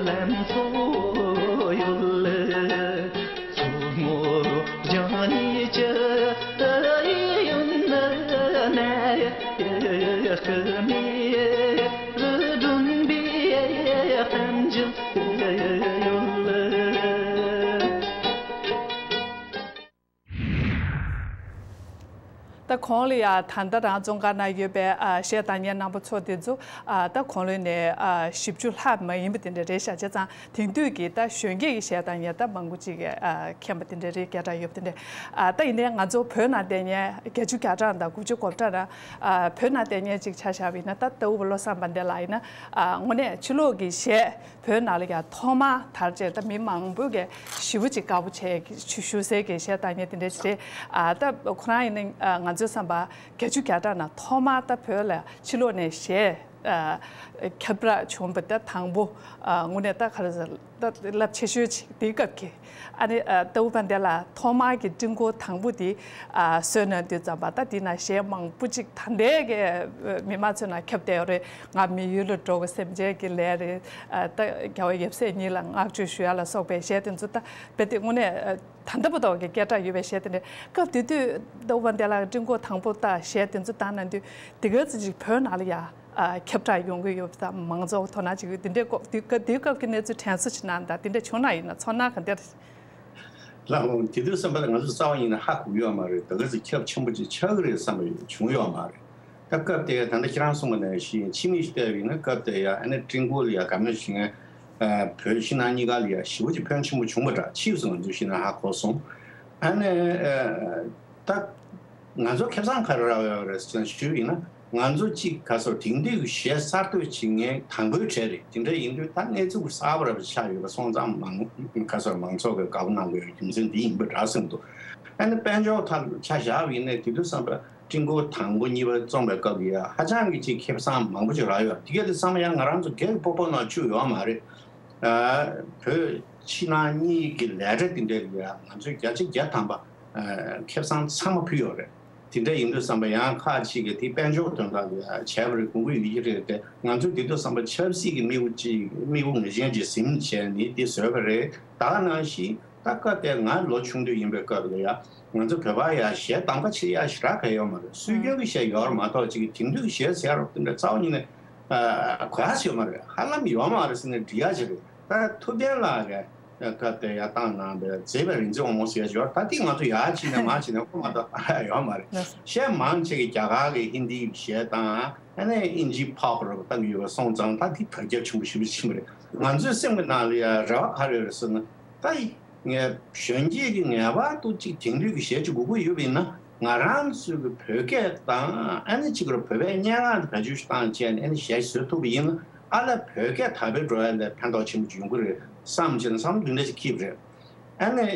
ལམ་ཚོགས་ཡོད། མཚོ་སྔོན་རྒྱང་ཉེ་ཅི་ཡོད་ན། སྐུ་མེ་རུ་སྒྲོན་པའི་གཏམ་རྒྱུད་ཡོད། ད་གོང་ལ་ཡ་ད་ལྟ་རང་བཙོན་ཁང་ནང་ཡོད་པའི་ཨ་གཞས་བཏང་མཁན་རྣམ་པ་ཚོ་དེ་ཚོ་ཨ་ད་གོང་ལོན་ནས་ཨ་བཞི་བཅུ་ལྷག་མ་ཡིན་པ་དེ་འདྲ་རེད་ཤག་བྱས་ཙང་དེང་དུས་ཀྱི་ད་གཞོན་སྐྱེས་ཀྱི་གཞས་བཏང་མཁན་ད་མང་པོ་ཅིག་གིས་ཨ་མཁྱེན་པ་དེ་འདྲ་རེད། སྐད་གྲགས་ཡོད་པ་དེ་འདྲ། ཨ་ད་ཡིན་ནའི་ང་ཚོ་བོད་ནང་བསྡད་མཁན་བརྒྱད་ཅུ་གྱ་གྲངས་དང་དགུ་བཅུ་གོ་གྲངས་ར་ཨ་བོད་ནང་བསྡད་མཁན་ཅིག་ཆ་བཞག་པ་ཡིན་ན། ད་ལྟ་བུ་བློ་བཟང་དཔལ་ལྡན་ལགས་ཡིན་ན་ཨ་དངོས་གནས་ཕྱི་ལོགས་ཀྱི་གཞས། བོད་ནང་ལ་ཡང་ཐོག་མར་དར་རྗེས་ད་མི་མང་པོས་ཀྱི་ཞེ་པོ་ཅིག་དགའ་པོ་བྱས་ཞུ་ཞུ་སའི་གི་གཞས་བཏང་མཁན་དེ་འདྲ་ཞིག་རེད། ཨ་ད་ཁོ་རང་ཡིན་ན་ཨ་ང་ཚོའི་བསམ་པ་བརྒྱད་ཅུ་གྱ་གྲངས་ནང་ཐོག་མར་ད་བོད་ལ་ཕྱི་ལོགས་ནས་གཞས་ཨ་ཁྱབ་བསྒྲགས་བྱུང་བ་ད་དང་པོ། ཨ་དངོས་གནས་ད་ག་རེ་ཟེར། ད་རླབས་ཆེ་ཤོས་ཅིག་དེའི་སྐབས་ཀྱི། ཨ་ནི་ཨ་ལྟ་བུ་དཔལ་ལྡན་ལགས་ཐོག་མར་གྱི་ཀྲིང་ཀོ་དང་པོ་དེ་ཨ་བཟོས་གནང་དུས་ཙམ་པ་ད་དེ་ན་གཞས་མང་པོ་ཅིག་ད་ལྟའི་གི་མི་མང་ཚོའི་ནང་ཁྱབ་བསྡད་ཡོད་རེད། ང་མི་ཡུལ་ལ་འགྲོ་དགོས། སེམས་ཅན་གྱི་ལས་རེད། ཨ་ད་རྒྱལ་བ་ཡབ་སྲས་གཉིས་ལ་བསྔགས་བརྗོད་ཞུ་ཡ་ལ་སོགས་པའི་གཞས་དེ་ཚོ་ད་རྦད་དེ་དངོས་གནས་ཨ་ད་ལྟ་བར་དུ་གི་སྐད་གྲགས་ཡོད་པའི་གཞས་དེ་འདྲ། སྐབས་དེ་དུས་ལྟ་བུ་དཔལ་ལྡན་ལགས་ཀྲིང་ཀོ་དང་པོ་ད་གཞས་དེ་ཚོ་བཏང་གནང་དུས་དེ་ག་ཙམ་ཅིག་བོད་ནང་ལ་ཡ། ཨ་ཁྱབ་བསྒྲགས་ཡོང་གི་ཡོད་པ་དང་། མང་ཚོགས་དོ་སྣང་བྱེད་ཀྱི་ཡོད། དེ་འདྲའི་སྐོར་དེ་སྐབས་དེའི་སྐབས་ཀྱི་གནས་ཚུལ་དྲན་གསོ་ཞིག་གནང་དང་། དེ་འདྲ་བྱུང་ན་ཡིན་ན་ཚོར་སྣང་ག་འདྲ། ལགས་འོང་། དེ་དུས་བསམ་པ་ལ་ང་ཚོ་རྩ་བ་ཉིད་ནས་ཧ་གོ་གི་ཡོད་མ་རེད། ད་ག་ཚོད་ཁྱབ་ཆེན་པོ་ཅིག་ཆགས་ཀྱི་རེད་བསམ་པ་ཡོད། བྱུང་ཡོད་མ་རེད། ད་སྐབས་དེ་ད་ལྟ་ཁྱེད་རང་གསུངས་པ་ནང་བཞིན་ཕྱི་མིག་ཅིག་བལྟས་པ་ཡིན་ན། སྐབས་དེ་ཡ་ཨ་ནི་ཀྲིང་ཀོ་ལ་ཡ་དགའ་མོས་བྱེད་མཁན་ཨ་བོད་ཕྱི་ནང་གཉིས་ཀ་ལ་ཡ་ཞེ་པོ་ཅིག་ཕོན་ཆེན་པོ་བྱུང་བ་འདྲ། ཕྱིས་སུ་ང་ཚོས་ཤེས་ན་ཧ་གོ་སོང་། ཨ་ནི་ཨ་ད། ང་ཚོ་ཁེ་བཟང་ག་རེ་རག་ཡོད་རེད་ཟེར་ན་ཞུས་ཡིན་ན། ང་ཚོ་གཅིག་ག་སོར་དེང་དུས་ཀྱི་གཞས་གསར་གཏོད་བྱེད་མཁན་དང་པོའི་གྲས་རེད། དེ་འདྲ་ཡིན་དུས་ད་གནས་ཚུལ་གསར་པ་རབ་ཆགས་ཡོད་པ་སོང་ཙང་། མང་ག་སོར་མང་ཚོགས་ཀྱི་དགའ་པོ་གནང་དགོས་ཡོད་རྒྱུ་མཚན་འདི་ཡིན་པ་འདྲ་སེམས་འདུག་ཨ་ནི་དཔལ་འབྱོར་ཐད་ཆ་བཞག་པ་ཡིན་ན། དེ་དུས་བསམ་པ་ཀྲིང་ཀོ་དང་པོ་གཉིས་པ་རྩོམ་པའི་སྐབས་ཀྱི་ཡ་ཧ་ཅང་གི་ཅིག་ཁེ་བཟང་མང་པོ་ཅིག་རག་ཡོད། དེ་ག་དུས་བསམ་ཡང་ང་རང་ཚོ་སྒེར་གྱི་སྤོ་སྤོ་ནང་བཅུག་ཡོད་མ་རེད། ཨ་བོད་ཕྱི་ནང་གཉིས་ཀྱི་ལས་གྲྭ་དེ་འདྲ་ལ་ཡ་ང་ཚོས་བརྒྱ་ཆ་བརྒྱ་ཐམ་པ་ཨ་ཁེ་བཟང་ཚང་མ་ཕུལ་ཡོད་རེད། དེ་འདྲ་ཡིན་དུས་བསམ་པ་ཡང་ཁག་ཅིག་གིས་དེ་དཔལ་འབྱོར་དོན་དག་ལ་ཡ་བྱས་པ་རེད། དགོས་མཁོ་ཡོད་ཀྱི་རེད་དེ། ང་ཚོས་དེ་དུས་བསམ་པ་ཆབ་སྲིད་ཀྱི་དམིགས་ཡུལ་ཅིག་དམིགས་ཡུལ་ངེས་ཅན་ཅིག་ཟིན་བྱས་ནས་དེ་བཟོས་པ་རེད། ད་ག་ནང་བཞིན་ད་སྐབས་དེ་ང་ལོ་ཆུང་དུས་ཡིན་པའི་སྐབས་ལ་ཡ། ང་ཚོ་བོད་པ་ཡ་གཞས་གདམ་ག་བྱེད་ཡ་ཞེ་དྲག་ག་ཡོད་མ་རེད། སྲོལ་རྒྱུན་གྱི་གཞས་ཡོད་རེད་མ་གཏོགས། ཅིག་དེང་དུས་གཞས་ཟེར་རོགས་དེ་འདྲ་རྩ་བ་ཉིད་ནས་ཨ་གོ་ཡ་ཞིག་ཡོད་མ་རེད། ཧ་ལམ་ཡོད་མ་རེད་ཟེར་ནས་འབྲི་ཡ་ཞིག་རེད། ད་ཐུབ་བསྟན་ལགས་ཀྱིས་སྐབས་དེ་ཡ་བཏང་གནང་བའི་མཛེས་པའི་རིག་འཛིན་དབང་མོ་ཟེར་ཡ་ཞིག་ཡོད་རེད། ད་དེ་ང་ཚོ་ཡ་ཕྱིན་ནས་མ་ཕྱིན་ནས་ཁོ་མ་གཏོགས་ཡོད་མ་རེད། གཞས་མང་ཆེ་གི་རྒྱ་གར་གྱི་ཧིན་དིའི་གཞས་དང་། ཨ་ནི་ཨིན་ཇི་ཕོབ་རོགས་བཏང་གི་ཡོད་པ་སོང་ཙང་། ད་དེ་དར་ཁྱབ་ཆེན་པོ་ཞེ་པོ་ཕྱིན་པ་རེད། ང་ཚོའི་སེམས་ཀྱི་ནང་ལ་ཡ་རེ་བ་ག་རེ་ཡོད་རེད་ཟེར་ན། ད་ངས་གཞོན་སྐྱེས་ཀྱི་ངེས་པར་དུ་གཅིག་དེང་དུས་ཀྱི་གཞས་ཅིག་དགོས་ཀྱི་ཡོད་པ་ཡིན་ན། ང་རང་ཚོའི་གི་བོད་སྐད་དང་། ཨ་ནི་གཅིག་ར་བོད་པའི་སྙན་ངག་དེ་བེད་སྤྱོད་བཏང་བྱས་ནས་ཨ་ནི་གཞས་བཟོ་ཐུབ་པ་ཡིན་ན། ཨ་ལ་བོད་སྐད་དར་སྤེལ་འགྲོ་ཡ་ལ་ཕན་ཐོགས་ཆེན་པོ་ཅིག་ཡོང་གི་རེད་བསམ་བྱས་ནས་བསམ་བློ་འདི་འདྲ་ཞིག་འཁྱེར་བ་རེད། ཨ་ནི་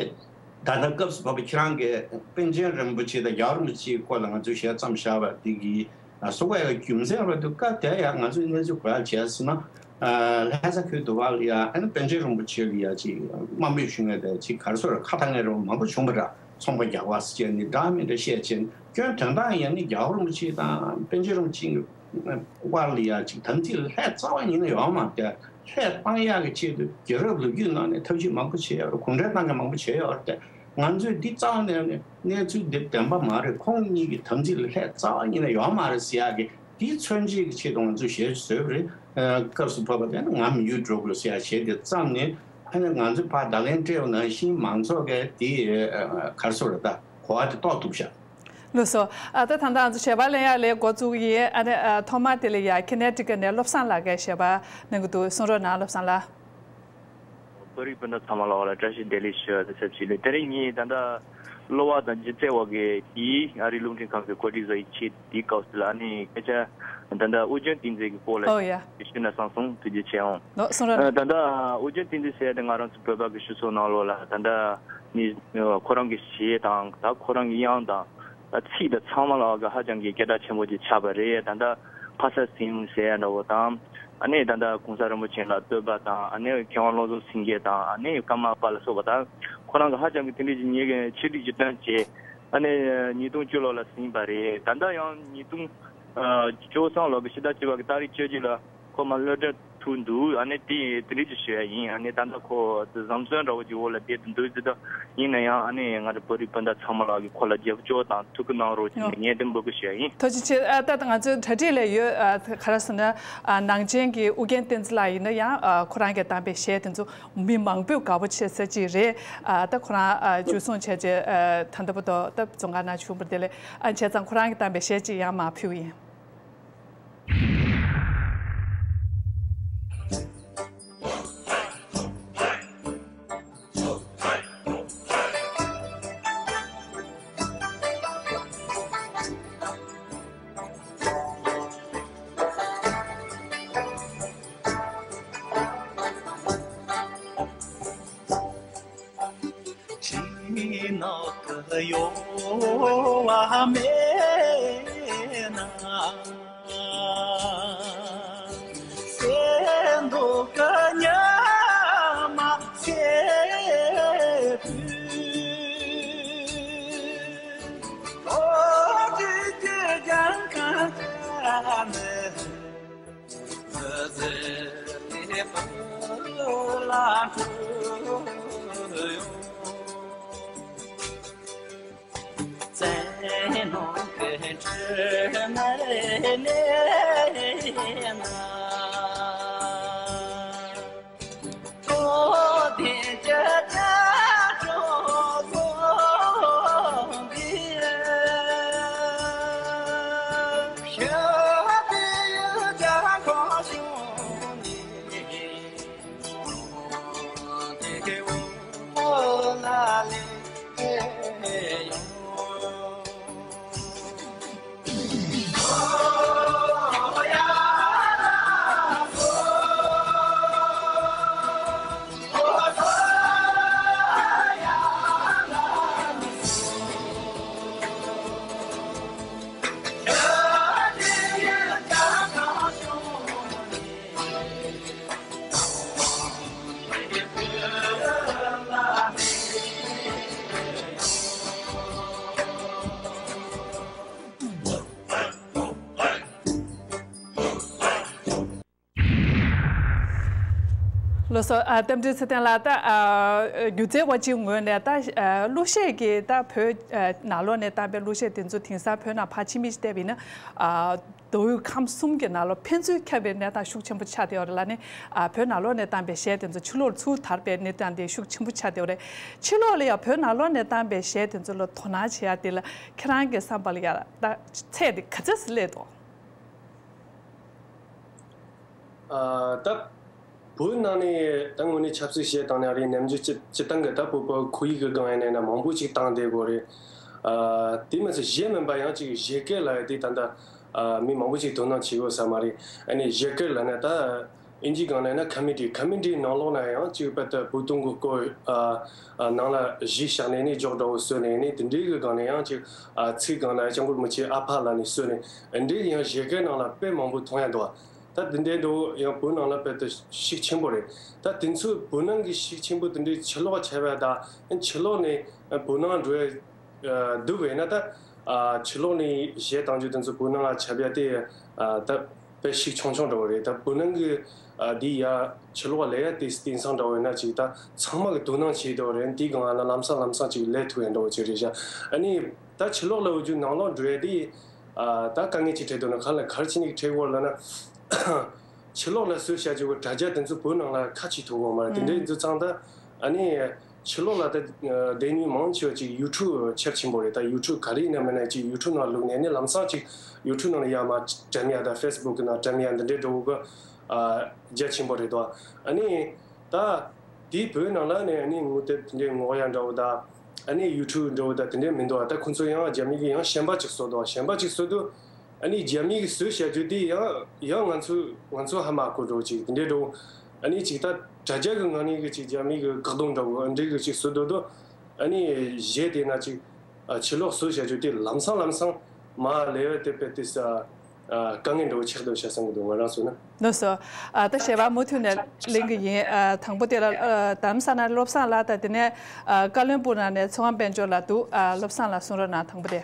ད་ལྟ་སྐབས་སུ་བབས་པ་ཁྱེད་རང་གིས་པཎ་ཆེན་རིན་པོ་ཆེ་དང་རྒྱལ་བ་རིན་པོ་ཆེའི་སྐོར་ལ་ང་ཚོས་གཞས་བརྩམས་བཞག་པ་འདི་གི་ཨ་སོ་ག་ཡ་རྒྱུ་མཚན་ར་དུ་སྐབས་དེ་ཡ་ང་ཚོས་གནས་ཚུལ་གོ་ཡ་བྱས་ཟེར་ན། ཨ་ལྷ་ས་ཁུལ་དུ་བ་ལ་ཡ་ཨ་ནི་པཎ་ཆེན་རིན་པོ་ཆེ་ལ་ཡ་ཅིག་དམའ་འབེབས་ཞུ་མཁན་དེ་ཅིག་ག་རེ་ཟེར། ཁ་གཏད་མཁན་ར་མང་པོ་བྱུང་བ་འདྲ། ཚོང་པ་རྒྱག་པ་ཟེར་བྱས་ནས་འདྲ་མི་འདྲ་བཤད་བྱས་ནས། སྐྱོན་དོན་དག་ཡང་ནི་རྒྱལ་བ་རིན་པོ་ཆེ་དང་པཎ་ཆེན་རིན་པོ་ཆེ་གི་དབར་ལ་ཡ་ཅིག་དམ་ཚིག་ལ་ལྷད་རྩ་བ་ཉིད་ནས་ཡོད་མ་རེད། ལྷད་བཏང་ཡག་གི་ཆེད་དུ་རྒྱལ་རབས་ལོ་རྒྱུས་ནང་ནས་ཐབས་ཤེས་མང་པོ་བྱས་ཡོད་རེད། གུང་ཁྲན་ཏང་གིས་མང་པོ་བྱས་ཡོད་རེད་དེ། ང་ཚོས་འདི་རྩ་བ་ནས་ནས་གནས་ཚུལ་འདི་བདེན་པ་མ་རེད། ཁོང་གཉིས་ཀྱི་དམ་ཚིག་ལ་ལྷད་རྩ་བ་ཉིད་ནས་ཡོད་མ་རེད་ཟེར་ཡག་གི་དེའི་མཚོན་བྱེད་ཀྱི་ཆེད་དུ་ང་ཚོས་ཞལ་བཟོས་པ་རེད། ཨ། སྐབས་སུ་བབས་པ་དེ་ནི་ང་མི་ཡུལ་འགྲོ་དགོས་ཟེར་ཡག་ཞལ་དེ་བརྩམས་ནས། ཨ་ནི་ང་ཚོས་ཕར་བརྡ་ལན་སྤྲད་པ་ནང་བཞིན་མང་ཚོགས་ཀྱིས་དེ་ག་རེ་ཟེར་དགོས་རེད། ད་གོ་བ་དེ་རྟོགས་ཐུབ་ཤག་ལགས་སོ། ཨ། ད་ད་ལྟ་ང་ཚོ་ཞལ་པར་ལེན་ཡག་ལས་འགོ་བཙུགས་ཡིན། ཨ་ནི། ཨ། ཐོག་མར་དེ་ལ་ཡ་ཁེ་ནེ་ཊི་ཀེཊ་ནས་བློ་བཟང་ལགས་ཀྱིས་ཞལ་པར་གནང་གི་འདུག། གསུང་རོགས་གནང་། བློ་བཟང་ལགས། བོད་རིགས་སྤུན་ཟླ་ཚང་མ་ལ་བཀྲ་ཤིས་བདེ་ལེགས་ཞུ་བ་དང་ཆབས་ཅིག་ལ། དེ་རིང་ངས་ད་ལྟ་གློ་བ་དང་ལྗིད་ཚད་འོག་གི་དེའི་ཨ་རིའི་རླུང་འཕྲིན་ཁང་གི་བཀོད་སྒྲིག་བཟོ་ཡིག་ཆེད་དེའི་སྐབས་སུ་ལ་ཨ་ནི་སྐད་ཆ་ད་ལྟ་ཨོ་རྒྱན་བསྟན་འཛིན་གྱི་སྐོར་ལ་ཨོ་ཡ། ཞུས་ན་བསམ་སོང་། ཐུགས་རྗེ་ཆེ་ཨང་། ལགས་སོ། ཨ། ད་ལྟ་ཨོ་རྒྱན་བསྟན་འཛིན་ཟེར་ཡ་དེ་ང་རང་ཚོ་བོད་པ་གི་སྤྱི་ཚོགས་ནང་ལོགས་ལ་ད་ལྟ་ནི་ཁོ་རང་གི་གཞས་དང་ད་ཁོ་རང་གི་དབྱངས་དང་ད་ཚིག་དང་ཚང་མ་ལ་ག་ཧ་ཅང་གི་སྐད་གྲགས་ཆེན་པོ་ཅིག་ཆགས་པ་རེད། ད་ལྟ་ཕ་ས་ཟིང་ཟེར་ཡ་འདྲ་བོ་དང་། ཨ་ནི་ད་ལྟ་གོང་ས་རིན་པོ་ཆེ་ལ་བསྟོད་པ་དང་། ཨ་ནི་མཁས་དབང་བློ་བཟང་སེང་གེ་དང་། ཨ་ནི་ཀརྨ་པ་ལ་སོགས་པ་དང་། ཁོ་རང་གི་ཧ་ཅང་གི་དེ་འདྲའི་ཅིག་ཉེ་གི་ཆེད་སྒྲིག་ཅིག་བཏོན་བྱས། ཨ་ནི་ཉིས་སྟོང་བཅུ་ལོ་ལ་ཟིན་པ་རེད། ད་ལྟ་ཡང་ཉིས་སྟོང་བཅུ་གསུམ་ལོ་གི་ཕྱི་ཟླ་བཅུ་པ་གི་ཏ་རིག་བཅུ་གཅིག་ལ་ཁོ་མར་གློད་གྲོལ་ཐུབ་འདུག། ཨ་ནི་དེ་དེ་འདྲ་ཅིག་ཞུ་ཡ་ཡིན། ཨ་ནི་ད་ལྟ་ཁོ་བཟང་བཙོན་འདྲ་བོ་ཅིག་འོག་ལ་བསྡད་དུ་འདུག་ཟེར་དུས། ཡིན་ན་ཡང་ཨ་ནི་ང་ཚོ་བོད་རིགས་སྤུན་ཟླ་ཚང་མ་ལ་གི་ཁོ་ལ་རྒྱབ་སྐྱོར་དང་ཐུགས་ཁུར་གནང་རོགས་ཞེས་ངས་འདི་འབོད་སྐུལ་ཞུ་ཡ་ཡིན། ཐུགས་རྗེ་ཆེ། ཨ། ད་ང་ཚོའི་གྲ་སྒྲིག་ལ་ཡོད། ཨ། ག་རེ་ཟེར་ན། ཨ། ནང་ཆེན་གྱི་ཨོ་རྒྱན་བསྟན་འཛིན་ལགས་ཡིན་ན་ཡང་། ཨ། ཁོ་རང་གིས་བཏང་པའི་གཞས་དེ་ཚོ་མི་མང་པོས་དགའ་པོ་བྱེད་ས་ཅིག་རེད། ཨ། ད་ཁོ་རང་། ཨ། འཇུ་བཟུང་བྱས་རྗེས། ཨ། ད་ལྟ་བར་དུ་ད་རྫོང་ཁ་ནང་བྱུང་བ་དེ་ལས། ཨ། བྱས་ཙང་ཁོ་རང་གིས་བཏང་པའི་གཞས་ཅིག་ཡང་མར་ཕུལ་ཡིན། ལགས་སོ། ཨ། རྟ་མགྲིན་ཚེ་བརྟན་ལགས། ད། ཨ། སྒྱུ་རྩལ་བ་ཅིག་ངོས་ནས་ད། ཨ། གླུ་གཞས་ཀྱི་ད་བོད། ཨ། ནང་ལོགས་ནས་བཏང་པའི་གླུ་གཞས་དེ་ཚོ་དེང་སང་བོད་ནང་ཕར་ཕྱིན་མི་ཞིག་བལྟས་པ་ཡིན་ན། ཨ། མདོ་དབུས་ཁམས་གསུམ་གྱི་ནང་ལོགས་ཕན་ཚུན་ཁྱབ་པའི་གནས་སྟངས་ཤུགས་ཆེན་པོ་ཆགས་བསྡད་ཡོད་རེད་ལ་ནི། ཨ། བོད་ནང་ལོགས་ནས་བཏང་པའི་གཞས་དེ་ཚོ་ཕྱི་ལོགས་ཚུར་དར་བའི་གནས་སྟངས་དེ་ཤུགས་ཆེན་པོ་ཆགས་བསྡད་ཡོད་རེད། ཕྱི་ལོགས་ལ་ཡང་བོད་ནང་ལོགས་ནས་བཏང་པའི་གཞས་དེ་ཚོ་ལ་དོ་སྣང་བྱེད་ཡ་དེ་ལ་ཁྱེད་རང་གི་བསམ་པ་ལ་ཡ་ད་ཚད་དེ་ག་ཚོད་སླེབས་འདུག། ཨ། ད་བོད་ནང་ནས་ད་དངོས་གནས་ཆབ་སྲིད་བཤད་སྟངས་ནས་རེད། ནམ་རྒྱུན་སྤྱི་སྤྱི་བཏང་གི་ད་བོད་པ་ཁོར་ཡུག་གི་སྒང་ཡིན་ན་མང་པོ་ཅིག་བཏང་བསྡད་ཡོད་རེད། ཨ། དེ་མིན་ཚེ་གཞས་མིན་པ་ཡང་ཅིག་གཞས་སྐད་ལབ་ཡ་དེ་ད་ལྟ། ཨ། མི་མང་པོ་ཅིག་དོ་སྣང་བྱེད་ཡོད་ས་མ་རེད། ཨ་ནི་གཞས་སྐད་ལབ་ན་ད་ཨིན་ཇིའི་སྒང་ལབ་ན་ཁ་མི་ཌི། ཁ་མི་ཌིའི་ནང་ལོགས་ན་ཡང་ཅིག་དཔེར་ད་བོད་དོན་གྱི་སྐོར། ཨ། ཨ། ནང་ལ་གཞས་བཞག་ནས་ནི་འཇོག་འདྲ་བོ་བཟོས་ནས་ནི་དེ་འདྲའི་གི་སྒང་ནས་ཡང་ཅིག། ཨ། ཚིག་སྒང་ལ་སྐྱབས་མགོན་རིན་པོ་ཆེ་ཨ་ཕ་ལབ་ནས་བཟོས་ནས་འདི་ཡང་གཞས་སྐད་ནང་ལ་དཔེ་མང་པོ་མཐོང་ཡ་འདུག། ད་དེ་འདྲའི་འདུག། ཡང་བོད་ནང་ལ་དཔེ་དེ་ཤུགས་ཆེན་པོ་རེད། ད་དེ་ཚོ་བོད་ནང་གི་ཤུགས་ཆེན་པོ་དེ་འདྲའི་ཕྱི་ལོགས་ཆགས་པ་དང་ཕྱི་ལོགས་ནས་བོད་ནང་འགྲོ་ཡ་ ཨ་འདུག་པས་ན་ད་ཨ་ཕྱི་ལོགས་ནས་གཞས་བཏང་རྒྱུ་དེ་ཚོ་བོད་ནང་ལ་ཁྱབ་ཡ་དེ་ཨ་ད་དཔེ་ཤུགས་ཆུང་ཆུང་འདྲ་བོ་རེད། ད་བོད་ནང་གི་ཨ་འདི་ཡ་ཕྱི་ལོགས་ལ་ཡ་དེ་དེང་སང་འདྲ་བོ་ཡིན་ན་ཅིག་ད་ཚང་མ་གི་དོ་སྣང་བྱེད་འདྲ་བོ་རེད། དེའི་སྒང་ལ་ལམ་སང་ལམ་སང་ཅིག་ལས་ཐུབ་ཡ་འདྲ་བོ་ཅིག་རེད་ཤག་ཨ་ནི་ད་ཕྱི་ལོགས་ལ་འོ་རྒྱུ་ནང་ལོགས་འགྲོ་ཡ་དེ་ཨ་ད་དཀའ་ངལ་ཅིག་འཕྲད་འདུག་ན་ག་ལ་ག་རེ་བྱས་ནས་འཕྲད་ཀྱི་ཡོད་ལབ་ན། ཕྱི་ལོགས་ལ་བཟོས་བྱ་རྒྱུ་གི་དྲ་རྒྱ་དེ་ཚོ་བོད་ནང་ལ་ཁ་ཕྱེ་ཐུབ་ཀྱི་མ་རེད། དེ་འདྲ་ཡིན་དུས་ཙང་ད་ཨ་ནི་ཕྱི་ལོགས་ལ་ད་བསྡད་མྱོང་མང་ཆེ་བ་ཅིག་ཡུ་ཊུབ་ཁྱབ་ཆེན་པོ་རེད། ད་ཡུ་ཊུབ་ག་རེ་ཡིན་ན་མིན་ན་ཅིག་ཡུ་ཊུབ་ནང་བླུགས་ནས་ཨ་ནི་ལམ་སང་ཅིག་ཡུ་ཊུབ་ནང་ལ་ཡར་མར་བཀྲམ་ཡ་ད་ཕེ་སི་བུག་གི་ནང་བཀྲམ་ཡ་འདི་འདྲའི་འགྲོ་གི་ཨ་རྒྱ་ཆེན་པོ་རེད་དོ། ཨ་ནི་ད་དེའི་བོད་ནང་ལ་ནི་ཨ་ནི་ངོ་དེབ་དེ་འདྲའི་ངོ་ཡ་འདྲ་བོ་ད་ཨ་ནི་ཡུ་ཊུབ་འདྲ་བོ་ད་དེ་འདྲའི་མི་འདུག་ད་ཁོང་ཚོ་ཡང་རྒྱ་མི་གི་ཡང་གཞན་པ་ཅིག་བཟོ་འདུག་གཞན་པ་ཅིག་བཟོ་དུས། ཨ་ནི་རྒྱ་མི་གིས་བཟོས་བྱ་རྒྱུ་དེ་ཡང་ཡང་ང་ཚོ་ང་ཚོ་ཧ་མ་གོ་འགྲོ་ཅིག་དེ་འདྲའི་འགྲོ། ཨ་ནི་ཅིག་ད་དྲ་རྒྱ་གི་ངང་ནས་གི་ཅིག་རྒྱ་མི་གི་བཀག་སྡོམ་འདྲ་བོ་འདྲའི་གི་ཅིག་བཟོ་འདུག་དུ། ཨ་ནི་གཞས་དེ་ན་ཅིག་ཨ་ཕྱི་ལོགས་བཟོས་བྱ་རྒྱུ་དེ་ལམ་སང་ལམ་སང་མ་ལས་བ་དེ་པེ་ཏི་ས་ཨ་དཀའ་ངལ་འདྲ་བོ་ཆགས་འདུག་ཤག་བསམ་གི་འདུག་ང་རང་ཚོ་ན། ལགས་སོ། ཨ་ད་གཞས་པ་མུ་མཐུད་ནས་ལེན་གི་ཡིན། ཨ་དང་པོ་དེ་ལ་ཨ་དྷ་རམ་ས་ལ་བློ་བཟང་ལགས་དང་དེ་ནས་ཨ་ཀ་ལོན་སྦུག་ནང་ནས་ཚེ་དབང་དཔལ་འབྱོར་ལགས་འདུག་ཨ་བློ་བཟང་ལགས་གསུང་རོགས་གནང་། དང་པོ་དེ།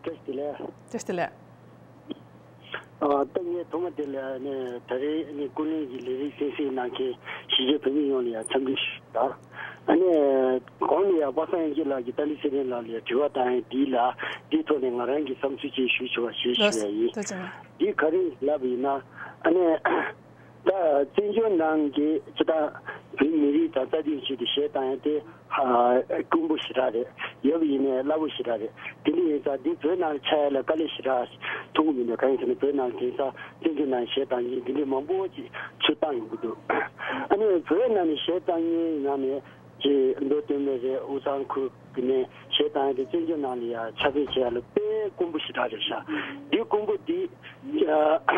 བཀྲ་ཤིས་བདེ་ལེགས། བཀྲ་ཤིས་བདེ་ལེགས། ཨ་ད་ངས་ཐོག་མ་དེ་ལ་ནས་ད་རེས་ནས་ཀུན་གླེང་གི་ལས་རིགས་གསན་གཟིགས་གནང་མཁན་གཞིས་བྱེས་བོད་མི་ཡོངས་ལ་ཡང་འཚམས་འདྲི་ཞུ་ད། ཨ་ནི་གོང་ནས་ཡང་པ་སངས་ཡེ་ཤེས་ལགས་ཀྱིས་ཏཱ་ལའི་ཚེ་རིང་ལགས་ལ་ཡང་དྲི་བ་བཏང་ཡས་འདི་ལ་འདིའི་ཐོག་ནས་ང་རང་གི་བསམ་ཚུལ་ཅིག་ཞུ་ཆོག་པ་ཞེས་ཞུ་ཡ་ཡིན། ཐུགས་རྗེ་གནང་། འདི་ག་རེ་ལབ་ཡིན་ན་ཨ་ནི། ད་བཙན་བྱོལ་ནང་གི་སྤྱི་བཏང་བོད་མི་རིགས་དང་རྩ་དོན་ཆེད་དུ་གཞས་བཏང་ཡ་དེ་ཧ་དཀོན་པོ་ཞེ་དྲག་རེད། ཡོད་པ་ཡིན་ནའི་སླ་པོ་ཞེ་དྲག་རེད། དེ་འདྲ་ཡིན་ཙང་འདི་བོད་ནང་ཆགས་ཡ་ལ་དཀའ་ལས་ཞེ་དྲག་མཐོང་གི་མི་འདུག་གང་ཡིན་ཟེར་ན་བོད་ནང་དེང་སང་བཙན་བྱོལ་ནང་གཞས་བཏང་མཁན་འདི་འདྲ་མང་པོ་ཅིག་ཚུར་བཏང་ཡོང་གི་འདུག་ཨ་ནི་བོད་ནང་ནས་གཞས་བཏང་མཁན་ནང་ནས་ཅིག་མདོ་སྟོད་སྨད་རེད། དབུས་གཙང་ཁུལ་གྱི་ནས་གཞས་བཏང་ཡ་དེ་བཙན་བྱོལ་ནང་ལ་ཡ་ཁྱབ་སྤེལ་བྱེད་ཡ་ལ་དཔེ་དཀོན་པོ་ཞེ་དྲག་རེད་ཤག་འདི་དཀོན་པོ་འདི། ཨ།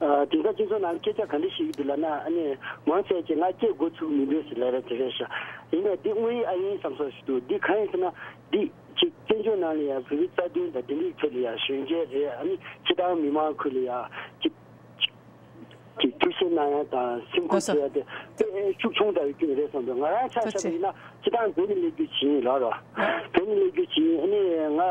ཨ། དེང་སང་སྤྱི་ཚོགས་ནང་སྐད་ཆ་ག་འདྲ་ཞིག་འདུག་ལབ་ན། ཨ་ནི་མང་ཆེ་ཅིག་ང་སྐད་མགོ་ཚུགས་མི་འདུག་ཟེར་ལབ་ར་དེ་རེད་ཤག་ཡིན་ནའི་འདི་དངོས་ཡིན་ཨ་ཡིན་བསམ་སོགས་ཤིག་འདུག་འདི་གང་ཡིན་ཟེར་ན་འདི་ཅིག་བཙན་བྱོལ་ནང་ལ་ཡང་བོད་པའི་རྩ་དོན་དང་བདེན་ལུགས་ཐད་ལ་ཡང་གཞོན་སྐྱེས་རེད། ཨ་ནི་སྤྱི་བཏང་མི་མང་ཁུལ་ལ་ཡང་ཅིག་ཅིག་ཅིག་ཐུགས་ཞེ་གནང་ཡ་དང་སེམས་ཁུར་ཐོགས་ཡ་དེ་དཔེ་ཤུགས་ཆུང་དྲགས་ཡོད་རྒྱུ་རེད་བསམ་འདུག་ང་རང་ཆ་བཞག་པ་ཡིན་ན་སྤྱི་བཏང་བོད་ནས་སླེབས་རྒྱུ་ཅིག་ཡིན་ལ་རོ། བོད་ནས་སླེབས་རྒྱུ་ཅིག་ཡིན། ཨ་ནི་ང་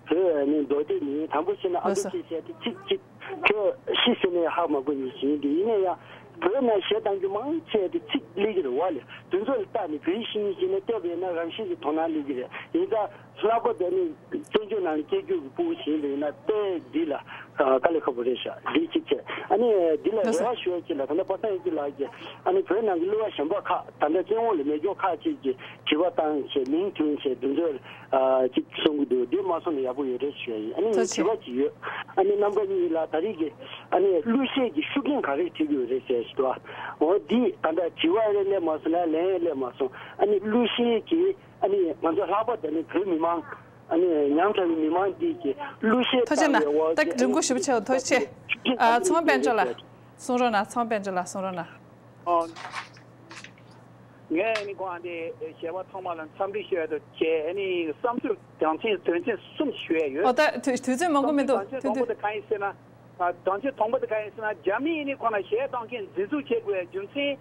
བོད་ནས་མདོ་སྟོད་ནས་ཡིན། དང་པོ་བྱས་ན་ཨ་མདོ་སྐད་བཤད་དེ་ཚིག་གཅིག་ཁྱོད་ཤི་ཟེར་ནས་ཧ་མ་གོ་མཁན་ཞིག་ཡིན་དུས། ཡིན་ན་ཡང་བོད་ནང་གཞས་བཏང་རྒྱུ་མང་ཆེ་དེ་ཚིག་སླེབས་ཀྱི་རེད་བ་ལས། དེ་ཚོ་ལ་བལྟས་ནས་བོད་ཡིག་ཤེས་མཁན་ཞིག་ནས་བལྟས་པ་ཡིན་ན་རང་བཞིན་གྱི་དོ་སྣང་སླེབས་ཀྱི་རེད། ཡིན་ཙང་ལྷག་པར་དུ་ནི་བཙན་བྱོལ་ནང་ལ་སྐྱེས་རྒྱུ་གི་ཕྲུ་གུ་ཞིག་ཡིན་པ་ཡིན་ན་དཔེ་འདི་ལ་དཀའ་ལས་ཁག་པོ་རེད་ཤག་འདི་གཅིག་བྱས། ཨ་ནི་འདི་ལ་རེ་བ་ཞུ་བ་གཅིག་ལ་ད་ལྟ་པ་སངས་ཡེ་ཤེས་ལགས་ཀྱིས་ཨ་ནི་བོད་ནང་གི་གླུ་བ་གཞན་པ་ཁག་ད་ལྟ་སྤྱི་ཡོངས་ལ་མེད་སྐྱོ་ཁག་ཅིག་གིས་དྲི་བ་བཏང་བྱས་མིང་ཐོན་བྱས་འདི་ཚོ་ཨ་ཅིག་གསུང་གི་འདུག་འདི་མ་གསུང་ན་ཡག་པོ་ཡོད་རེད་ཞུ་ཡ་ཡིན། ཨ་ནི་ངའི་དྲི་བ་ཅིག་ཡོད། ཨ་ནི་རྣམ་པ་གཉིས་ལ་ད་རེས་ཀྱི་ཨ་ནི་གླུ་གཞས་ཀྱི་ཤུགས་རྐྱེན་ག་རེ་ཐེབས་ཀྱི་ཡོད་རེད་ཟེར་ཞུ་དོ། འོ་འདི་ད་ལྟ་དྲི་བ་ཡང་སླེབས་མ་སོང་ལ་ལན་ཡང་སླེབས་མ་སོང་། ཨ་ནི་གླུ་གཞས་ཀྱི་ཨ་ནི་ང་ཚོ་ལྷག་པར་དུ་ཨ་ནི་བོད་མི་མང་ཨ་ནི་ཉམ་ཐག་པའི་མི་མང་འདི་གི་གླུ་གཞས་ཐུགས་རྗེ་གནང་། བཏང་བའི་འོག་ད་གི་རིང་པོ་ཞེ་པོ་ཆེ་བ་ཐུགས་རྗེ་ཆེ། ཨ་ཚེ་དབང་དཔལ་འབྱོར་ལགས་གསུང་རོགས་གནང་། ཚེ་དབང་དཔལ་འབྱོར་ལགས་གསུང་རོགས་གནང་། ཨོ། ངས་ཨ་ནི་ཁོང་ཨ་ནི་གཞས་པ་ཚང་མ་ལ་འཚམས་འདྲི་ཞུ་ཡ་དང་བཅས་ཨ་ནི་བསམ་ཚུལ་གྲངས་ཆེན་དོན་ཚན་གསུམ་ཞུ་ཡ་ཡོད། ཨོ་ད་དུས་དུས་ཚོད་མང་པོ་མི་འདུག་བསམ་ཚུལ་གྲངས་ཆེན་དང་པོ་དེ་གང་ཡིན་ཟེར་ན། ཨ་གྲངས་ཆེན་དང་པོ་དེ་གང་ཡིན་ཟེར་ན་རྒྱ་མིས་ཨ་ནི་ཁོང་ལ་གཞས་གཏོང་མཁན་འཛིན་བཟུང་བྱེད་དགོས་པའི་རྒྱུ་མཚན་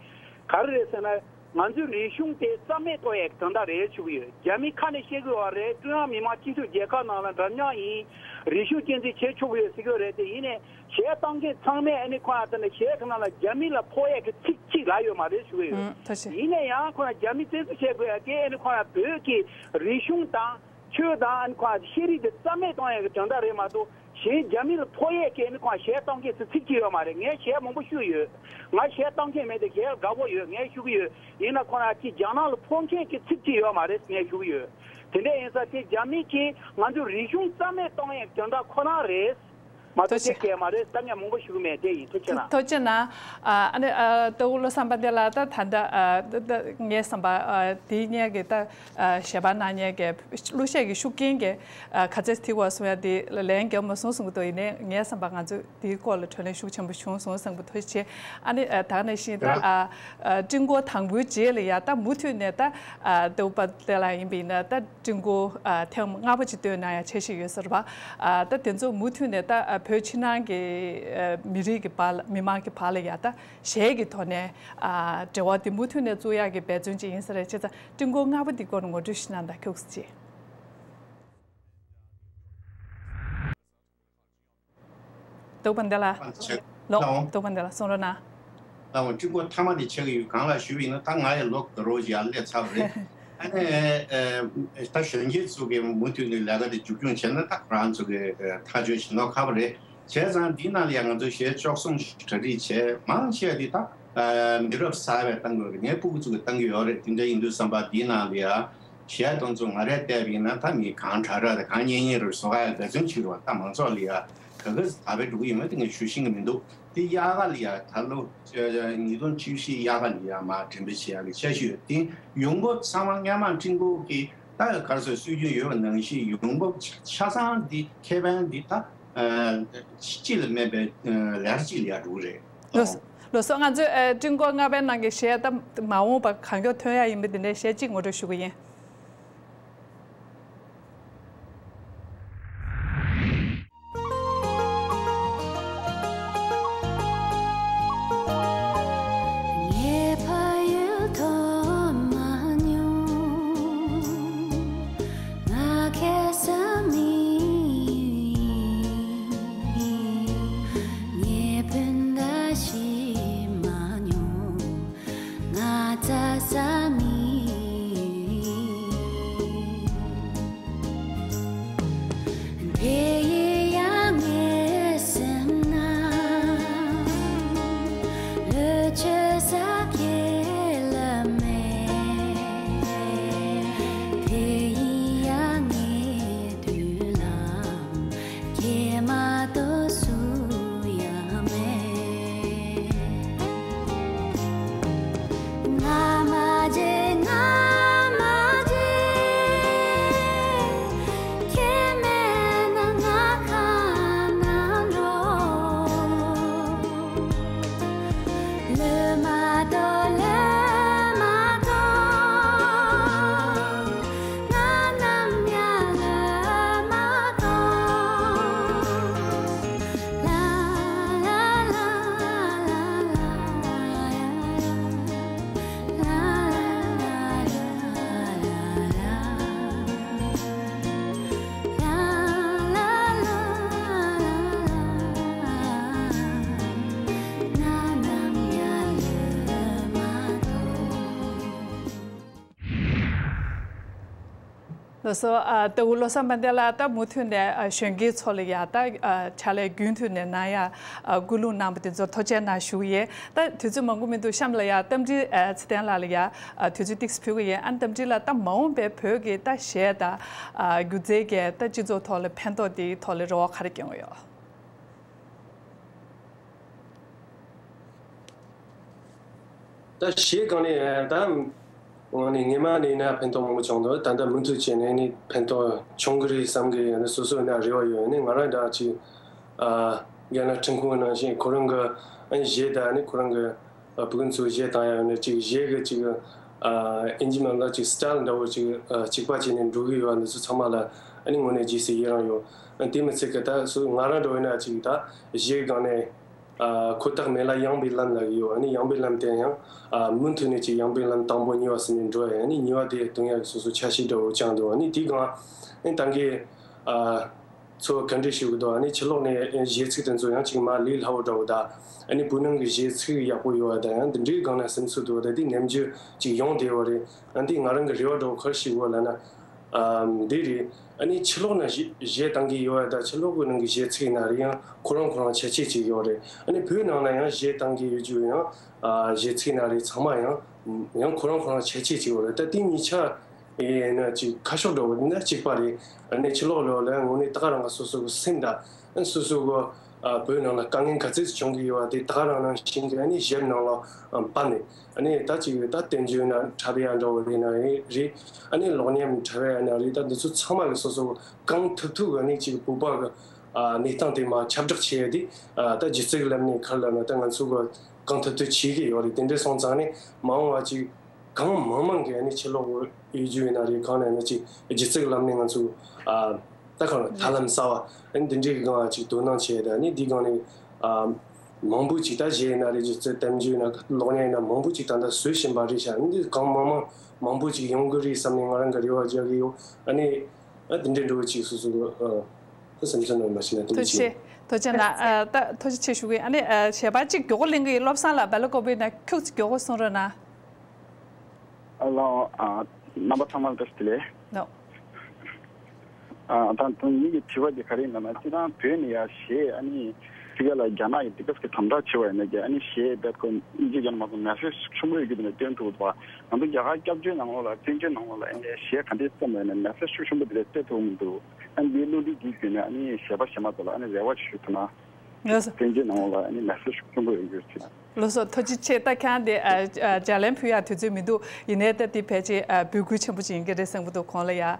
ག་རེ་རེད་ཟེར་ན། ང་ཚོའི་རིག་གཞུང་དེ་རྩ་མེད་གཏོང་ཡས་དོན་དག་རེད་ཞུ་གི་ཡོད། རྒྱ་མི་ཁ་ནས་བཤད་གི་ཡོད་རེད། ཀྲུང་དབྱང་མི་དམངས་སྤྱི་མཐུན་རྒྱལ་ཁབ་ནང་ལ་འདྲ་མཉམ་ཡིན། རིག་གཞུང་གཅེས་འཛིན་བྱེད་ཆོག་གི་ཡོད་ཟེར་གི་ཡོད་རེད་དེ། ཡིན་ནའི་གཞས་གཏོང་མཁན་ཚང་མས་ཨ་ནི་ཁོ་རང་ད་ནི་གཞས་ཁོ་ན་ལ་རྒྱ་མི་ལ་ཕོག་ཡས་ཀྱི་ཚིག་གཅིག་ལབ་ཡོད་མ་རེད་ཞུ་གི་ཡོད། ཨང་ཐུགས་རྗེ་ཆེ། ཡིན་ནའི་ཡང་ཁོ་རང་རྒྱ་མི་བཙན་འཛུལ་བྱེད་དགོས་ཡ་དེ་ཨ་ནི་ཁོ་རང་བོད་ཀྱི་རིག་གཞུང་དང་ཆོས་དང་ཨ་ནི་ཁོ་རང་ཤེས་རིག་དེ་རྩ་མེད་གཏོང་ཡས་ཀྱི་དོན་དག་རེད་མ་གཏོགས། གཞན་རྒྱ་མི་ལ་ཕོག་ཡས་ཀྱི་ཨ་ནི་ཁོང་གཞས་གཏོང་མཁན་ཚོ་ཚིག་གཅིག་ཡོད་མ་རེད། ངས་གཞས་མང་པོ་ཞུས་ཡོད། ང་གཞས་གཏོང་མཁན་མེད་དེ་གཞས་དགའ་པོ་ཡོད། ངས་ཞུ་གི་ཡོད། ཡིན་ན་ཁོ་རང་གིས་རྒྱ་ནག་ལ་ཕོག་མཁན་གྱི་ཚིག་གཅིག་ཡོད་མ་རེད་ངས་ཞུ་གི་ཡོད། དེ་འདྲ་ཡིན་ཙང་དེ་རྒྱ་མི་གིས་ང་ཚོའི་རིག་གཞུང་རྩ་མེད་གཏོང་ཡས་དོན་དག་ཁོ་རང་རེད་མ་གཏོགས་ཐུགས་རྗེ་དེ་སྐད་མ་རེད། ད་ངས་མང་པོ་ཞུ་གི་མེད། དེ་ཡིན། ཐུགས་རྗེ་གནང་། ཐུགས་རྗེ་གནང་། ཨ་ནི་ཨ་ལྟ་བུ་བློ་བཟང་དཔལ་ལྡན་ལགས་ད་ད་ལྟ་ཨ་ད་ད་ངའི་བསམ་པ་ཨ་དེའི་སྔོན་གྱི་ད་ཨ་གཞས་པ་གནང་མཁན་གྱི་གླུ་གཞས་ཀྱི་ཤུགས་རྐྱེན་གྱི་ཨ་ག་ཚད་ཐིག་བ་སོང་ཡ་དེ་ལན་རྒྱབ་མ་སོང་གསུང་གི་འདུག་ཡིན་ནའི་ངའི་བསམ་པ་ང་ཚོས་དེའི་སྐོར་ལ་གྲོས་གླེང་ཤུགས་ཆེན་པོ་བྱུང་སོང་བསམ་གི། ཐུགས་རྗེ་ཆེ། ཨ་ནི་ཨ་ད་ག་ནང་བཞིན་ད་ཨ་ཨ་སྤྲིན་སྐོར་དང་པོའི་རྗེས་ལ་ཡ་ད་མུ་མཐུད་ནས་ད་ཨ་ལྟ་བུ་དཔལ་ལྡན་ལགས་ཡིན་པ་ཡིན་ན་ད་སྤྲིན་སྐོར་ཨ་ཐེངས་ལྔ་པ་ཅིག་བཏོན་གནང་ཡ་འཆར་གཞི་ཡོད་ཟེར་བ། ཨ་ད་དེ་ཚོ་མུ་མཐུད་ནས་ད་ཨ་བོད་ཕྱི་ནང་གི་ཨ་མི་རིགས་ཀྱི་བར་ལ་མི་མང་གི་བར་ལ་ཡ་ད་གཞས་ཀྱི་ཐོག་ནས་ཨ་འབྲེལ་བ་དེ་མུ་མཐུད་ནས་བཙུགས་ཡག་གི་འབད་བརྩོན་ཅིག་ཡིན་ས་རེད། བྱས་ཙང་སྤྲིན་སྐོར་ལྔ་པ་འདི་སྐོར་ངོ་སྤྲོད་ཞིག་གནང་དང་། ཁྱུག་ཙམ་ཅིག་འདུག་པ་འདི་ལ། ལོག་འདུག་པ་འདི་ལ་གསུང་རོགས་གནང་། ལའོ་ཀྲུང་གོ་མཐའ་མ་དེ་ཆགས་ཀྱི་ཡོད། གང་ལ་ཞུས་པ་ཡིན་ན། ད་ང་ཡང་ལོ་དགུ་རོགས་ཡར་སླེབས་ཚར་བ་རེད། ཨ་ནི་ཨ་ད་གཞོན་སྐྱེས་ཚོ་གིས་མུ་མཐུད་ནས་ལས་ཀ་དེ་མཇུག་སྐྱོང་བྱས་ན། ད་ཁོ་རང་ཚོ་གིས་ཨ་ཐག་གཅོད་བྱེད་ནོ་ཁག་པོ་རེད། བྱས་ཙང་འདིའི་ནང་ལ་ཡང་ང་ཚོ་གཞས་བཅུ་གསུམ་གྲ་སྒྲིག་བྱས། མང་ཆེ་བ་དེ་ད་ཨ་མི་རབས་གསར་པས་བཏང་དགོས་རེད། ངའི་སྤུ་གུ་ཚོ་གིས་བཏང་གི་ཡོད་རེད། དེ་འདྲ་ཡིན་དུས་ཙམ་པ་འདིའི་ནང་ལ་ཡང་གཞས་དེ་ཚོ་ང་རས་བལྟས་པ་ཡིན་ན། ད་མི་གང་དྲག་དྲག་དང་གང་ཉན་ཉན་རེད། བཟོ་ཁ་ཡང་འབད་བརྩོན་བྱེད་རོགས། ད་མང་ཚོགས་ལ་ཡང་ག་ག་ཟེ་ད་བེད་འགྲོ་གི་ཡོད་མེད་དེ་ངས་ཞུ་ཤེས་ཀྱི་མི་འདུག། དེ་དབྱར་ཁ་ལ་ཡ་ད་ལོ་ཉིས་སྟོང་བཅུ་བཞི་དབྱར་ཁ་ལ་ཡ་མར་འགྲེམས་སྤེལ་བྱེད་ཡག་གི་འཆར་གཞི་ཡོད། དེ་ཡོང་འབབ་ཚང་མ་སྔོན་མ་ཀྲུང་གོ་གི་ད་ག་རེ་ཟེར། སྲོལ་རྒྱུན་ཡོད་པ་ནང་བཞིན་ཡོང་འབབ་ཆ་ཆ་ཚང་འདི་ཁེ་ཕན་འདི་ད་ཨ་སྤྱི་ལ་སྨན་པའི་ཨ་ལས་གཅིག་ལ་ཡ་འགྲོ་གི་རེད། ལགས་སོ། ལགས་སོ། ང་ཚོས་ཨ་ཀྲུང་གོ་རྔ་པའི་ནང་གི་གཞས་ད་མ་འོངས་པ་གང་མགྱོགས་ཐོན་ཡག་ཡིན་པ་འདི་འདྲའི་གཞས་གཅིག་ངོ་སྤྲོད་ཞུ་གི་ཡིན། ངའི་ཕ་ཡུལ་ཐོབ་མ་མྱོང་། ང་ཁ་སང་མི་ཡིན། ངའི་སྤུན་ཟླ་ཤི་མ་མྱོང་། ང་རྩྭ་ས་མི་ཡིན། དེ་ཡི་ཡང་ངའི་སེམས་ན་ལུས་ཆེ་ས་ཁས་ལེན་མེད། དེ་ཡི་ཡང་ངའི་མདུན་ལམ་ཁྱེད་མ་གཏོགས་སུ་ཡང་མེད། ང་མ་བརྗེད། ང་མ་བརྗེད། ཁྱེད་མེད་ན་ང་གང་ན་འགྲོ། ལོས་མ་གཏོགས། ལོས་མ་གཏོགས། ང་ནམ་ཡང་ལོས་མ་གཏོགས། ལ་ལ་ལ་ལ་ལ། ལགས་སོ། ཨ་ལྟ་བུ་བློ་བཟང་དཔལ་ལྡན་ལགས་ད་མུ་མཐུད་ནས་ཨ་གཞོན་སྐྱེས་ཚོ་ལ་ཡ་ད་ཨ་ཕྱག་ལས་རྒྱུན་མཐུད་ནས་གནང་ཡ་ཨ་སྐུལ་སློང་གནང་བ་དེ་ཚོར་ཐུགས་རྗེ་གནང་ཞུ་གི་ཡིན། ད་དུས་ཚོད་མང་པོ་མི་འདུག། གཤམ་ལ་ཡ་རྟ་མགྲིན་ཨ་ཚེ་བརྟན་ལགས་ལ་ཡ་ཨ་དུས་ཚོད་ཏོག་ཙམ་ཕུལ་གི་ཡིན། ཨ་རྟ་མགྲིན་ལགས་ད་མ་འོངས་པའི་བོད་ཀྱི་ད་གཞས་དང་ཨ་སྒྱུ་རྩལ་གྱི་ད་སྤྱི་ཚོགས་ཐོག་ལ་ཕན་ཐོགས་དེའི་ཐོག་ལ་རེ་བ་ག་རེ་བསྐྱོན་གྱི་ཡོད། ད་གཞས་སྒང་ནས་ད་ངོ་ནས་སྔོན་མ་ནས་ན་ཕན་ཐོགས་མང་པོ་བྱུང་འདུག། ད་ལྟ་མུ་མཐུད་བྱས་ནས་ནི་ཕན་ཐོགས་བྱུང་གི་རེད་བསམ་གི་ཡོད། ནི་སོ་སོ་ན་རེ་བ་ཡོད། ནི་ང་རང་འདྲ་ཅིག་ཨ་རྒན་ལགས་ཁྲིན་ཁུང་ནང་བཞིན་ཁོ་རང་གི་ཨ་གཞས་དང་ནི་ཁོ་རང་གི་ཨ་བུ་གུ་ཚོ་གཞས་བཏང་ཡ་ནི་ཅིག་གཞས་གི་ཅིག་ཨ་ཨིན་ཇི་མ་ལ་ཅིག་སི་ཊལ་འདྲ་བོ་ཅིག་ཨ་གཅིག་པ་བྱས་ནས་འགྲོ་གི་ཡོད་པ་འདི་ཚོ་ཚང་མ་ལ་ཨ་ནི་ངོ་ནས་རྗེས་སུ་ཡི་རང་ཡོད། ཨ་དེ་མི་ཚད་གི་ད་སུ་ང་རང་འདྲ་བོ་ཡིན་ན་ཅིག་ད་གཞས་སྒང་ནས་ཨ་ཁོ་ཐག་མེད་ལ་ཡངས་པའི་ལམ་ལ་ཡོད། ཨ་ནི་ཡངས་པའི་ལམ་དེ་ཡང་ཨ་མུ་མཐུད་ནས་ཅིག་ཡངས་པའི་ལམ་དང་པོ་གཉིས་པ་ཟེར་ནས་འགྲོ་ཡ། ཨ་ནི་གཉིས་པ་དེ་སྟོན་ཡ་གི་སོ་སོ་འཆར་གཞི་འདྲ་བོ་བཅངས་འདུག། ཨ་ནི་དེའི་སྒང་ཨ་ནི་ད་གིན་ཨ་ཚོ་ག་འདྲ་ཞུ་གི་འདུག། ཨ་ནི་ཕྱི་ལོགས་ནས་གཞས་ཚིག་དེ་ཚོ་ཡང་ཅིག་མར་ལས་སླ་བོ་འདྲ་བོ་དང་། ཨ་ནི་བོད་ནང་གི་གཞས་ཚིག་ཡག་པོ་ཡོད་པ་དང་། ཡང་འདི་འདྲའི་སྒང་ལ་སེམས་ཚོར་འདུག། ད་དེ་ནམ་རྒྱུན་ཅིག་ཡོང་བསྡད་ཡོད་རེད། ཨ་འདི་ང་རང་གི་རེ་བ་འདྲ་བོ་ག་རེ་ཞུ་དགོས་ལབ་ན། ཨ་འདི་རེད། ཨ་ནི་ཕྱི་ལོགས་ན་གཞས་གཞས་བཏང་གི་ཡོད་པ་དང་། ཕྱི་ལོགས་ཀྱི་ནང་གི་གཞས་ཚིག་ན་རེད། ཡང་ཁོ་རང་ཁོ་རང་ཁྱད་ཆོས་ཅིག་ཡོད་རེད། ཨ་ནི་བོད་ནང་ན་ཡང་གཞས་བཏང་གི་ཡོད་རྒྱུ་ཡང་ཨ་གཞས་ཚིག་ན་རེད། ཚང་མ་ཡང་ཡང་ཁོ་རང་ཁོ་རང་ཁྱད་ཆོས་ཅིག་ཡོད་རེད། ད་དེ་གཉིས་ཆ་ཡིན་ན་ཅིག་ཁ་ཕྱོགས་འདྲ་བོ་འདི་ན་གཅིག་པ་རེད། ཨ་ནི་ཕྱི་ལོགས་ལོགས་ལ་ངོ་ནས་ད་ག་རང་ག་སོ་སོ་གི་སེམས་དང་། ཨ་སོ་སོ་གི་ཨ་བོད་ནང་ལ་དཀའ་ངལ་ག་ཚོད་བྱུང་གི་ཡོད་པ་དེ་ད་ག་རང་ནང་བཞིན་གི་ཨ་ནི་གཞས་ནང་ལ་ཨ་སྤར་ནས། ཨ་ནི་ད་ཅིག་ད་བསྟན་བཅོས་ན་འཁྲབ་ཡ་འདྲ་བོ་རེད་ན་རེད། ཨ་ནི་གློག་བརྙན་འཁྲབ་ཡ་ན་རེད། ད་འདི་ཚོ་ཚང་མ་གི་སོ་སོ་གང་ཐུབ་ཐུབ་གི་ཨ་ནི་ཅིག་བོད་པ་གི་ཨ་གནས་སྟངས་དེ་མར་ཁྱབ་བསྒྲགས་བྱེད་ཡ་དེ་ཨ་ད་སྒྱུ་རྩལ་གི་ལམ་ནས་ག་རེ་ལབ་ན། ད་ང་ཚོ་གི་གང་ཐུབ་ཐུབ་བྱེད་ཀྱི་ཡོད་རེད། དེ་འདྲ་སོང་ཙང་ནི་མ་འོངས་པ་ཅིག་གང་མང་མང་གི་ཨ་ནི་ཕྱི་ལོགས་ཡོད་རྒྱུ་ཡིན་ན་རེད། གང་ན་ཨ་ནི་ཅིག་སྒྱུ་རྩལ་གི་ལམ་ནས་ང་ཚོ་ཨ་ད་གང་ལ་ཐབས་ལམ་གསར་བ་ཨ་ནི་འདི་འདྲའི་གི་སྒང་ཅིག་དོ་སྣང་བྱས་ཏེ། ཨ་ནི་འདི་སྒང་ནས་ཨ་མང་པོ་ཅིག་ད་གཞས་ཡིན་ན་རེད། སྒྱུ་རྩལ་བསྟན་བཅོས་ཡིན་ན་གློག་བརྙན་ཡིན་ན་མང་པོ་ཅིག་ད་ལྟ་བཟོ་བཞིན་པ་རེད་ཤག། ཨ་ནི་འདི་གང་མང་མང་མང་པོ་ཅིག་ཡོང་གི་རེད་བསམ་ནས་ང་རང་གི་རེ་བ་རྒྱག་གི་ཡོད། ཨ་ནི་ཨ་འདི་འདྲའི་འགྲོ་བ་ཅིག་སོ་སོ་གི་ཨ་ ཁུ་སེམས་ཅན་རྣམས་ལ་ཞིག་ནས་ཐུགས་རྗེ་ཆེ། ཐུགས་རྗེ་ཆེ་ན་ཨ་ད་ཐུགས་རྗེ་ཆེ་ཞུ་གི། ཨ་ནི་ཨ་ཞལ་པར་གཅིག་མགྱོགས་པོ་ལེན་གི་ཡིན། བློ་བཟང་ལགས་སྦེལ་ཀོབ་ན་ཁྱུག་ཅིག་མགྱོགས་པོ་གསུང་རོགས་གནང་། ཨ་ལོ། ཨ་རྣམ་པ་ཚང་མ་ལ་བཀྲ་ཤིས་བདེ་ལེགས། ནོ། ཨ་ད་ད་ངེད་ཀྱི་དྲི་བ་འདི་ག་རེ་ཡིན་ན། སྤྱིར་བཏང་བོད་ནས་ཡར་གཞས་ཨ་ནི་ཕ་གི་ལ་རྒྱ་ནག་གི་དེ་ག་ཙམ་གྱི་དམ་དྲག་བྱེད་པ་ཡིན་ན་ཀྱང་ཨ་ནི་གཞས་བེད་ཁོ་ཨིན་ཇི་རྒྱ་ནག་མ་སོང་མེ་སེ་ཇི་ཤུགས་ཆེན་པོ་ཡོད་རྒྱུ་དེ་ནས་སྟོན་ཐུབ་པ། ང་ཚོ་རྒྱ་གར་སྐྱབས་བཅོལ་ནང་ལོགས་ལ་བཙན་བྱོལ་ནང་ལོགས་ལ་ཨ་ནི་གཞས་ག་འདྲས་བརྩམས་པ་ཡིན་ན་མེ་སེ་ཇི་ཤུགས་ཆེན་པོ་དེ་འདྲས་སྟོན་ཐུབ་མི་འདུག་ཨ་ནི་འདིའི་བློ་འདྲི་འདི་བརྒྱུད་ནས་ཨ་ནི་གཞས་པ་གཞས་མ་ཚོ་ལ་ཨ་ནི་རེ་བ་ཞུ་ཐུབ་ན། ལགས་སོ། བཙན་བྱོལ་ནང་ལ་ཨ་ནི་མེ་སེ་ཇི་ཤུགས་ཆེན་པོ་ཡོད་རྒྱུ་ཞིག་ལགས་སོ། ཐུགས་རྗེ་ཆེ། ད་ཁྱེད་རང་དེ་ཨ་ཨ་ལན་ཕུལ་ཡག་དུས་ཚོད་མི་འདུག་ཡིན་ནའི་ད་དེ་ཕལ་ཆེར་ཨ་འབོད་སྐུལ་ཆེན་པོ་ཅིག་ཡིན་གྱི་རེད་བསམ་གྱི་འདུག་ཁོང་ལ་ཡ་ཨ་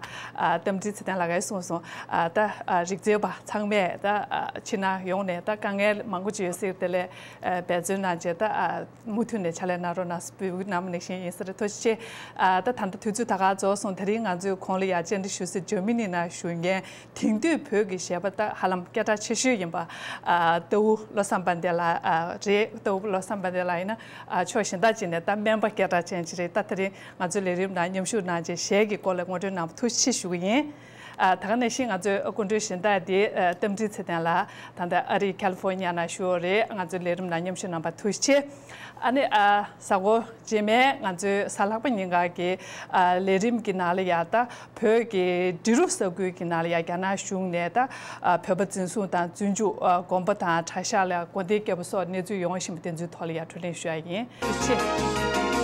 རྟ་མགྲིན་ཚེ་བརྟན་ལགས་ཀྱིས་གསུངས་སོང་། ཨ་ད་ཨ་རིག་རྩལ་པ་ཚང་མས་ད་ཨ་ཕྱི་ནང་ཡོངས་ནས་ད་དཀའ་ངལ་མང་པོ་ཅིག་ཡོད་སྲིད། དེ་ལས་ཨ་འབད་བརྩོན་གནང་བྱས་ད་ཨ་མུ་མཐུད་ནས་ཕྱག་ལས་གནང་རོགས་གནང་ཟེར་འབོད་སྐུལ་གནང་བ་ནང་བཞིན་ཡིན་ས་རེད། ཐུགས་རྗེ་ཆེ། ཨ་ད་ད་ལྟ་དུས་ཚོད་ད་ག་རྫོགས་སོང་། དེ་རིང་ང་ཚོས་ཁོང་ལ་ཡ་བཅར་འདྲི་ཞུ་སའི་འཇར་མ་ནི་ནང་བཞུགས་མཁན་དེང་དུས་བོད་ཀྱི་གཞས་པ་ད་ཧ་ལམ་སྐད་གྲགས་ཆེ་ཤོས་ཡིན་པ། ཨ་ཏ་བུ་བློ་བཟང་དཔལ་ལྡན་ལགས་ཨ་རེད། ཏ་བུ་བློ་བཟང་དཔལ་ལྡན་ལགས་ཡིན་ན་ཨ་ཕྱོགས་གཞན་དག་ཅིག་ནས་ད་སྨན་པ་སྐད་གྲགས་ཅན་ཅིག་རེད། ད་དེ་རིང་ང་ཚོའི་ལས་རིམ་ནང་མཉམ་ཞུགས་གནང་བྱས་གཞས་ཀྱི་སྐོར་ལ་ངོ་སྤྲོད་གནང་བ་ཐུགས་རྗེ་ཆེ་ཞུ་གི་ཡིན། ཨ་ད་ག་ནང་བཞིན་ང་ཚོའི་སྐུ་མགྲོན་གཞན་དག་དེ་ཨ་རྟ་མགྲིན་ཚེ་བརྟན་ལགས་ད་ལྟ་ཨ་རིའི་ཁ་ལི་ཧྥོར་ནི་ཡ་ནང་བཞུགས་ཡོད་རེད། ང་ཚོའི་ལས་རིམ་ནང་མཉམ་ཞུགས་གནང་བ་ཐུགས་རྗེ་ཆེ། ཨ་ནི་ཨ་གཟའ་འཁོར་རྗེས་མའི་ང་ཚོའི་གཟའ་ལྷག་པ་ཉིན་ག་གི་ཨ་ལས་རིམ་གྱི་ནང་ལ་ཡ་ད་བོད་ཀྱི་འབྲི་རུ་ས་ཁུལ་གྱི་ནང་ལ་ཡ་རྒྱ་ནག་གཞུང་ནས་ད་ཨ་བོད་པ་འཛིན་བཟུང་དང་བཙོན་འཇུག་ཨ་དགོན་པ་དང་གྲྭ་ཤག་ལ་དགོན་སྡེ་བརྒྱབ་པ་སོགས་གནས་ཚུལ་ཡོང་བཞིན་པ་དེ་ཚོའི་ཐོག་ལ་ཡ་བགྲོ་གླེང་ཞུ་ཡ་ཡིན། ཐུགས་རྗེ་ཆེ།